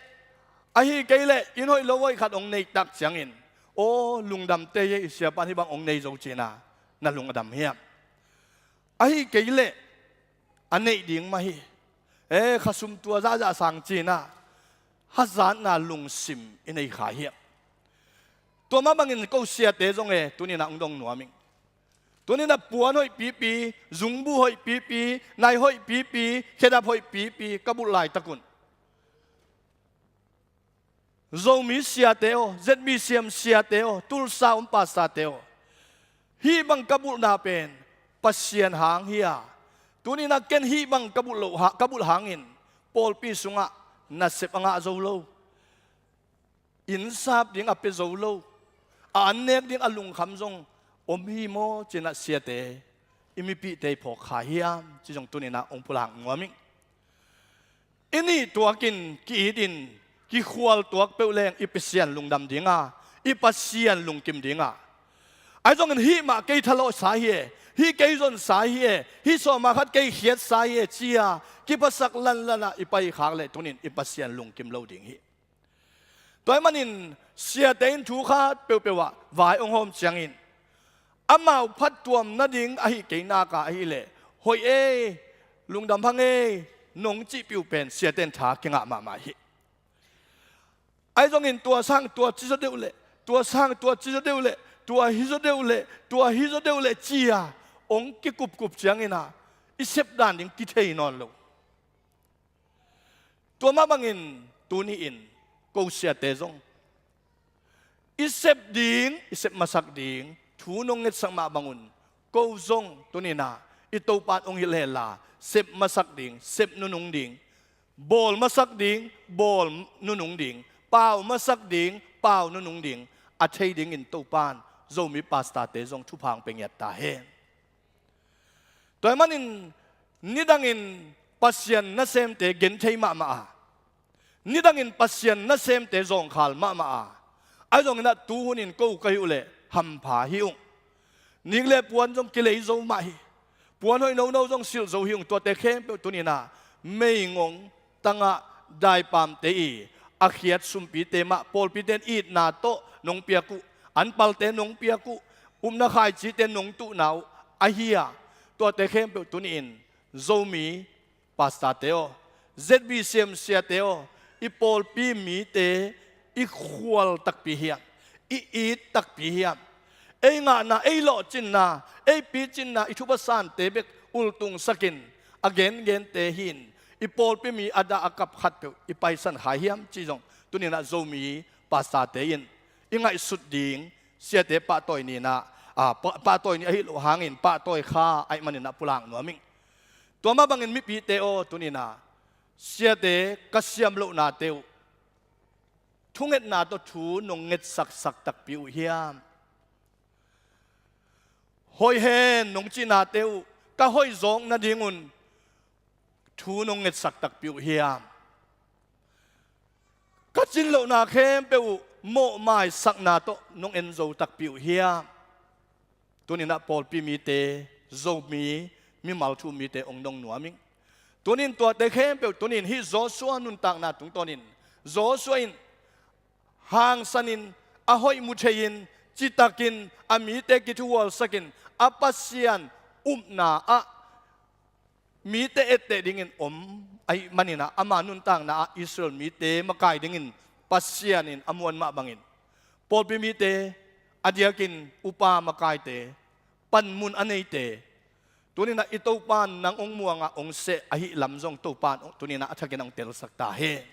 ahih kei leh inn hoih lo hoih khat hong neih tak ciangin, "Aw, lungdam teh ei, i siapa in hih bang hong nei zo," ci-in ah na lung a dam hiam? Ahih kei leh a neih ding mah hi. "Eh, khasum tua zahzah sang," ci-in ah hazatna lungsim i nei kha hiam? Tua mah bangin ko siate zong e, tuni-in ah hong dong nuam ing. Tuni-in ah puan hoih pipi, zungbuh hoih pipi, nai hoih pipi, khedap hoih pipi ka bulh laitak un, Zomi siate aw, Z B C M siate aw, Tulsa om pastorte aw, hih bang ka bulhna pen Pasian hang hi a, tuni-in ah ken hih bang ka bulh loh ha, ka bulh hangin pawlpi sungah nasep a ngah zo lo, innsap ding a pia zo lo, a an nek ding a lungkham zong om hi maw, ci-in ah siate, i mipihte i phawk kha hiam, ci zong tuni-in ah hong pulak nuam ing. I nih tuakin, ki-itin, kikhual tuak peuh leng i Pasian lungdam ding a, i Pasian lungkim ding a, ahi zongin hih mah kei thalawhsa hi e, hih kei zonsa hi e, hih sawma khat kei khiatsa hi e, ci-a kiphasak lanlan ah i pai khak leh tuni-in i Pasian lungkim lo ding hi. Tua ahih manin siate in thu khat peuhpeuh ah vai hong hawm ciangin, amau phattuam nading ahih kei nak a ahih leh, "Hoih ei, lungdam hang ei," nong cihpih uh pen siate in tha kingah mahmah hi. Ahi zongin tua sang tua ci zaw deuh leh, tua sang tua ci zaw deuh leh, tua hi zaw deuh leh, tua hi zaw deuh leh, ci-a hong kikupkup ciangin ah i sep dan ding kithei nawn lo. Tua mah bangin tuni-in ko siate zong, i sep ding, i sep masak ding thu nong ngetsak mah bangun, ko zong tuni-in ah i Topa in hong hilh hen la, sep masak ding, sep nunung ding, bawl masak ding, bawl nunung ding, pau masak ding, pau nunung ding, a thei dingin Topa in Zomi pastorte zong thupha hong pia ngiat ta hen. Tua ahih manin nidangin Pasian nasemte genthei mahmah a, nidangin Pasian nasemte zawngkhal mahmah a, ahi zongin ah tu hunin ko ka hih uh leh hampha hi ung. Nik le puan zong kilei zo mah hi. Puan hoih nono zong silh zo hi ung. Tuate khempeuh tuni-in ah meigong tangah daipamte i a khiat sumpite mah pawlpite in itna tawh nong piak uh, anpalte nong piak uh, upna khaicite nong tuhna uh ahi a, tuate khempeuh tuni-in Zomi pastorte aw, Z B C M siate aw, i pawlpi mite i khual takpi hiam, i it takpi hiam? Ei ngahna, ei lawhcinna, ei picinna, i thupha sante bek ultungsakin a gengente hi-in, i pawlpi mi a dah a kap khatpeuh i paisan kha hiam cih zong tuni-in ah Zomi pastorte in i ngaihsut ding, siate pahtawi ni-in ah, a, pa-, pahtawi ni ahih loh hangin pahtawi kha ahih manin ah pulak nuam ing. Tua mah bangin mipite aw, tuni-in ah siate ka siam lohnate uh, thungetna tawh thu nong ngetsaksak takpi uh hiam? Hoih hen nong cihnate uh ka hoih zawk nadingun thu nong ngetsak takpi uh hiam? Ka cin lohna khempeuh uh mawhmaisakna tawh nong en zo takpi uh hiam? Tuninah pawlpi mite, Zomi mimal thu mite hong nong nuam ing. Tunin tuate khempeuh tunin hih Joshua nuntakna tungtawnin Joshua in hangsanin, a hoih mu thei-in, citakin a mite kithuhualsakin a Pasian upna ah mite etteh dingin om ahih maninah ama nuntakna ah Israel mite makai dingin Pasian in a muan mah bangin pawlpi mite, a diakin upa makaite, panmun a neite, tuninah i Topa nang hong muangah hong seh ahih lam zong Topa in tuninah a thakin hong telsak ta hen.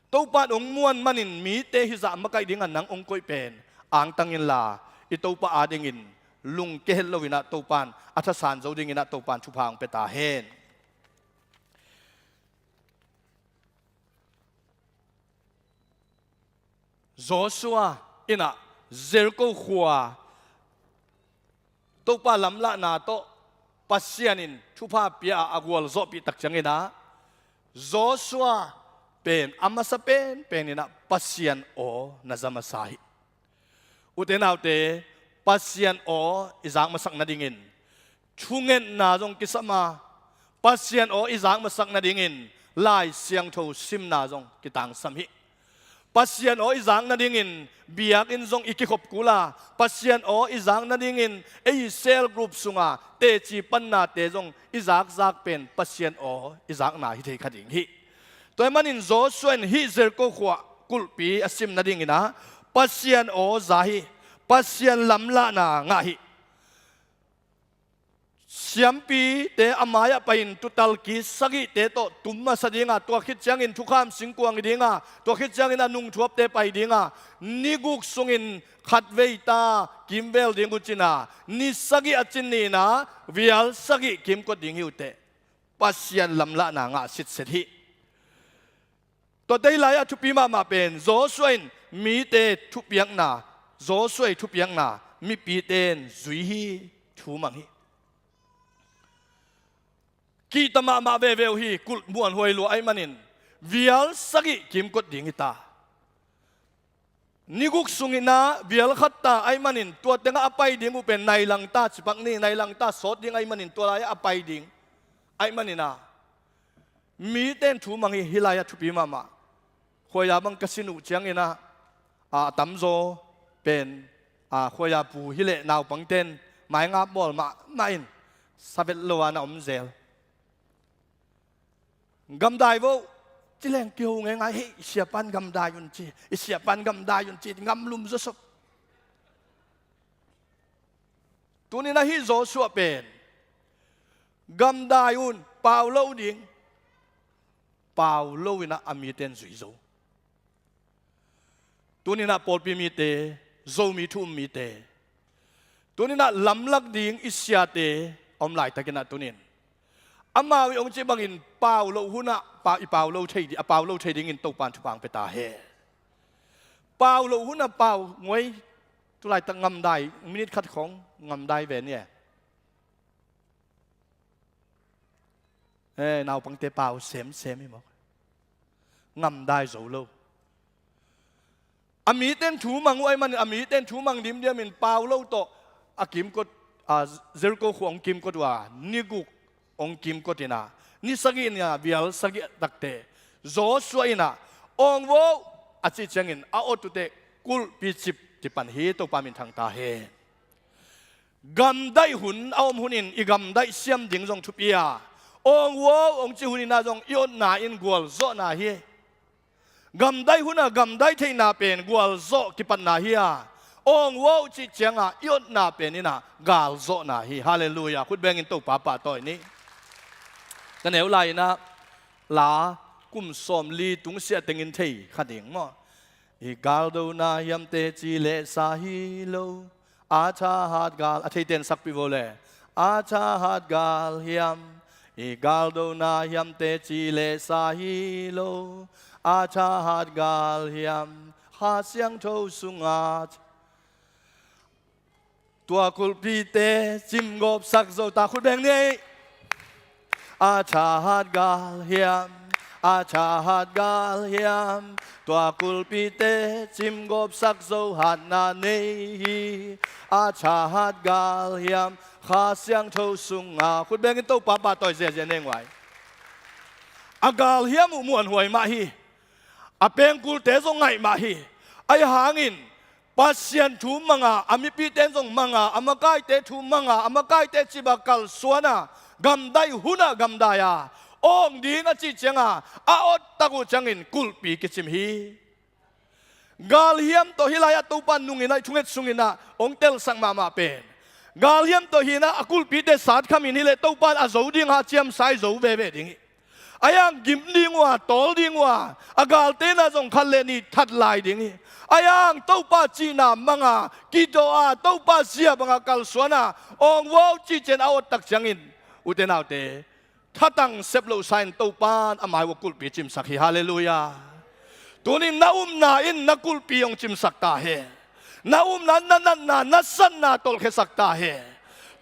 Topa in hong muan manin mite hizah makaih dingah nang hong koih pen angtang inla, i Topa adingin lungke het loinah Topa in a thasan zo dinginah Topa in thupha hong pia ta hen. Joshua innah Jericho khua Topa lamlahna tawh Pasian in thupha pia a, a gualzawhpih tak cianginah Joshua pen a masa penpen inah Pasian aw na za masa hi. Ute naute, Pasian aw i zak masak nadingin thungetna zong kisam a, Pasian aw i zak masak nadingin Lai Siangtho simna zong kitangsam hi. Pasian aw i zak nadingin biakinn zong i kikhop kul a, Pasian aw i zak nadingin ei cell group sunga teci pannate zong i zakzak pen Pasian aw i zakna hi thei kha ding hi. Tua ahih manin Joshua in hih Jericho khua kulhpi a sim nadinginah Pasian aw za hi. Pasian lamlahna ngah hi. Siampite a mai-ah pai-in tuutal kis sagihte tawh tum masa dinga, tua khit ciangin thukham singkuang i dinga, tua khit ciangin a nungthuapte pai dinga, ni guk sungin khatvei ta kimvel ding uh cina, ni sagih a cin nina vial sagih kimkot ding hi uh teh. Pasian lamlahna ngah sitset hi. Tua tei lai-ah thupi mahmah pen Joshua in mite thupiakna, Joshua i thupiakna mipite in zui hi, thu mang hi. Kihta mahmah veve uh hi, kulh muanhuai lua ahih manin vial sagih kimkot ding hi ta. Ni guk sungin ah vial khat ta ahih manin tua tengah a pai ding uh pen nai lang ta cipak ni, nai lang ta sawt ding ahih manin tua lai-ah a pai ding ahih manin ah mite in thu mang hi. Hih lai-ah thupi mahmah. Khuaia bang ka sin uh ciangin ah a tamzaw pen a khuaia pu hileh naupangte in maingap bawl mahmah in savet lo-a na om zel. Gamdai vo, ci leng kiho ngeingai, hei, i siapan gamdai un ci, i siapan gamdai un ci, ngamlum zawsop. Tunin ah hih Joshua pen gamdai un, pau lo ding, pau lo in ah a mite in zui zo. Tunin ah pawlpi mite, Zomi thu um mite, tunin ah lamlak ding i siate a om laitakin ah tunin amau i hong cih bangin pau loh hunah pa, i pau lo thei di, a pau lo thei dingin Topa in thupha hong pia ta hen. Pau loh hunah pau ngoi, tulaitak ngamdai, minit khat khong ngamdai ve ni e. Eh, naupangte pau semsem hi maw. Ngamdai zo lo. A mite in thu mang uh ahih manin, a mite in thu mang dimdiamin pau lo tawh a kimkot, a, Jericho khua hong kimkot uh a, ni guk hong kimkot in ah, ni sagih ni a vial sagih takte Joshua in ah, awng vo, a cih ciangin a awt uh teh kulhpi cip ci pan hi. Topa minthang ta hen. Gamdaih hun a om hunin i gamdaih siam ding zong thupi a, awng vo hong cih hunin ah zong i otna in gualzawhna hi. Gamdaih hunah gamdaih theihna pen gualzawh kipatna hi a, awng vo cih ciangah i otna pen in ah galzawhna hi. Halleluiah. Khut bengin Topa pahtawi ni. Ka neu lai-in ah la kum sawmli tungsiah tengin thei kha ding maw? I galdona hiam teci leh sa hi lo. A thahat gal, a theite in sakpih vo le. A thahat gal hiam, i galdona hiam teci leh sa hi lo. A thahat gal hiam, Kha Siangtho sungah. Tua kulhpite cimgawp sak zo ta, khut beng ni. A thahat gal hiam, A thahat galhiam, tua kulpite cimgawpsak zo hatna nei hi. A thahat galhiam, Kha Siangtho sunga. Khut bengin Topa pahtawi ziazia nei nguai. A galhiam uh muanhuai mah hi. A pengkulte zong ngaih mah hi. Ahi hangin Pasian thu manga, a mipite zong manga, a makaite thu manga, a makaite cibak kalsuana, gamdai hunah gamdai a, awng ding a cih cianga a ottak uh ciangin kulhpi kicim hi. Galhiam tawh hih lai-ah Topa nungin ah, thunget sungin ah hong telsak mahmah pen, galhiam tawh hinah a kulhpite satkhamin hileh Topa in a zo dingah a ciamsa i zo veve ding hi. A yang gim ding uh a, tawl ding uh a, a galtena zong khat le nih that lai ding hi. A yang Topa cihna manga kidaw a, Topa zia banga kalsuana, awng vo cih ciang a ottak ciangin, ute naute, thatang sep lohsa in Topa in a mai uh a kulhpi cimsak hi. Halleluiah. Tunin na upna in na kulhpi hong cimsak ta hen. Na upna, na natna, na satna tolhkhiasak ta hen.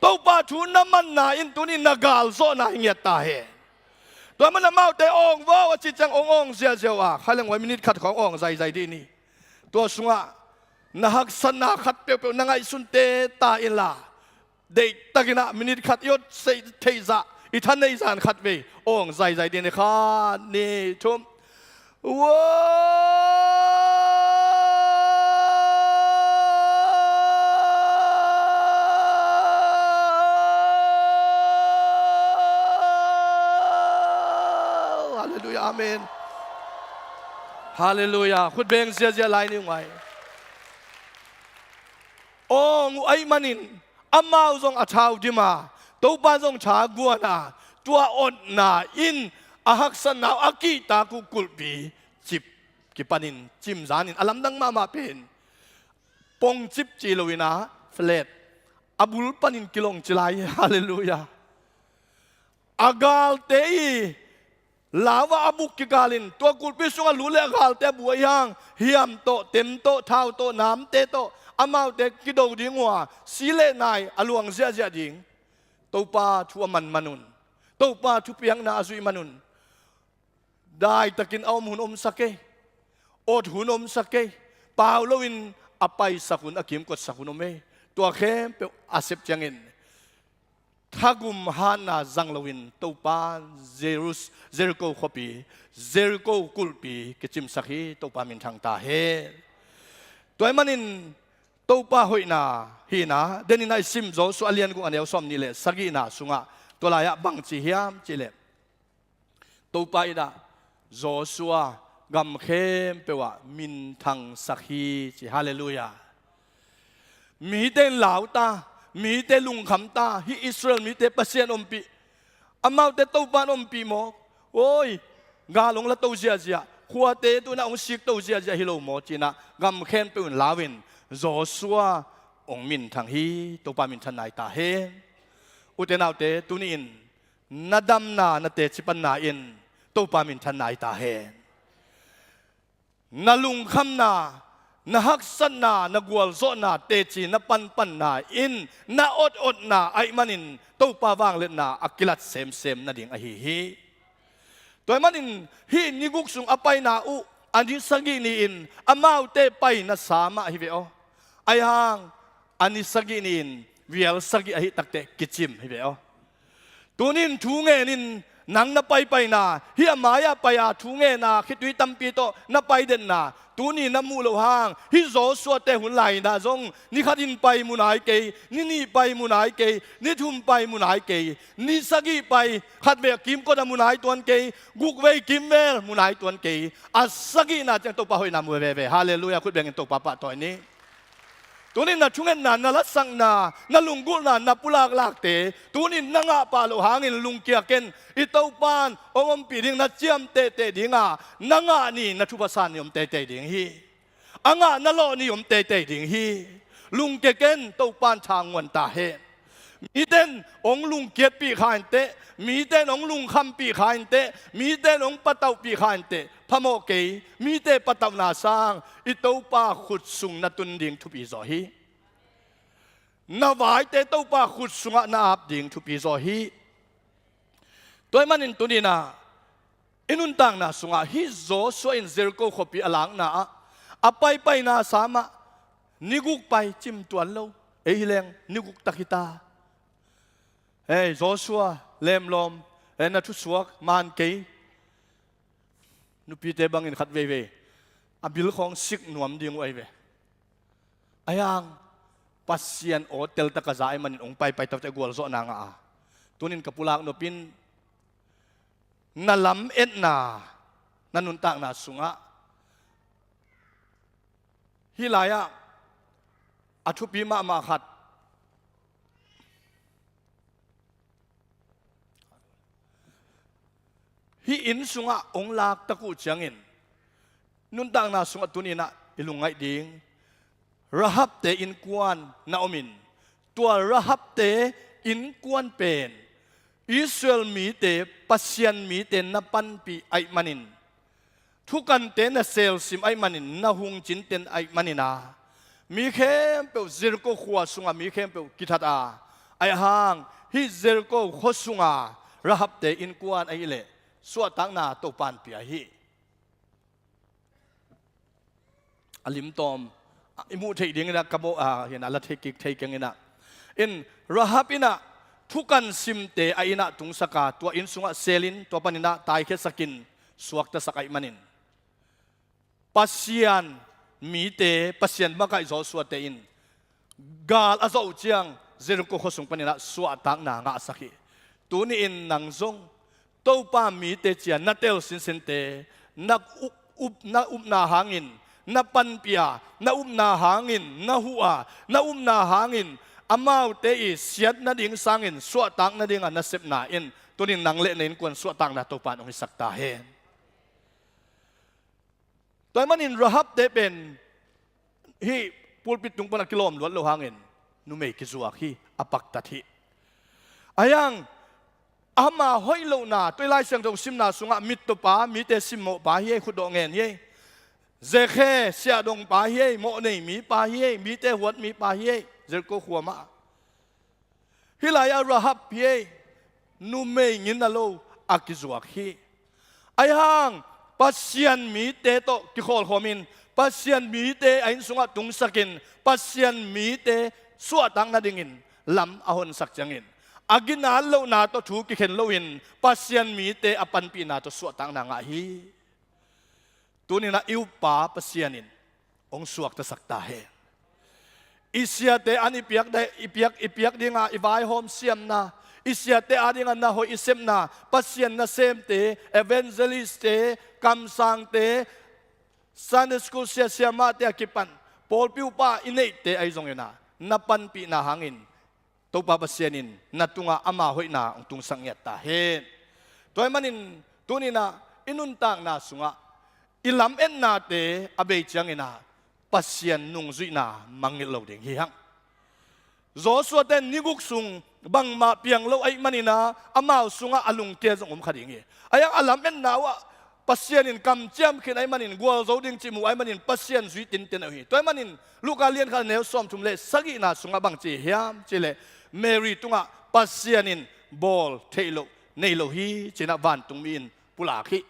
Topa thu na manna in tunin na galzawhna hi ngiat ta hen. Tua man amaute awng vo a cih ciang awng awng ziazia uh a, khaileng vai minit khat khawng awng zaizai dih ni. Tua sungah na haksatna khat peuhpeuh na ngaihsunte ta inla, deihtakin ah minit khat i ot theihzah, i thaneih zan khat vei awng zaizai dih ni. Khat, nih, thum. Wow! Halleluiah, amen. Halleluiah. Khut beng ziazia lai ni uh ngai. Awng uh ahih manin amau zong a thau dim a, Topa zong tha guan a, tua otna in a haksatna uh a kihtak uh kulhpi cip kipanin cimzanin a lamdang mahmah pen pongcip ci loin ah flat a bul panin kilong ci lai hi. Halleluiah. A galte i lau ah a buk kikalin tua kulhpi sungah lut le a galte a buai hang, hiam tawh, tem tawh, thau tawh, namte tawh, amaute kido ding uh a, si le nai a luang ziahziah ding. Topa thu a man manun, Topa thupiakna a zuih manun, daitakin a om hun omsak ei. Ot hun omsak ei. Pau loin a paisak hun, a kimkotsak hun om ei. Tua khempeuh a sep ciangin thagum hatna zang loin Topa Jerus-, Jericho khuapi, Jericho kulhpi kicimsak hi. Topa minthang ta hen. Tua ahih manin Topa hoihna hihna, denin a i sim Joshua a lian guk a neu sawm nih le sagihna sungah tua lai-ah bang ci hiam cih leh, Topa in ah Joshua gam khempeuh ah minthangsak hi ci. Halleluiah. Mite in lau ta, mite lungkham ta, hih Israel mite Pasian ompih, amaute Topa in ompih maw? Oi, gal hong la to ziahziah, khuate tu-in ah hong sik to ziahziah hi lo maw? Ci-in ah gam khempeuh in lau in Joshua hong minthang hi. Topa minthan nai ta hen. Ute naute, tuni-in na damna, na teci panna in Topa minthan nai ta hen. Na lungkhamna, na haksatna, na gualzawhna, teci na panpanna in na ototna ahih manin Topa vangliatna a kilat semsem nading ahi hi. Tua ahih manin hih ni guk sung a paina uh a ni sagih ni-in amaute paina sa mah hi ve aw. Ahi hang a ni sagih ni-in vial sagih ahi takteh kicim hi ve aw. Tunin thu ngenin nang na paipaina, hih a mai-ah pai-a thu ngenna khitui tampi tawh na paidetna tuni na muh loh hang, hih Joshua-te hun lai-in ah zong ni khatin pai mu nai kei, ni nih pai mu nai kei, ni thum pai mu nai kei, ni sagih pai, khatvei a kimkot a mu nai tuan kei, gukvei kimvel mu nai tuan kei. A sagihna ciang Topa hoihna mu veve. Halleluiah. Khut bengin Topa pahtawi ni. Tunin na thungetna, na lasakna, na lunggulhna, na pulaklakte tunin na ngah pah loh hangin lungkia ken. I Topa in hong ompih ding, na ciam tehteh ding a, na ngah ni, na thupha sa ni om teitei ding hi. A ngah na lawh ni om teitei ding hi. Lungkia ken, Topa in tha nguan ta hen. Mite in hong lungkiatpih kha inteh, mite in hong lungkhampih kha inteh, mite in hong patauhpih kha inteh, phamawh kei. Mite patauhna sang i Topa khut sung na tun ding thupi zaw hi. Na vaite Topa khut sungah na ap ding thupi zaw hi. Tua ahih manin tuni-in ah I nuntakna sungah hih Joshua in Jericho khuapi a lakna ah a paipaina sam ah ni guk pai cimtuan lo. Ei hi leng ni guk tak hi ta. Hei Joshua, lemlawm, hei na thusuak man kei. Nupite bangin khat veivei a bil khawng sik nuam ding uh ahi ve. Ahi hang Pasian aw teltak a za ahih manin hong paipai tawh teh gualzawhna ngah a. Tunin ka pulak nopin na lametna na nuntakna sungah hih lai-ah a thupi mahmah khat, hih inn sungah hong laktak uh ciangin nuntakna sungah tuninah i lungngaih ding Rahabte innkuan na omin, tua Rahabte innkuan pen Israel mite, Pasian mite na panpih ahih manin, thukante na selsim ahih manin, na hungcinten ahih manin a, mi khempeuh Jericho khua sungah mi khempeuh kithat a, ahi hang hih Jericho khua sunga Rahabte innkuan ahih leh suahtakna Topan pia hi. A limtawm i muh theih dinginah ka bawh a hinah la thei kik thei keng inah, in Rahab inah thukan simte a innah tungsak a, tua inn sungah selin tua paninah taikhiatsakin suaktasak ahih manin, Pasian mite, Pasian makaih Joshua-te in gal a zawh uh ciang Jericho khuasung paninah suahtakna ngahsak hi. Tuni-in nang zong Topa mite cia na tel sinsinte, na up, up, na upna hangin, na panpih a, na upna hangin, na huh a, na upna hangin amaute i siat nading sangin suahtak nadinga na sepna in tunin nang le na innkuan suahtakna Topa in hong hisak ta hen. Tua ahih manin Rahabte pen hih pulpit tung pana kilawm luat lo hangin numei kizuak hi, a paktat hi. Ahi hang ama hoih lohna, tua i Lai Siangtho simna sungah mittawpa, mite simmawhpa hi ei, khutdawh ngen hi ei. Zekhe, siahdongpa hi ei, mawhnei mipa hi ei, mite huat mipa hi ei, Jericho khua mah. Hih lai-ah Rahab hi ei, numei ngin a lo a kizuak hi. Ahi hang Pasian mite tawh kikhawlkhawmin, Pasian mite a inn sungah tungsakin, Pasian mite suahtak nadingin lam a honsak ciangin, a ginat lohna tawh thu kikhen loin Pasian mite a panpihna tawh suahtakna ngah hi. Tuninah i uppa Pasian in hong suaktasak ta hen. I siate an i piak, i piak, i piak dinga i vaihawm siamna, i siate a dinga na hoih i sepna, Pasian nasemte, evangelistte, kamsangte, Sunday school sia siamahte a kipan pawlpi upa i neihte ahi zongina na panpihna hangin Topa Pasian in na tungah ama hoihna hong tungsak ngiat ta hen. Tua ahih manin tuninah i nuntakna sungah i lametnate a bei ciangina Pasian nungzuihna mangngilh lo ding hi hang. Joshua ten ni guk sung bangmah piang lo ahih manina amau sungah a lungkia zong om kha ding hi. Ahi hang a lametna uhah Pasian in kamciam khin ahih manin, gualzo ding cih muh ahih manin Pasian zui tinten uh hi. Tua ahih manin Luka lian khat a neu sawmthum le sagihna sungah bangci hiam cihleh, Mary tungah Pasian in bawl theih loh nei lo hi cinah vantungmi in pulak hi.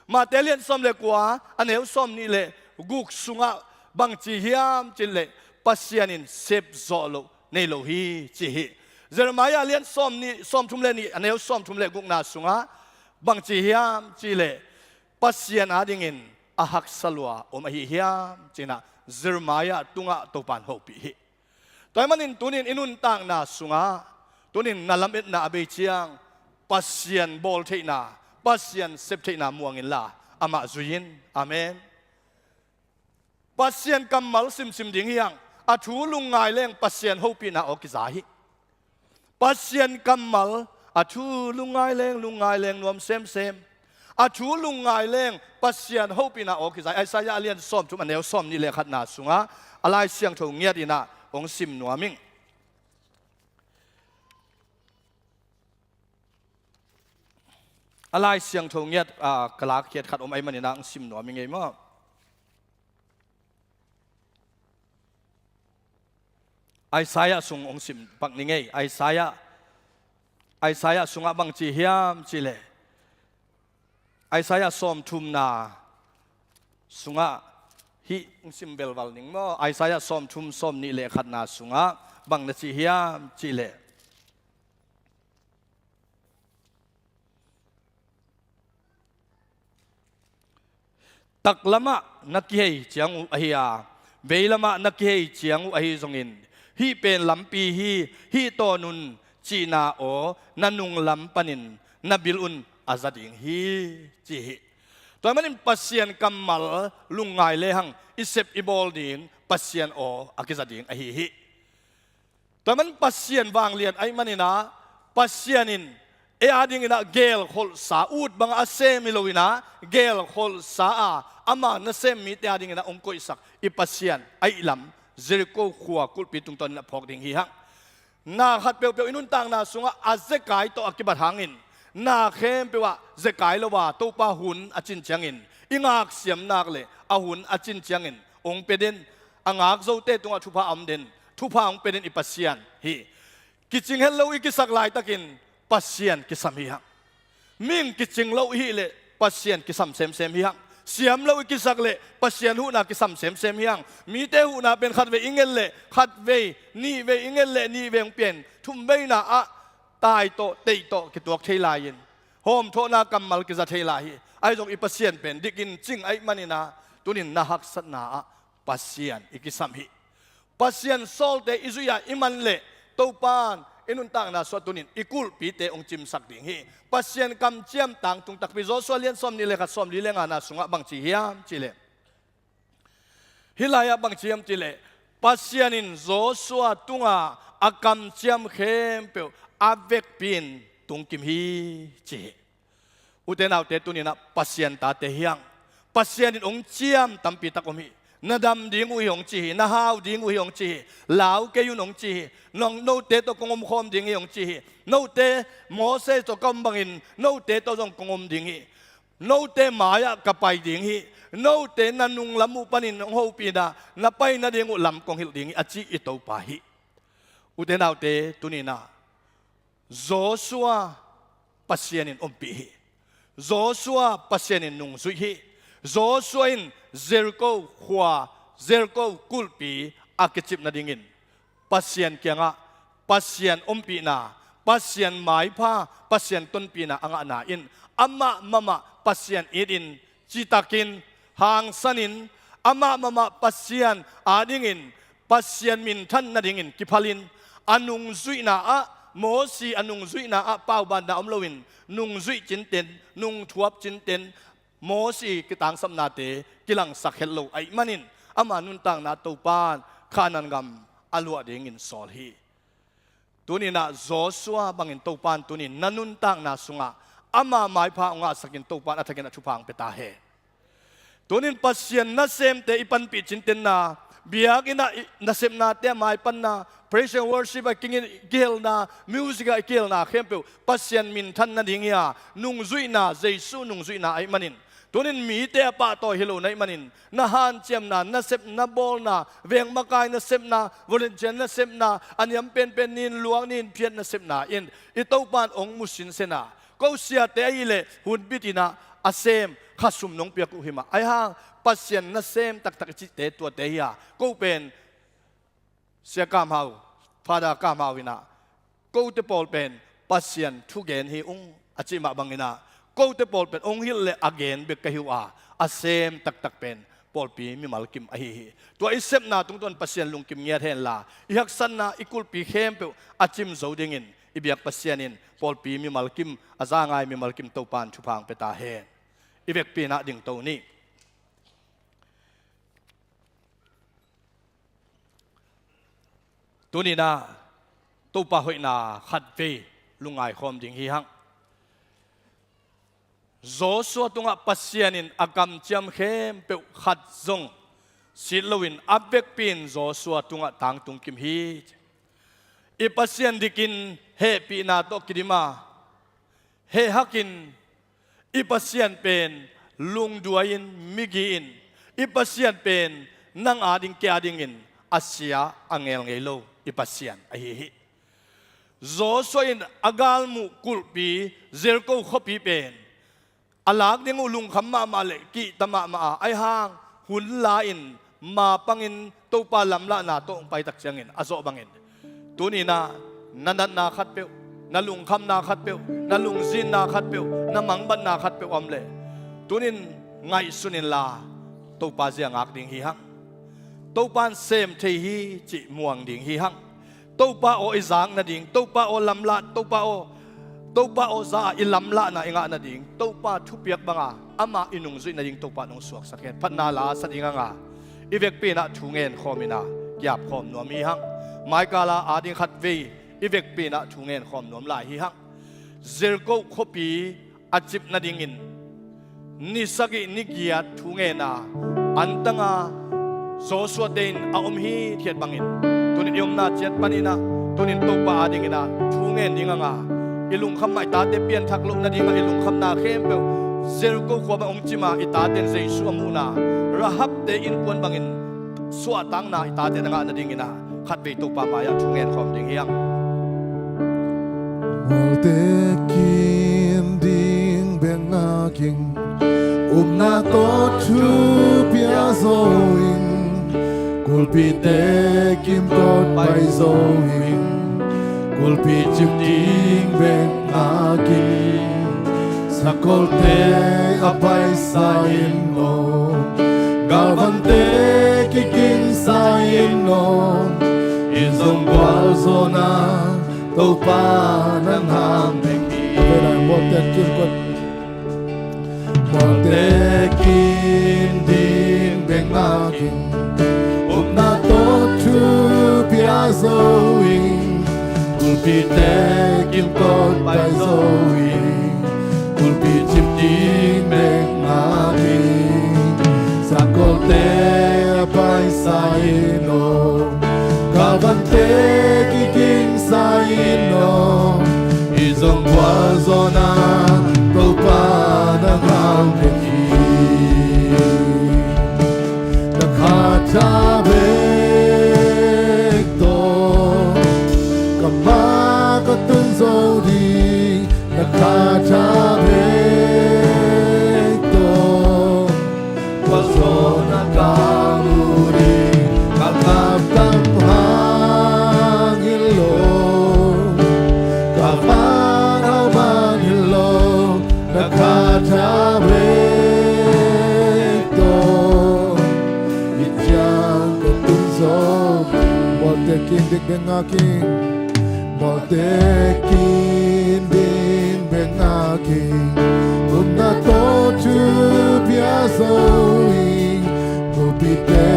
Mate lian sawm le kua a neu sawm nih le guk sungah bangci hiam cihleh, Pasian in sepzawh loh nei lo hi ci hi. Jeremiah lian sawm nih, sawmthum le nih a neu sawmthum le gukna sungah bangci hiam cihleh, Pasian adingin a haksa lua om ahi hiam cinah Jeremiah tungah Topan hopih hi. Tua ahih manin tunin i nuntakna sungah tunin na lametna a bei ciang Pasian bawl theihna, Pasian sep theihna muang inla amah zui in. Amen. Pasian kammal simsim ding hi hang. A thu lungngai leng Pasian hopihna aw kiza hi. Pasian kammal, a thu lungngai leng, lungngai leng nuam semsem. A thu lungngai leng Pasian hopihna aw kiza hi. Isaiah a lian sawmthum a neu sawm nih le khatna sungah a Lai Siangtho ngiat inah hong sim nuam ing. A Lai Siangtho ngiat, a, ka lakkhiat khat om ahih maninah hong sim nuam ing ei maw? Isaiah sung hong sim pak ning ei. Isaiah, Isaiah sungah bangci hiam cihleh, Isaiah sawmthumna sungah hih hong sim velval ning maw? Isaiah sawmthum sawmnih le khatna sungah bang na ci hiam cih leh, taklamah na kihei ciang uh ahi a, veilamah na kihei ciang uh ahi zongin, hih pen lampi hi, hih tawn un cihna aw na nunglam panin na bil un a za ding hi, ci hi. Tua ahih manin Pasian kammal lungngai lehang i sep i bawl ding Pasian aw a kiza ding ahi hi. Tua ahih manin Pasian vanglian ahih manin ah, Pasian in ei a dingin ah gelkholhsa, ut bangah a sem hi loin ah, gelkholhsa a, ama nasem mite a dingin ah hong koihsak i Pasian ahih lam Jericho khua kulhpi tungtawnin a phawk ding hi hang. Na khat peuhpeuh i nuntakna sungah a zekai tawh a kibat hangin, na khempeuh ah zekai lo a Topa hun a cin ciangin, i ngaksiam nak le a hun a cin ciangin hong pia den, a ngak zote tungah thupha a om den, thupha hong pia den i Pasian hi. Kicing het lo i kisak laitakin Pasian kisam hi hang. Mihing kicing lo i hih leh Pasian kisam semsem hi hang. Siam lo i kisak leh Pasian huhna kisam semsem hi hang. Mite huhna pen khatvei i nget leh khatvei, nihvei i nget leh nihvei hong pia in, thumveina ah tai tawh, teih tawh kituak thei lai-in, hawmthawhna kammal kiza thei lai hi. Ahi zong i Pasian pen dik in cing ahih manin ah, tunin na haksatna ah Pasian i kisam hi. Pasian sawlte i zuih a i man leh Topan i nuntakna sungah tunin i kulhpite hong cimsak ding hi. Pasian kamciam tangtung takpi, Joshua lian sawmnih le khat, sawmli le ngana sungah bang ci hiam cih leh, hih lai-ah bang ci hiam cih leh, Pasian in Joshua tungah a kamciam khempeuh a vekpi-in tungkim hi, ci hi. Ute naute, tuni-in ah Pasian tate hi hang. Pasian in hong ciam tampi tak om hi. Na dam ding uh hi hong ci hi. Na hau ding uh hi hong ci hi. Lau kei un hong ci hi. Nong, note tawh kong omkhawm ding hi hong ci hi. Note, Moses tawh ka om bangin note tawh zong kong om ding hi. Note mai-ah ka pai ding hi. Note na nunglam uh panin hong hopih in ah, na pai nading uh lam kong hilh ding hi, a ci i Topa hi. Ute naute, tuni-in ah Joshua Pasian in ompih hi. Joshua Pasian in nungzuih hi. Joshua in Jericho khua, Jericho kulhpi a kicip nadingin Pasian kiangah Pasian ompihna, Pasian maipha, Pasian tonpihna a ngahna in amah mahmah Pasian itin, citakin, hangsanin, amah mahmah Pasian adingin, Pasian minthan nadingin kiphalin, a nungzuihna ah, Mosi a nungzuihna ah paubanna om loin, nungzuih cinten, nungthuap cinten, Mosi kitangsapnate kilangsak het lo ahih manin, ama nuntakna Topan Kanaan gam a luah dingin sawl hi. Tuni-in ah Joshua bangin Topan tunin na nuntakna sungah ama maipha hong ngahsakin Topan a thakin a thupha hong pia ta hen. Tunin Pasian nasemte i panpih cintenna, biakinn ah i nasepnate a maipanna, praise and worship ah i kihelna, music ah i kihelna khempeuh Pasian minthan nading hi a, nungzuihna, Jesu nungzuihna ahih manin, tunin mite a pahtawi hi lo na hih manin, na hanciamna, nasepna bawlna, veng makai nasepna, volunteer nasepna, a niam penpen nin luak nin phiat nasepna in i Topan hong mu sinsen a, ko siate ahih leh hun bitin ah a sem, khasum nong piak uh hi mah. Ahi hang Pasian nasem taktak i cihte tuate hi a, ko pen Sia Kam Hau, Father Kam Hau in ah, kote pawl pen Pasian thugen hi ung a cih mah bangin ah, kote pawl pen hong hilh leh a gen bek ka hi uh a, a sem taktak pen pawlpi mimal kim ahi hi. Tua i sepna tungtawn Pasian lungkim ngiat henla, i haksatna, i kulhpi khempeuh a cim zo dingin i biak Pasian in pawlpi mimal kim, a za ngai mimal kim Topan thupha hong pia ta hen. I vekpi-in ah dingto ni. Tuni-in ah Topa hoihna khatvei lungngai khawm ding hi hang. Joshua tungah Pasian in a kamciam khempeuh khat zong sit loin a vekpi-in Joshua tungah tangtung kim hi. I Pasian dikin hehpihna tawh kidim a, hehhakin, i Pasian pen lungduai-in, migi-in, i Pasian pen nang ading kei adingin a sia a ngel ngei lo i Pasian ahi hi. Joshua in a galmuh kulhpi Jericho khuapi pen a lak ding uh lungkham mahmah le kihta mahmah a, ahi hang hun la-in ma pangin Topa lamlahna tawh hong pai tak ciangin a zawh bangin, tuni-in ah na natna khatpeuh, na lungkhamna khatpeuh, na lungzinna khatpeuh, na mangbatna khatpeuh a om leh, tuni-in ngaihsun inla, Topa zia ngak ding hi hang. Topa in sem thei hi cih muang ding hi hang. Topa aw i zak nading, Topa aw lamlah, Topa aw, Topa aw za-a i lamlahna i ngah nading, Topa thupiak banga amah i nungzuih nading Topa in hong suaksak hen. Phatna la sa ding hanga, i vekpi-in ah thu ngen khawm in ah kiap khawm nuam hi hang. Maikala ading khatvei i vekpi-in ah thu ngen khawm nuam lai hi hang. Jericho khuapi a cip nadingin ni sagih ni giat thu ngen a, antanga Joshua te in a om hithiat bangin, tuni-in i omna ciat panin ah, tuni-in Topa adingin ah thu ngen ding hanga, i lungkham mah i tate pianthak loh nadingah i lungkhamna khempeuh, Jericho khua bang hong cim a, i tate in Jesu a muhna, Rahab te innkuan bangin suahtakna i tate in a ngah nadingin ah, khatvei Topa mai-ah thu ngen khawm ding hi hang. Mualte kin ding bek ngak ing, upna tawh thu pia zo ing, kulpite kimkot pai zo ing, kulpi cip ding bek ngak ing, sakolte a paisa in aw, galvante kigingsa in aw, i zong gualzawhna Topa nang hang bek hi. Mualte kin ding bek ngak ing, upna tawh thu pia zo ing, kulpite kimkot pai zo ing, kulpi cip ding bek ngak ing, sakolte a paisa in aw, galvante kigingsa in aw, i zong gualzawhna Topa nang hang bek hi. Na khat a bek tawh ka ma ka tun zo ding, na khat a bek tawh gualzawhna ka mu ding, ka kap tam hang hi lo, ka van hau man hi lo, na khat a bek tawh i ciang ka tun zo. Mualte kin ding bek ngak ing, mualte kin ding bek ngak ing, upna tawh thu pia zo ing, kulpite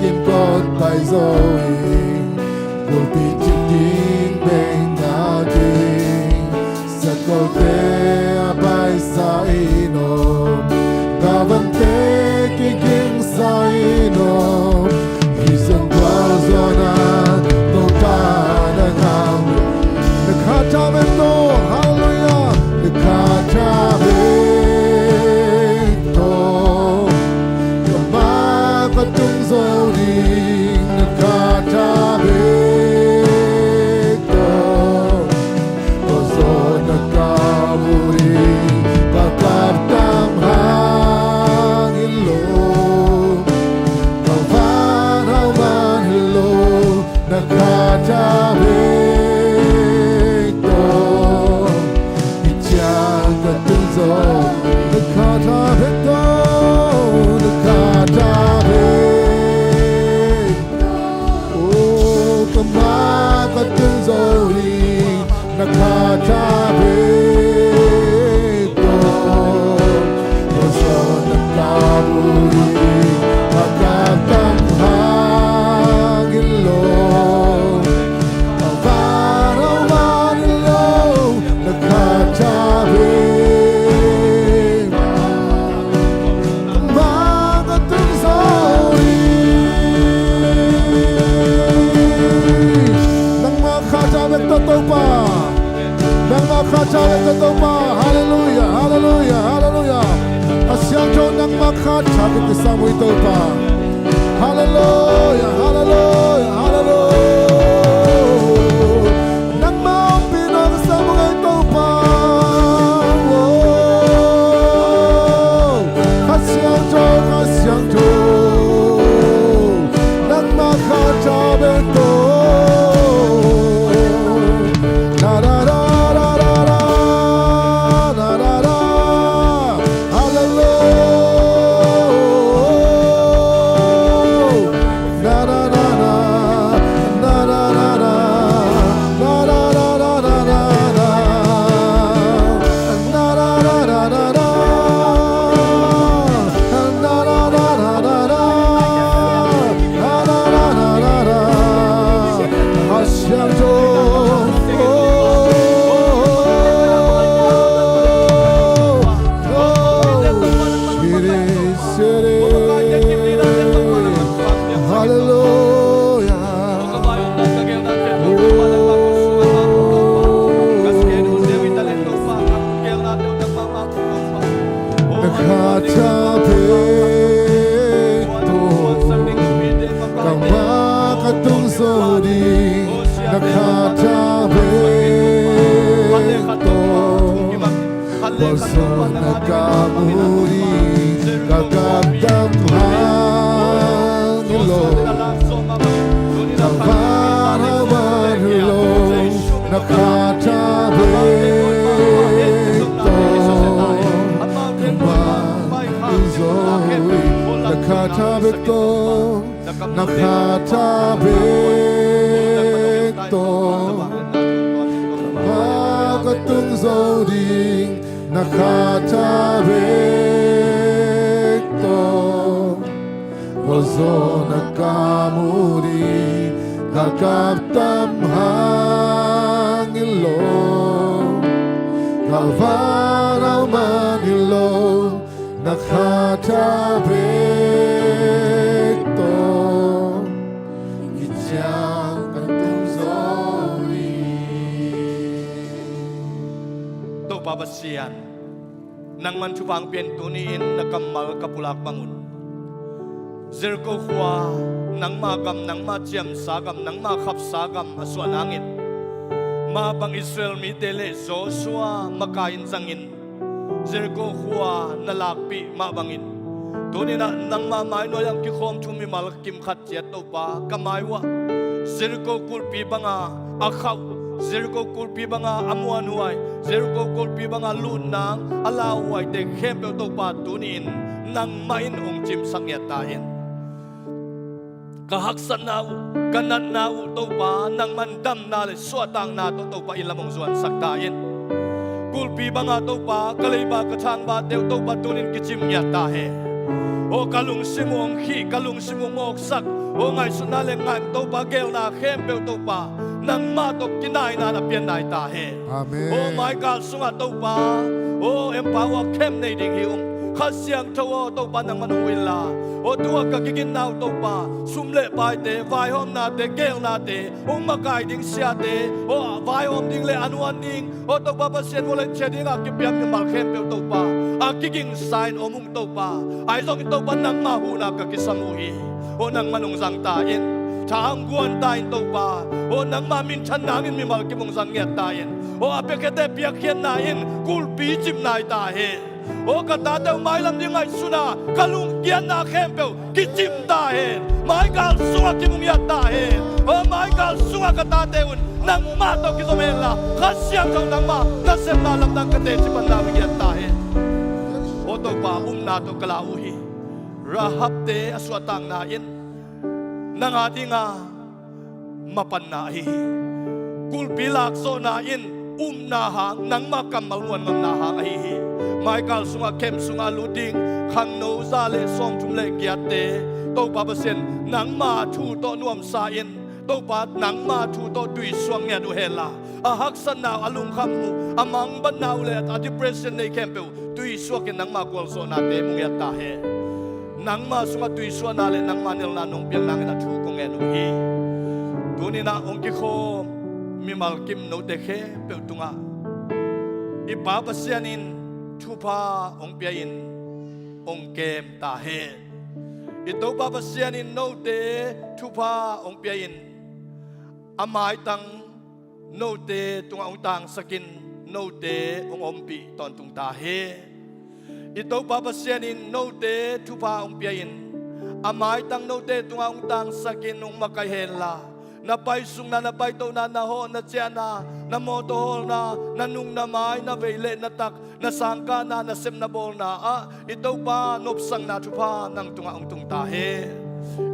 kimkot pai zo ing, kulpi cip ding bek ngak ing, sakolte a paisa in aw, galvante kigingsa in aw, i zong gualzawhna Topa nang hang. Na khat a bek tawh, halleluiah, na khat a bek tawh ka ma ka tun zo ding, na khat a bek tawh gualzawhna ka mu ding, ka kap tam hang hi lo, ka van hau man hi lo, na khat a bek tawh i ciang ka tun zo. Na khat a bek tawh, na khat a bek Khat a bek tawh, kua zaw na ka mu ding, ka gapdam hang hi lo, ka van hang hi lo, na khat a bek tawh, ka man zaw ding, na khat a bek tawh, na khat a bek tawh, ka man ka tung zo ding, na khat a bek tawh, kua zaw na ka mu ding, ka gapdam hang hi lo, ka van hang hi lo, na khat a bek tawh, kiciang ka tung zo ding. Topa Pasian, nangman thupha hong pia in. Tuni-in na kammal ka pulak bangun, Jericho khua, nangma gam, nangma ciamsa gam, nangma khapsa gam a suah nangin, mah bang Israel mite le Joshua makai in zangin Jericho khua na lakpih mah bangin, tuni-in ah nangma mai nuai-ah kikhawm thu mimal kimkhat ciat Topa, ka mai uhah Jericho kulpi banga a khauh, Jericho kulpi banga a muanhuai, Jericho kulpi banga lutnang a lauhuaite khempeuh Topa, tuni-in nangmah in hong cimsak ngiat ta in. Ka haksatna uh, ka natna uh Topa, nangman damna le suahtakna tawh Topa i lam hong zuansak ta in. Kulpi banga Topa, ka leiba ka thangbate uh Topa, tuni-in kicim ngiat ta hen. Aw ka lungsim uh hong khih, ka lungsim uh hong mawksak, aw ngaihsutna le ngaih Topa, geelna khempeuh Topa, nangmah tawh kinaina na pian nai ta hen. Amen. Aw maikal sungah Topa, aw empower camp nei ding hi ung. Kha Siangtho aw Topa, nangman hong huh inla, aw tu-a ka kiginna uh Topa, sum le paite, vaihawmnate, geelnate, hong makai ding siate, aw vaihawm ding le a nuan ding, aw Topa Pasian, volunteer dingah kipia mimal khempeuh Topa, a kigingsa in om ung Topa. Ahi zongin Topa, nangma huhna ka kisam uh hi. Aw nangman hong zang ta in, tha hong guan ta in Topa. Aw nangma minthanna hangin mimal kim hong zang ngiat ta in. Aw a piakkhiate piakkhiatna in kulpi cim nai ta hen. Aw ka tate uh mailam ding ngaihsutna, ka lungkiatna khempeuh kicim ta hen. Maikal sungah kim hong ngiat ta hen. Aw maikal sungah ka tate un nangmah tawh kizom henla, Kha Siangtho nangmah nasepna lamdang ka teci panna hong ngiat ta hen. Aw Topa, upna tawh ka la uh hi. Rahabte a suahtakna in nang a dinga mapanna ahi hi. Kulpi lakzawhna in upna hang, nangma kammal muan ngamna hang ahi hi. Maikal sungah camp sungah lut ding khangno za le sawmthum le giatte Topa Pasian, nangma thu tawh nuamsa in Topa, nangma thu tawh tuisuak ngiat uh henla, a haksatna uh, a lungkham uh, a mangbatna uh le a depression nei khempeuh tuisuak in nangma gualzawhnate mu ngiat ta hen. Nangma sungah tuisuahna le nangma nelna nong piak nangin a thu kong ngen uh hi. Tuni-in ah hong kikhawm mimal kim note khempeuh tungah i Pa Pasian in thupha hong pia in hong kem ta hen. I Topa Pasian in note thupha hong pia in a maitang note tungah hong tangsak in note hong ompih tawntung ta hen. I Topa Pasian in note thupha hong pia in a maitang note tungah hong tangsak in hong makaih henla, na paisukna, na paitohna, na hawh, na ciahna, na mawtaw hawlna, na nung, na mai, na vei le na tak, na sangkahna, na sep na bawlna ah i Topa nopsakna thupha nang tungah hong tung ta hen.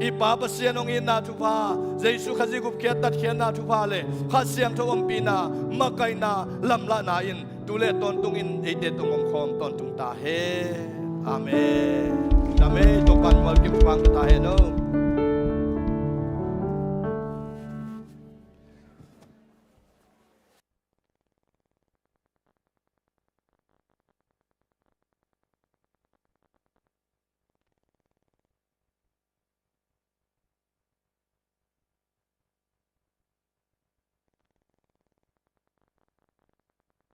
I Pa Pasian hong itna thupha, Jesuh Khazih gupkhiat tatkhiatna thupha le Kha Siangtho ompihna, makaihna, lamlahna in tu le tawntungin eite tawh hong omkhawm tawntung ta hen. Amen. Amen. Topa in malkim pang ta hen aw.